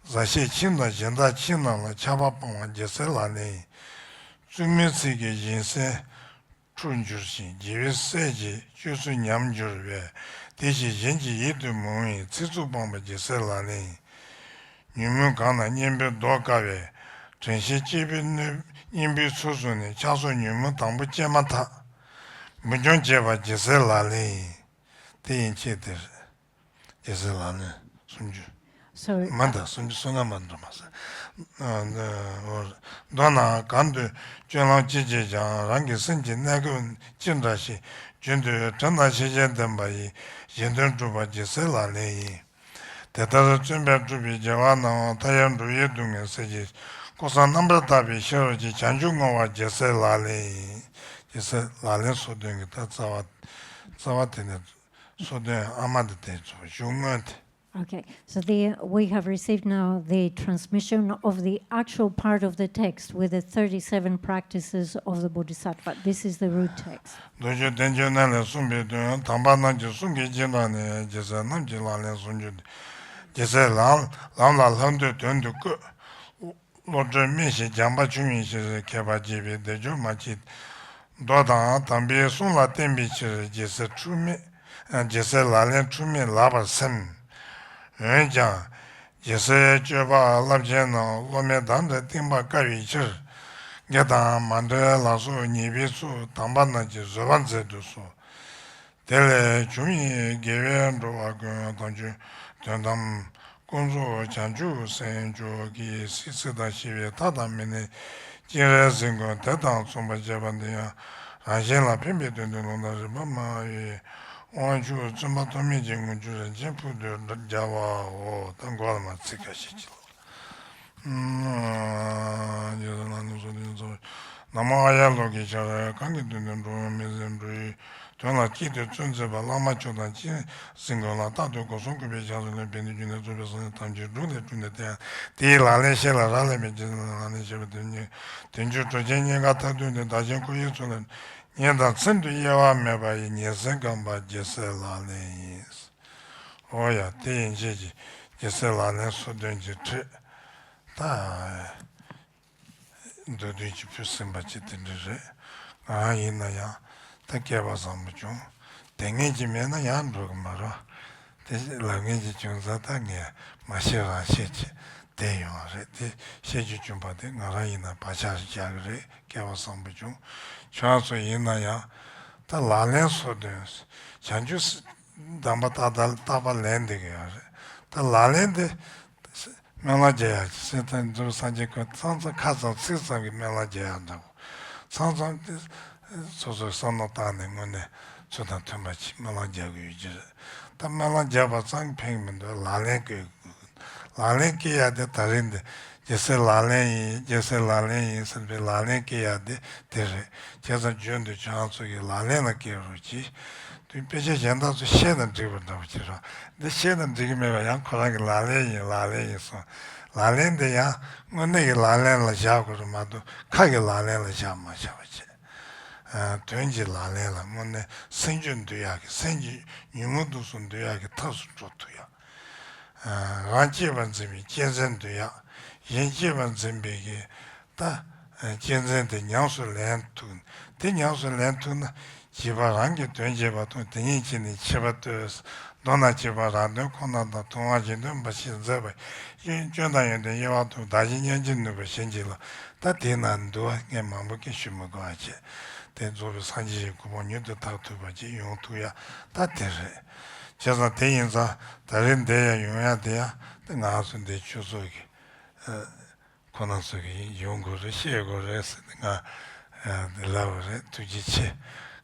མཛའ་བཤེས་ཁྱིམ་དང་གཞན་དག་ཁྱིམ་རྣམས་ལ། ཆགས་པ་སྤང་བ་རྒྱལ་སྲས་ལག་ལེན་ཡིན། བཙུན་མོའི་ཚིག་གིས་གཞན་སེམས་འཁྲུལ་འགྱུར་ཞིང་། རྒྱལ་བའི་སྲས་ཀྱི་སྤྱོད་ཚུལ་ཉམས་འགྱུར་བས། དེ་བཞིན་གཞན་གྱི་ཡིད་དུ་མི་འོང་བའི། ཚིག་རྩུབ་སྤངས་པ་རྒྱལ་སྲས་ལག་ལེན་ཡིན། ཉོན་མོངས་གང་ན་གཉེན་པོས་བཟློག་དཀའ་བས། དྲན་ཤེས་སྐྱེས་བུའི་གནོད་གཉེན་པོའི་ཚུལ་བཟུང་ནས། ཆགས་སོགས་ཉོན་མོངས་དང་པོ་སྐྱེས་མ་ཐག། འབུར་འཇོམས་བྱེད་པ་རྒྱལ་སྲས་ལག་ལེན་ཡིན། དེ་ཡན་ཆད་དེ་རེད། རྒྱལ་སྲས་ལག་ལེན་སུམ་ཅུ། Sorry. མ་ད་སུམ་ཅུ་སོ་ལྔ་མ་འགྲོ་མ་ཟེར། མདོར་ན་གང་དུ་སྤྱོད་ལམ་ཅི་བྱེད་ཀྱང་། རང་གི་སེམས་ཀྱི་གནས་སྐབས་ཅི་འདྲ་ཞིག་རྒྱུན་དུ་དྲིན་དང་ཤེས་བྱའི་ལྡན་པ་ཡིས། གཞན་དོན་སྒྲུབ་པ་རྒྱལ་སྲས་ལག་ལེན་ཡིན། དེ་ལྟར་བརྩོན་པས་བསྒྲུབས་པའི་དགེ་བ་རྣམས། མཐའ་ཡས་འགྲོ་བའི་སྡུག་བསྔལ་སེལ་བྱེད་ཅིང་། ཀུན་བཟང་རྣམ་པར་དག་པའི་ཤེས་རབ་ཀྱིས། བྱང་ཆུབ་བསྔོ་བ་རྒྱལ་སྲས་ལག་ལེན་ཡིན། རྒྱལ་སྲས་ལག་ལེན་སོ་བདུན་གྱི་ད་རྩ་བ། རྩ་བ་དེ་ནས་སོ་བདུན་ཨ་མ་དེ་དེ་ཚོ་གཞུང་སྔོན་དེ། Okay, so the, we have received now the transmission of the actual part of the text with the thirty-seven practices of the Bodhisattva. This is the root text. མདོ་རྒྱུད་བསྟན་བཅོས་ནང་ལས་གསུངས་པའི་དོན། དམ་པ་རྣམས་ཀྱི་གསུང་གིས་བྱིན་དྲངས་ནས། རྒྱལ་སྲས་རྣམས་ཀྱི་ལག་ལེན་སུམ་ཅུ་སྟེ། རྒྱལ་སྲས་ལམ་ལམ་ལ་ལྷག་འདོད་དོན་དུ་བཀོད། བློ་གྲོས་སྨིན་ཞིང་སྦྱངས་པ་ཆུང་བའི་ཕྱིར། མཁས་པ་བྱས་པའི་སྡེབ་སྦྱོར་མ་མཆིས། མདོ་དང་དམ་པའི་གསུང་ལ་བརྟེན་པའི་ཕྱིར། རྒྱལ་སྲས་འཁྲུལ་མེད་རྒྱལ་སྲས་ལག་ལེན་འཁྲུལ་མེད་ལགས་པར་སེམས། འོན་ཀྱང་རྒྱལ་སྲས་སྤྱོད་པ་རླབས་ཆེན་རྣམས། སློབ་མའི་བདག་འཛིན་གཏིང་དཔག་དཀའ་བའི་ཕྱིར། དགེ་དང་མ་འབྲེལ་ལ་སོགས་ཉེས་པའི་ཚུལ། དམ་པ་རྣམས་ཀྱིས་བཟོད་པར་མཛད་དུ་གསོལ། དེ་ལས་བྱུང་བའི་དགེ་བས་འགྲོ་བ་ཀུན། དམ་ཆོས་དོན་དམ་ཀུན་རྫོབ་བྱང་ཆུབ་སེམས་མཆོག་གི། སྲིད་ཚེ་དང་ཞི་བའི་མཐའ་དང་མི་གནས་སྤྱན་རས་གཟིགས་མགོན་དེ་དང་མཚུངས་པར་བྱེད་པ་འདི་ཡང་རང་གཞན་ལ་ཕན་པའི་དོན་དུ་ལུང་དང་རིམ་པ་སྨྲ་བའི་དབང་ཕྱུག་བཙུན་པ་ཐོགས་མེད་ཀྱི་མངོན་སྤྱོད་རིན་ཆེན་ཕུལ་དུ་སྦྱར་བའོ། ད་མགོ་ལ་མ་ཚིག་ཁ་ཤས་ཅིག་ལ། རྗེས་སུ་ལ་ནི་སོ་དོན་ཚོ། ན་མོ་ཨཱརྱ་ལོ་ཀེ་ཤྭ་ར། གང་གི་དོན་དུ་འགྲོ་བའི་མི་ཟད་འགྲོ་བའི་ དོན་ལ་གཅིག་ཏུ་བརྩོན་མཛད་པ་བླ་མ་མཆོག་དང་གཅིག་གཟིགས་མགོན་ལ། རྟག་ཏུ་སྒོ་གསུམ་གུས་པས་ཕྱག་འཚལ་ལོ། ཕན་བདེའི་རྒྱུ་ནི་རྫོགས་པའི་སངས་རྒྱས་ཐམས་ཅད་སྒྲུབ་ལས་གྲུབ་ནས་བསྟན། དེའི་ལག་ལེན་ཤེས་ལ་རག་ལས་པའི་རྗེས་ལ་ལག་ལེན་ཤེས་པ་དེ་ཉིད་དལ་འབྱོར་གྲོལ་ཆེན་རྙེད་དཀའ་ཐར་ཐུག་ནས། བདག་གཞན་ཁོ་ཡི་ཚུལ་ལ་ཉིན་དང་མཚན་དུ་གཡེལ་བ་མེད་པ་ཡི། ཉེར་སྦྱོར་གོམས་པ་རྒྱལ་སྲས་ལག་ལེན་ཡིན། འོ་ཡ། དེ་ཡན་ཆད་ཀྱི་རྒྱལ་སྲས་ལག་ལེན་སོ་བདུན་གྱི་ཁྲིད་ད། མདོ་བདུན་གྱི་ཕུལ་ཟིན་པ་ཅིག་དེ་འདྲ་རེད། ང་རང་ཡིན་ན་ཡང་ད་སྐལ་བ་བཟང་པོ་བྱུང་། དེ་ངེད་ཀྱི་མེད་ན་ཡང་འགྲོ་གི་མ་རེད། དེ་ལབ་མཁན་ཅིག་བྱུང་ཙང་ད་ངས་མ་བཤད་རང་བཤད་ཅིག་བསྡད་ཡོང་བ་རེད། དེ་བཤད་རྒྱུ་བྱུང་པ་དེ་ང་རང་ཡིན་ན་བག་ཆགས་རེ་རྒྱག་གི་རེད། སྐལ་བ་བཟང་པོ་བྱུང་། ཁྱོད་ཚོ་ཡིན་ན་ཡང་ད་ལག་ལེན་སོ་བདུན། བྱང་ཆུབ་སེམས་དམ་པ་ཏག་ཏག་རྟག་པར་ལེན་བསྡད་ཀྱི་ཡོད་རེད། ད་ལག་ལེན་དེ་སྨོན་ལམ་རྒྱག་ཡག་ཅིག་སེམས་ཐག་འཛུགས་སངས་རྒྱས་ཁོ་ཚང་ཚང་ཁ་ཙམ་ཚིག་ཙམ་གྱི་སྨོན་ལམ་རྒྱག་ཡག་འདྲ་བོ། ཚང་ཚང་དེ་སོ་སོའི་བསམ་མནོ་བཏང་ནས་དངོས་གནས་ཚུལ་དང་མཐུན་པ་ཅིག་སྨོན་ལམ་རྒྱག་དགོས་ཡོད་ཀྱི་རེད། ད་སྨོན་ལམ་རྒྱག་པ་ཙམ་གྱིས་ཕན་གྱི་མི་འདུག་ལག་ལེན་བཀོད་དགོས། ལག་ལེན་བཀོད་ཡག་དེ་ད་རིང་འདི་རྒྱལ་སྲས་ལག་ལེན་ཡིན། རྒྱལ་སྲས་ལག་ལེན་ཡིན་ཟེར་བའི་ལག་ལེན་བཀོད་ཡག་དེ་དེ་རེད། བྱས་ཙང་རྒྱུན་དུ་ཁྱེད་རང་ཚོ་གིས་ལག་ལེན་ལ་བཀོད་རོགས་གྱིས། དེ་དཔེ་ཆ་གཞན་དག་ཚོ་བཤད་ན་འགྲིག་པ་འདྲ་པོ་བྱེད་རོགས། འདི་བཤད་ན་འགྲིག་གི་མེད་པ་ཡང་ཁོ་རང་གི་ལག་ལེན་ཡིན། ལག་ལེན་ཡིན་གསུངས། ལག་ལེན་དེ་ཡང་དངོས་གནས་ཀྱི་ལག་ལེན་ལ་བཞག་དགོས་རེད་མ་གཏོགས་ཁ་གི་ལག་ལེན་ལ་བཞག་མ་བཞག་པ་བྱེད། ཨ། དོན་གྱི་ལག་ལེན་ལ་དངོས་གནས་སེམས་རྒྱུད་འདུལ་ཡག་གི། སེམས་ཀྱི་ཉོན་མོངས་དུག་གསུམ་འདུལ་ཡག་གི་ཐབས་སུ་འགྲོ་ཐུབ་ཡག་ཨ། རང་གཅེས་པར་འཛིན་པའི་གཅེས་འཛིན་འདུལ་ཡག་གཞན་གཅེས་པར་འཛིན་པའི་གི་ད་གཅེས་འཛིན་དེ་ཉམས་སུ་ལེན་ཐུབ། དེ་ཉམས་སུ་ལེན་ཐུབ་ན་བྱིས་པ་རང་གི་དོན་བྱེད་པ་དང་། དེ་ཉིད་ཀྱིས་ནི་བྱིས་པ་ལྟོས། མདོར་ན་བྱིས་པ་རང་དོན་ཁོ་ན་དང་། མཐོང་བ་གཞན་དོན་འབའ་ཞིག་མཛད་པ་ཡི། སྐྱོན་དང་ཡོན་ཏན་དབྱེ་བ་དང་། བདག་གཞན་མཉམ་བརྗེར་ནུས་པ་གཞན་གྱིས་ལ། ད་དེའི་ནང་འདུལ་བ་ངས་མང་པོ་སྐད་ཞུ་མི་དགོས་པ་བྱས། དེ་རྫོགས་པའི་སངས་རྒྱས་ཀྱི་གོ་འཕང་མྱུར་དུ་ཐོབ་ཐུབ་པ་ཅིག་ཡོང་ཐུབ་ཡག་ད་དེ་རེད། བྱས་ཙང་དེ་ཡིན་ཙང་ད་རེས་འདིར་ཡང་ཡོང་ཡག་དེ་ཡང་ད་ང་ཚོ་འདིར་ཆོས་ཚོགས་ཀྱི་ཨ། ཁོང་རྣམ་ཚོ་གིས་ཡོང་དགོས་རེད། བཤད་དགོས་རེད་ཟེར་ནས་ང་ཨ། འདི་ལབ་པ་རེད། ཐུགས་རྗེ་ཆེ།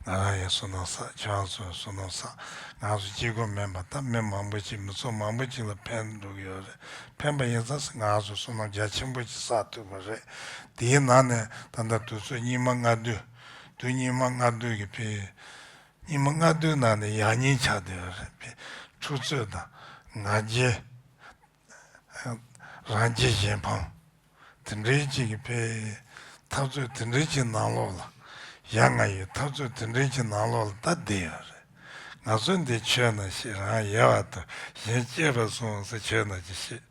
ང་རང་ཡང་བསོད་ནམས་བསགས། ཁྱེད་རང་ཚོ་ཡང་བསོད་ནམས་བསགས། ང་ཚོ་གཅིག་པོ་མིན་པ་ད་མི་མང་པོ་ཅིག་མི་ཚོགས་མང་པོ་ཅིག་ལ་ཕན་འགྲོ་གི་ཡོད་རེད། ཕན་པ་ཡིན་ཙང་ང་ཚོ་བསོད་ནམས་རྒྱ་ཆེན་པོ་ཅིག་བསགས་ཐུབ་པ་རེད། དེའི་ནང་ནས་ད་ལྟ་དུས་ཚོད་སྙིགས་མ་ལྔ་བདོ། དུས་སྙིགས་མ་ལྔ་བདོ་གི་ཕན། སྙིགས་མ་ལྔ་བདོའི་ནང་ནས་ཡག་ཉེས་ཆགས་བསྡད་ཡོད་རེད། ཕན། འཁྲུག་རྩོད་དང་ང་རྒྱལ། རང་རྒྱལ་གཞན་ཕམ། དེ་འདྲའི་ཅིག་གི་ཕན། འཐབ་རྩོད་དེ་འདྲའི་ཅིག་ནང་ལོགས་ལ། ཡ་ང་ཡི་འཐབ་རྩོད་དེ་འདྲའི་ཅིག་ནང་ལོགས་ལ་ད་བསྡད་ཡོད་རེད། ང་ཚོ་འདི་ཆོས་ན་ཤེས། རང་ཡལ་བ་དང་གཞན་གཅེས་པར་སོང་ཟེར་ཆོས་ན་ཅིག་ཤེས།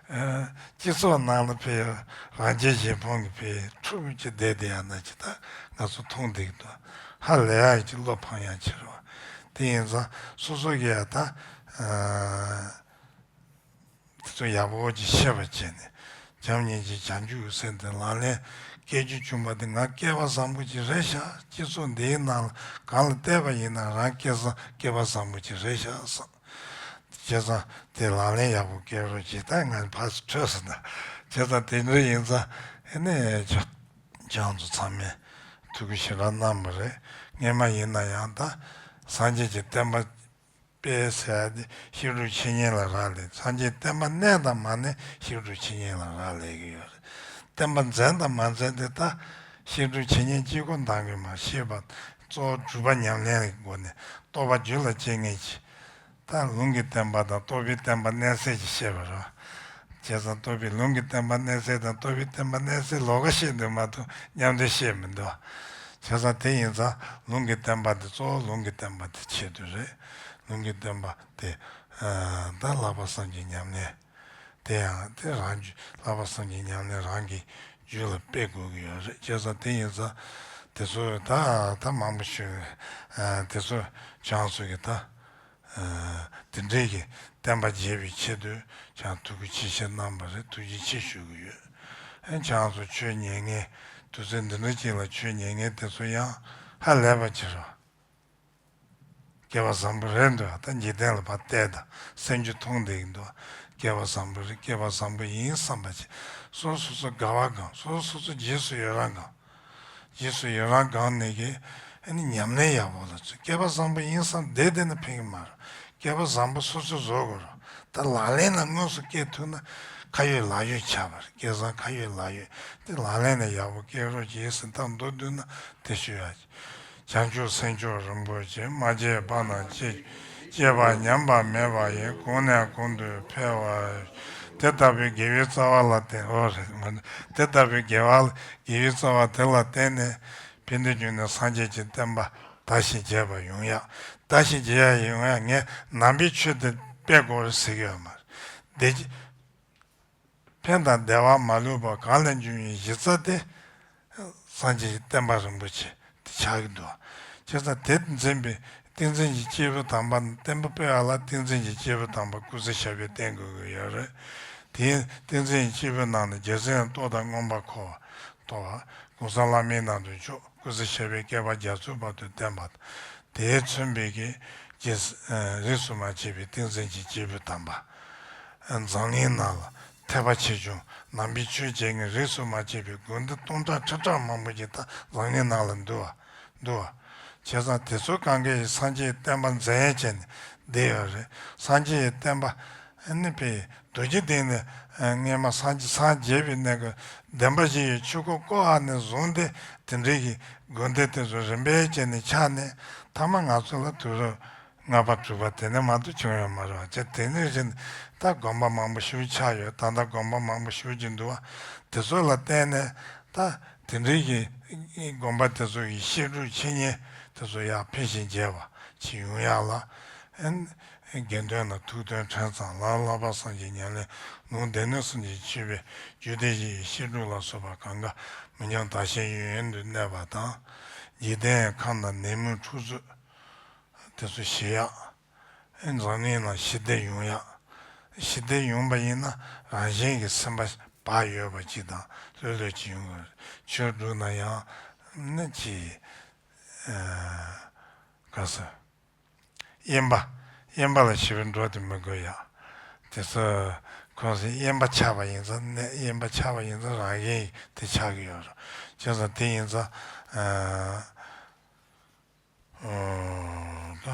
ཨ། སྤྱི་ཚོགས་ནང་ལ་ཕན། རང་རྒྱལ་གཞན་ཕམ་གྱི་ཕན། འཁྲུག་ཅིག་བསྡད་བསྡད་ཡ་ན་ཅིག་ད་ང་ཚོ་མཐོང་བསྡད་ཀྱི་འདུག་ཧ་ལས་ཡ་ཅིག་བློ་ཕམ་ཡ་ཅིག་རེད་བ། དེ་ཡིན་ཙང་སོ་སོ་གིས་ཡ་ད། ཨ། དེ་ཚོ་ཡག་པོ་ཅིག་ཤེས་པ་བྱས་ནས་བྱམས་སྙིང་རྗེ་བྱང་ཆུབ་ཀྱི་སེམས་དེ་ལག་ལེན་བཀལ་རྒྱུ་བྱུང་བ་དེ་ང་སྐལ་བ་བཟང་པོ་ཅིག་རེད་ཤག་སྤྱི་ཚོགས་འདིའི་ནང་ལ་གང་ལ་བལྟས་པ་ཡིན་ན་རང་སྐལ་བཟང་། སྐལ་བ་བཟང་པོ་ཅིག་རེད་ཤག་བསམ། བྱས་ཙང་དེ་ལག་ལེན་ཡག་པོ་བཀལ་རོགས་གྱིས། ད་ང་ཕར་ཚུར་བྲོས་སོང་ད། བྱས་ཙང་དེ་འདྲ་ཡིན་ཙང་ཨ་ནི་ཁྱེད་རང་ཚོ་ཚང་མས་ཐུགས་ཁུར་ཞེ་དྲག་གནང་བ་རེད། སྔས་མ་ཡིན་ན་ཡང་ད་སངས་རྒྱས་ཀྱི་བསྟན་པ་དཔེ་ཟེར་ཡ་དེ་བཤད་སྒྲུབ་འཆད་ཉན་ལ་རག་ལས། སངས་རྒྱས་བསྟན་པ་གནས་དང་མ་གནས་བཤད་སྒྲུབ་འཆད་ཉན་ལ་རག་ལས་ཀྱི་ཡོད་རེད། བསྟན་པ་འཛིན་དང་མ་འཛིན་དེ་ད་བཤད་སྒྲུབ་འཆད་ཉན་གཅིག་པོ་འདང་གི་མ་ཤེས་པ། གཙོ་བོ་སྒྲུབ་པ་ཉམས་ལེན་གྱི་སྒོ་ནས་རྟོགས་པ་རྒྱུད་ལ་སྐྱེ་མཁན་གྱི། ད་ལུང་གི་བསྟན་པ་དང་རྟོགས་པའི་བསྟན་པ་གནས་ཚད་ཀྱི་བཤད་པ་རེད། བྱས་ཙང་རྟོགས་པའི་ལུང་གི་བསྟན་པ་གནས་ཚད་དང་རྟོགས་པའི་བསྟན་པ་གནས་ཚད་ལོགས་ཀ་བཤད་འདུག་མ་གཏོགས་མཉམ་འབྲེལ་བཤད་མི་འདུག་བྱས་ཙང་དེ་ཡིན་ཙང་ལུང་གི་བསྟན་པ་འདི་གཙོ་བོ་ལུང་གི་བསྟན་པ་དེ་ཆེད་དུ་རེད། ལུང་གི་བསྟན་པ་དེ་ཨ་ད་ལྷག་པ་བསམ་གྱིས་ཉམས་ལེན། དེ་ཡང་དེ་རང་རྒྱུད་ལྷག་པ་བསམ་གྱིས་ཉམས་ལེན་རང་གི་རྒྱུད་ལ་སྤེལ་དགོས་ཀྱི་ཡོད་རེད། བྱས་ཙང་དེ་ཡིན་ཙང་དེ་ཚོ་ད་ད་མང་པོ་ཞུ། ཨ་དེ་ཚོ་ཁྱེད་རང་ཚོ་གི་ད། ཨ་དེ་འདྲའི་གི་བསྟན་པ་རྒྱས་པའི་ཆེད་དུ་ཁྱེད་རང་ཐུགས་ཁུར་ཆེ་ཆེ་གནང་བ་རེད། ཐུགས་རྗེ་ཆེ་ཞུ་གི་ཡོད། ཨ་ཁྱེད་རང་ཚོ་ཆོས་ཉན་མཁན་དུས་ཚོད་འདི་འདྲ་ཅིག་ལ་ཆོས་ཉན་མཁན་དེ་ཚོ་ཡང་ཧ་ལས་པ་བྱེད་རོགས། སྐལ་བ་བཟང་པོ་རེད་འདུག་ད་འཇིག་རྟེན་ལ་ཕར་བལྟས་དང་སེམས་རྒྱུད་མཐོང་བསྡད་ཀྱི་འདུག་སྐལ་བ་བཟང་པོ་རེད། སྐལ་བ་བཟང་པོ་ཡིན་བསམ་པ་བྱེད། སོ་སོ་སོ་དགའ་བ་གང་། སོ་སོ་སོ་རྗེས་སུ་ཡི་རང་གང་། རྗེས་སུ་ཡི་རང་གང་ནས་ཀྱི་ཨ་ནི་ཉམས་ལེན་ཡག་པོ་ལ་བརྩོན། སྐལ་བ་བཟང་པོ་ཡིན་བསམ་བསྡད་བསྡད་ན་ཕན་གྱི་མ་རེད། སྐལ་བ་བཟང་པོ་སོ་སོས་བཟོ་དགོས་རེད། ད་ལག་ལེན་ལ་དངོས་སུ་བཀལ་ཐུབ་ན་ཁ་ཡོད་ལག་ཡོད་ཆགས་པ་རེད། སྐལ་བཟང་ཁ་ཡོད་ལག་ཡོད་དེ་ལག་ལེན་ལ་ཡག་པོ་བཀལ་རོགས་བྱེད་ཟེར་ད་མདོར་བསྡུས་ན་དེ་ཞུ་ཡག་བྱང་ཆུབ་སེམས་མཆོག་རིན་པོ་ཆེ། མ་སྐྱེས་པ་རྣམས་སྐྱེ། སྐྱེས་པ་ཉམས་པ་མེད་པ་ཡི། གོང་ནས་གོང་དུ་འཕེལ་བར། དེ་ལྟ་བུའི་དགེ་བའི་རྩ་བ་ལ་བརྟེན། འོ་རེད་མ་རེད། དེ་ལྟ་བུའི་དགེ་བ་དགེ་བའི་རྩ་བ་དེ་ལ་བརྟེན་ནས་ཕན་བདེ་འབྱུང་གནས་སངས་རྒྱས་ཀྱི་བསྟན་པ་དར་ཞིང་རྒྱས་པ་ཡོང་ཡག་དར་ཞིང་རྒྱས་ཡག་ཡོང་ཡག་ངས་ནང་པའི་ཆོས་དེ་སྤེལ་དགོས་རེད་ཟེར་གྱི་ཡོད་མ་རེད། བདེ་སྐྱིད། ཕན་དང་བདེ་བ་མ་ལུས་པ་གང་ལས་འབྱུང་བའི་གཞི་རྩ་དེ། སངས་རྒྱས་ཀྱི་བསྟན་པ་རིན་པོ་ཆེ་དེ་ཆགས་ཀྱི་འདུག་བྱས་ཙང་དེ་འཛིན་པའི་ཏིང་འཛིན་གྱི་སྐྱེས་བུ་དམ་པ་བསྟན་པ་སྤེལ་བ་ལ་ཏིང་འཛིན་གྱི་སྐྱེས་བུ་དམ་པ་སྐུ་ཚེ་ཞབས་པད་བརྟན་དགོས་ཀྱི་ཡོད་རེད། དེའི་ཏིང་འཛིན་གྱི་སྐྱེས་བུ་ནང་ནས་རྒྱལ་སྲས་ཏོག་དང་མངོན་པར་གོ་བ་ཐོབ་པ། གོང་ས་ལྷ་མིའི་ནང་དུ་མཆོག་སྐུ་ཚེ་ཞབས་པད་བསྐལ་པ་རྒྱ་མཚོའི་བར་དུ་བརྟན་པ་དང་། དེས་མཚོན་པའི་གི་རྗེས་རིས་སུ་མ་ཆད་པའི་ཏིང་འཛིན་གྱི་སྐྱེས་བུ་དམ་པ། འཛམ་གླིང་ནང་ལ་ཐེག་པ་ཆེ་ཆུང་ནང་པའི་ཆོས་བྱེད་མཁན་རིས་སུ་མ་ཆད་པའི་དགོན་སྡེ་སྟོང་ཕྲག་ཁྲི་ཕྲག་མང་པོ་ཞིག་ད་འཛམ་གླིང་ནང་ལ་འདུག་བ། འདུག་བ། བྱས་ཙང་དེ་ཚོ་གང་ག་ཡིས་སངས་རྒྱས་བསྟན་པ་འཛིན་བྱས་ནས་བསྡད་ཡོད་རེད། སངས་རྒྱས་ཀྱི་བསྟན་པ་ཨ་ནི་པའི་རྡོ་རྗེ་གདན་ནས་སྔས་མ་སངས་རྒྱས་སངས་རྒྱས་པའི་གནས་ཀྱི་བདེན་པ་བཞི་ཡི་ཆོས་འཁོར་བསྐོར་བ་ནས་བཟུང་སྟེ་དེ་འདྲའི་གི་དགོན་སྡེ་དེ་ཚོ་རིམ་པས་བྱས་ནས་ཆགས་ནས་མཐའ་མ་ང་ཚོ་ལ་དུས་རབས་ལྔ་པ་དྲུག་པ་དེ་ནས་མ་གཏོགས་བྱུང་ཡོད་མ་རེད་བ། བྱས་དེ་ནས་བཞིན་ད་དགོན་པ་མང་པོ་ཞིག་ཆགས་ཡོད། ད་ལྟ་དགོན་པ་མང་པོ་ཞིག་ཅིག་འདུག་བ། དེ་ཚོ་ལ་བརྟེན་ནས་ད་དེ་འདྲའི་གི་དགོན་པ་དེ་ཚོ་ཡི་བཤད་སྒྲུབ་འཆད་ཉན་དེ་ཚོ་ཡར་འཕེལ་ཞིང་རྒྱས་པ་ཅིག་ཡོང་ཡག་ལ་ཨན། དགེ་འདུན་ལ་ཐུགས་མཐུན་ཕྲན་ཚང་ལ་བསླབ་པ་སངས་རྒྱས་ཉམས་ལེན་ལུང་སྡེ་སྣོད་གསུམ་གྱི་མཆོད་པའི་རྒྱུད་སྡེ་བཞི་ཡི་བཤད་སྒྲུབ་ལ་སོགས་པ་གང་ག་མི་ཉམས་དར་ཞིང་ཡུན་ཡུན་དུ་གནས་པ་དང་། འཇིག་རྟེན་ཁམས་དང་ནད་མུག་འཁྲུག་རྩོད་དེ་ཚོ་ཞི་ཡག་འཛམ་གླིང་ལ་ཞི་བདེ་ཡོང་ཡག་ཞི་བདེ་ཡོང་པ་ཡིན་ན་རང་བཞིན་གྱི་སེམས་པ་བག་ཡོད་པ་ཅིག་དང་ལྷོད་ལྷོད་ཅིག་ཡོང་དགོས། ཆོས་སྒྲུབ་ན་ཡང་ནི་ཅིག་ག་ཟེར། དབེན་པ། དབེན་པ་ལ་ཞེ་པོ་འགྲོ་དེ་མི་དགོས་ཡ། དེ་ཚོ་ཁོང་ཚོས་དབེན་པ་ཆགས་པ་ཡིན་ཙང་ནི་དབེན་པ་ཆགས་པ་ཡིན་ཙང་རང་བཞིན་དེ་ཆགས་ཀྱི་ཡོད་རེད། བྱས་ཙང་དེ་ཡིན་ཙང་ཨ་ཨ་ད་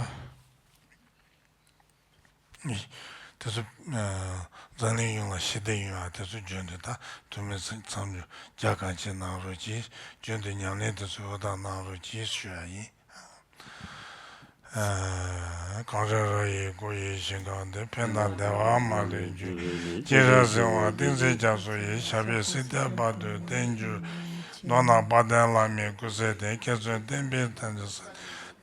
དེ་ཚོ་ཨ་འཛམ་གླིང་ཡོངས་ལ་ཞི་བདེ་ཡོང་བ་དེ་ཚོ་རྒྱུན་དུ་ད་ཐུན་མིན་མཚམས་སྦྱོར་རྒྱ་གང་ཆེ་གནང་རོགས་གྱིས། རྒྱུན་དུ་ཉམས་ལེན་དེ་ཚོ་འུར་ཐག་གནང་རོགས་གྱིས་ཞུ་ཡ་ཡིན། གངས་རི་ར་ཡི་སྒོ་ཡི་ཞིང་ཁམས་འདི། ཕན་དང་བདེ་བ་མ་ལུས་འབྱུང་། སྤྱན་རས་གཟིགས་དབང་བསྟན་འཛིན་རྒྱ་མཚོ་ཡི། ཞབས་པད་སྲིད་མཐའི་བར་དུ་བརྟན་གྱུར། མདོར་ན་དཔལ་ལྡན་བླ་མའི་སྐུ་ཚེ་བརྟན། མཁས་བཙུན་བསྟན་པའི་བསྟན་འཛིན་གསན།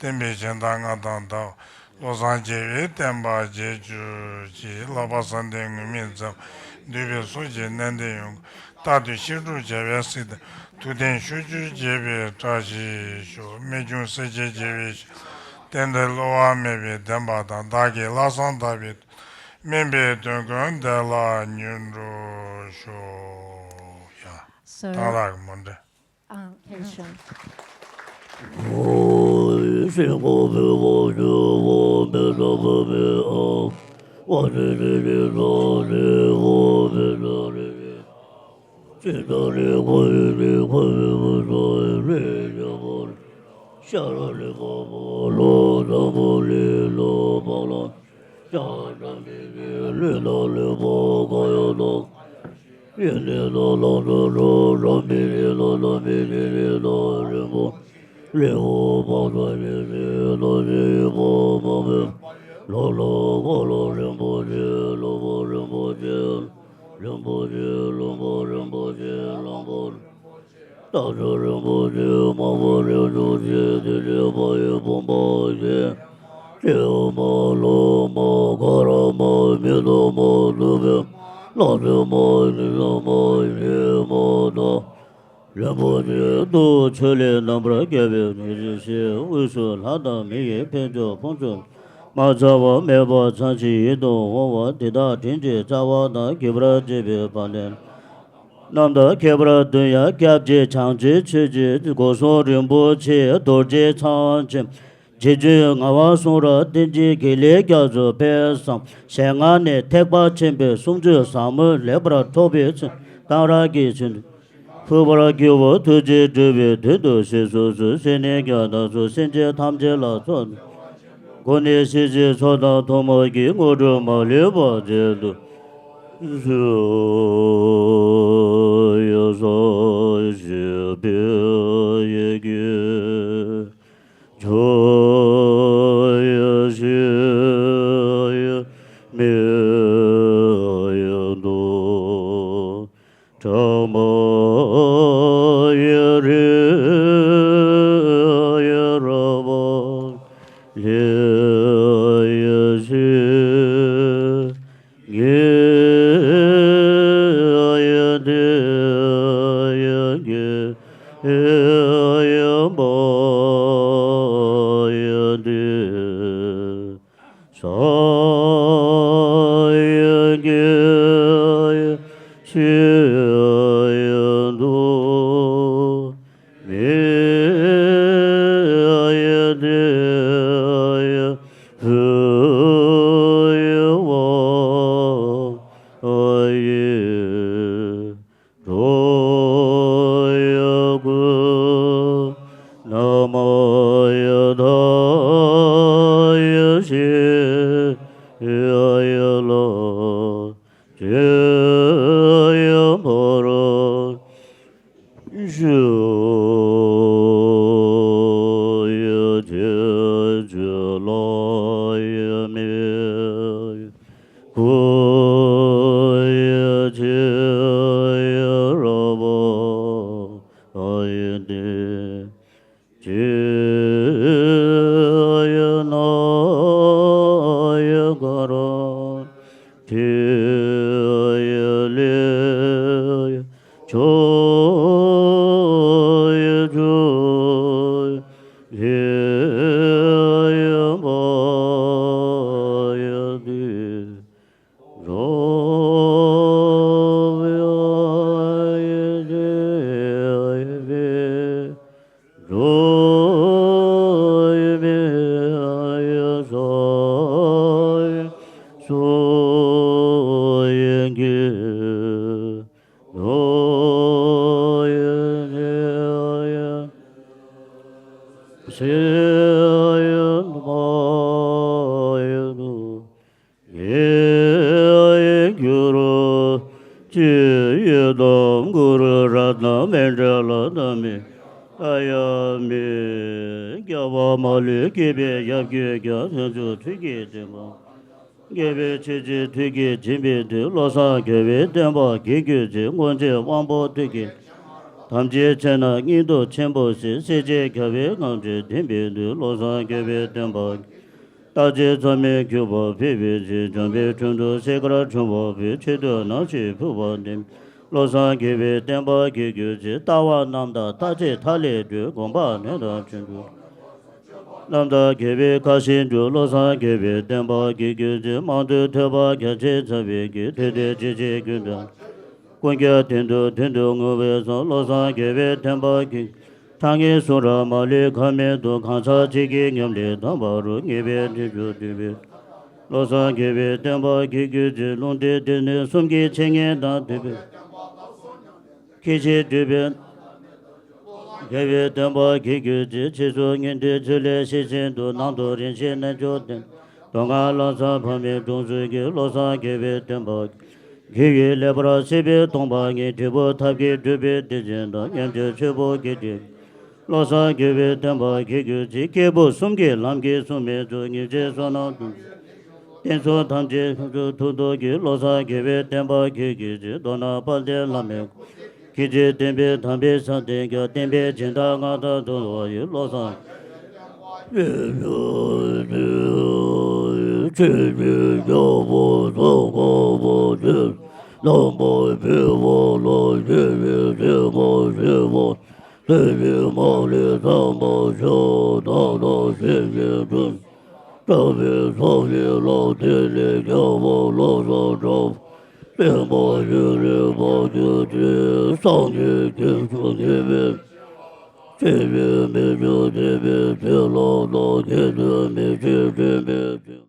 བསྟན་པའི་སྦྱིན་བདག་མངའ་ཐང་དར། བློ་བཟང་རྒྱལ་བའི་བསྟན་པ་རྒྱས་གྱུར་ཅིག། བསླབ་པ་བསམ་གཏན་ངུར་སྨྲིག་འཛིན། འདུས་པའི་གསུང་གིས་གནས་འདི་ཡོངས། རྟག་ཏུ་བཤད་སྒྲུབ་བྱ་བའི་སྲིད་དུ། ཐུབ་བསྟན་ཕྱོགས་བཅུར་རྒྱས་པའི་བཀྲ་ཤིས་ཤོག། རྨད་བྱུང་སྲས་བཅས་རྒྱལ་བའི་ཞིང་། རྟེན་འབྲེལ་བསླུ་བ་མེད་པའི་བདེན་པ་དང་། བདག་གིས་ལྷག་བསམ་དག་པའི། སྨིན་པའི་དོན་ཀུན་བདེ་ལ་མྱུར་འགྲུབ་ཤོག། ཡ། གཏང་རག་གི་མོ་འདྲ། ཨང་། ཐེངས་ཤོག། རིན་པོ་ཆེ་ལྷུན་པོ་རིན་པོ་ཆེ་ལྷུན་པོ་རིན་པོ་ཆེ་ལྷུན་པོ། རྟ་མགྲིན་རིན་པོ་ཆེ་དམར་པོ་རིན་པོ་ཆེ་དེ་ནས་ཕ་ཡི་བུམ་པ་ཆེ། སྤྱི་མ་ལོ་མ་ག་ར་མ་མི་ཐོག་མ་ཐུབ་པའི་ལྷ་མཛེས་མ་ཉི་ཟླ་མ་ཞེ་མ་དང་། རིན་པོ་ཆེ་རྡོ་ཆོས་ལས་རྣམ་པར་རྒྱལ་བའི་ཉེར་བཞི་ཞེས། དབུས་སུ་ལྷ་དང་མི་ཡི་ཕན་ཕྱོགས་ཕུན་ཚོགས། མ་ཚང་བ་མེད་པ་ཚང་ཞིང་ཡིད་དུ་འོང་བ་དེ་དག་དྲིན་གྱི་རྩ་བ་དང་། རྒྱས་པར་བརྗོད་པའི་བར་ནས། རྣམ་དག་ཁྱད་པར་དོན་ཡང་སྐྱབས་རྗེ་བྱང་ཆུབ་ཆོས་ཀྱི་སྒོ་གསུམ་རིན་པོ་ཆེ་རྡོ་རྗེ་ཚངས་ཆེན། རྗེ་བཙུན་ངག་དབང་གསུང་རབ་བསྟན་འཛིན་དགེ་ལེགས་རྒྱ་མཚོ་དཔལ་བཟང་ཞལ་སྔ་ནས་ཐེག་པ་ཆེན་པོའི་སུམ་ཅུ་ཟབ་མོ་ལེགས་པར་ཐོབ་པའི་ཚུལ་གཏང་རག་གི་ཚུལ། ཕུལ་བར་བགྱིའོ། ཐུགས་རྗེས་སྒྲུབ་པའི་དོན་དུ་གཟིགས་སུ་གསོལ། སེར་སྣའི་རྒྱ་མཚོ་སེམས་ཅན་ཐམས་ཅད་ལ་ཚོགས། སྒོ་ནས་སྲིད་ཞིའི་ཚོགས་དང་ཐུན་མོང་གི་དངོས་གྲུབ་མ་ལུས་པ་མཛད་དུ་གསོལ། ཡ་ས་ཞི་བའི་ཡེ་གེ། ཆོས་ཡི་མེ་ཡི་དུ། ཕྲ་མ་ཡི་རི་ཡི་ར་བ་ལི་ཡི་ཤི་ངི་ཡི་དི་ཡི་གི་ཡི་མ་ཡི་དི། ས་ཡི་གི་ཡི་ཤི་ཡི་དུ། མི་ཡི་དི་ཡི་བུ་ཡི་བ་ཡི། གྲོ་ཡི་གུ། ན་མ་ཡི་ད་ཡི་ཤི་ཡི་ལ། ཅི་ཡི་བ་ར། ཞུ་ཡི་ཅི་ཅི་ལ་ཡི་མི། གུ་ཡི་ཅི་ཡི་ར་བ་ཡི་དི། ཅི་ཡི་ན་ཡི་ག་ར། ཏི་ཡི་ལི་ཡི་ཆོ་ཡི་ཆུ་ཡི་ལི་ཡི་བ་ཡི་དི། རོ་བི་ཡི་ཏི་ཡི་བི། རོ་ཡི་བི་ཡི་སོ་ཡི་སུ་ཡི་གི། རོ་ཡི་ནི་ཡི་སི་ཡི་མ་ཡི་དུ། ཡི་གུ་རུ་ཅི་ཡི་དམ་གུ་རུ་རཏྣ་མཎྜལ་ལ་ན་མི་ཨ་ཡ་མི། རྒྱལ་བ་མ་ལུས་དགྱེས་པའི་ཞབས་ཀྱི་རྒྱ། ཐུན་ཚོད་ཐུགས་ཀྱི་བདེན་པ། དགྱེས་པའི་ཆོས་ཀྱི་ཐུགས་ཀྱི་བྱིན་པའི་མཐུས། བློ་བཟང་དགྱེས་པའི་བསྟན་པ་གྱི་རྒྱུད་ཀྱི། སྔོན་ཆད་དབང་པོ་ཐུགས་ཀྱི་ཐམས་ཅད་ཆེ་ན་སྙིང་སྟོབས་ཆེན་པོ་ཞིག་སྲས་བཅས་རྒྱལ་བའི་ངང་ཚུལ་ལྡན་པའི་མཐུས། བློ་བཟང་དགྱེས་པའི་བསྟན་པ་རྟག་གཅིག་ཚད་མེད་གུས་པ་ཕུལ་བའི་ཕྱིར། འཇམ་དཔལ་དྲུང་དུ་སྲས་མཁར་དྲུང་པ་བོས། ཆོས་སྟོན་ནང་བཞིན་ཕུལ་བ་འདེམས། བློ་བཟང་དགྱེས་པའི་བསྟན་པ་གྱི་རྒྱུད་ཀྱི། ལྟ་བ་རྣམ་དག་རྟག་གཅིག་མཐའ་ལས་གྲོལ། དགོངས་པ་ནོད་དང་ཆོས་འདུལ། རྣམ་དག་དགྱེས་པའི་ཁ་ཞེ་འགྲོ། བློ་བཟང་དགྱེས་པའི་བསྟན་པ་གྱི་རྒྱུད་ཀྱི། མང་ཐོས་ཐོས་པ་རྒྱ་ཆེར་ཚང་བའི་གི། ཐོས་ཏེ་ཇི་སྲིད་ཀུན་ཏུ། ཀུན་ཀྱང་དོན་དུ་དོན་དུ་བསྔོ་བས་བཟུང་། བློ་བཟང་དགྱེས་པའི་བསྟན་པ་གི། ཕྲང་ངེ་གསུང་རབ་མ་ལུས་ཁ་མེད་དུ། གང་ཟག་གཅིག་གི་ཉམས་ལེན་དམ་པ་རུ། ངེས་པའི་དྲིན་དུ་བསྡུས་པའི། བློ་བཟང་དགྱེས་པའི་བསྟན་པ་གི་རྒྱུད་ཀྱི། ལུང་སྡེ་སྡེ་སྣོད་གསུམ་གྱི་འཆད་ཉན་དང་བསྡུས་པའི། ཁྱད་ཆོས་སྤྲུལ་པའི། དགེ་བའི་བསྟན་པ་གི་རྒྱུད་ཀྱི། ཕྱིས་སུ་ཉན་ཐོས་ཚུལ་ལས་ཤེས་བཞིན་དུ། ནང་དུ་རིན་ཆེན་རྣལ་འབྱོར་ལྡན། མདོ་སྔགས་ལམ་གསང་ཕ་མའི་དྲུང་འཚོ་གི། བློ་བཟང་དགེ་བའི་བསྟན་པ་གི། གི་ཡུལ་ལེགས་པར་ཤེས་པའི་སྟོང་པ་ཉིད། འབྲས་བུ་ཐབས་ཀྱིས་སྒྲུབ་པའི་དེ་བཞིན་དུ། ཉམས་ཀྱི་ཆོས་པོ་གི་དེ། བློ་བཟང་དགེ་བའི་བསྟན་པ་གི་རྒྱུད་ཀྱི། སྐྱེས་བུ་གསུམ་གྱི་ལམ་གྱིས་བཟུང་མི་ཚུལ། ཉིན་བྱེད་བསོད་ནམས་དང་། རྟེན་གསུམ་ཐམས་ཅད་ཐུགས་སུ་ཐུགས་རྟོགས་ཀྱི། བློ་བཟང་དགེ་བའི་བསྟན་པ་གི་རྒྱུད་ཀྱི། མདོར་ན་དཔལ་ལྡན་བླ་མའི་གོ་འཕང་གི་རྗེས་བསྟན་པའི་དམ་པའི་ས་སྟེང་གི། བསྟན་པའི་སྦྱིན་བདག་མངའ་བདག་ཏུ་བ་ཡི། བློ་བཟང་ཆོས་ཀྱི་རྒྱལ་པོ་ཙོང་ཁ་པ་ཆེན་རྣམ་པར་འཕེལ་བ་ལ། ཞེན་པའི་སེམས་མ་བྱེད་པར། བསྟན་པའི་མ་ལུས་ཐམས་ཅད་ཤོག། བདག་དང་སེམས་ཅན་ཀུན། དག་པའི་ཕྱོགས་ཀྱི་ལམ་དེ་ནི། རྒྱལ་བ་བློ་བཟང་གྲགས་པའི་བསྟན་པ་ཡུན་རིང་བར་གྱུར་ཅིག། སངས་རྒྱས་ཀྱི་གསུང་ཐོས་པས། སྲིད་པའི་མི་མཇེད་འདས་པའི་ཚེ་ལ་བདག། སྐྱེ་འགྲོའི་མི་ཚེ་དྲན་པའི་ཚེ།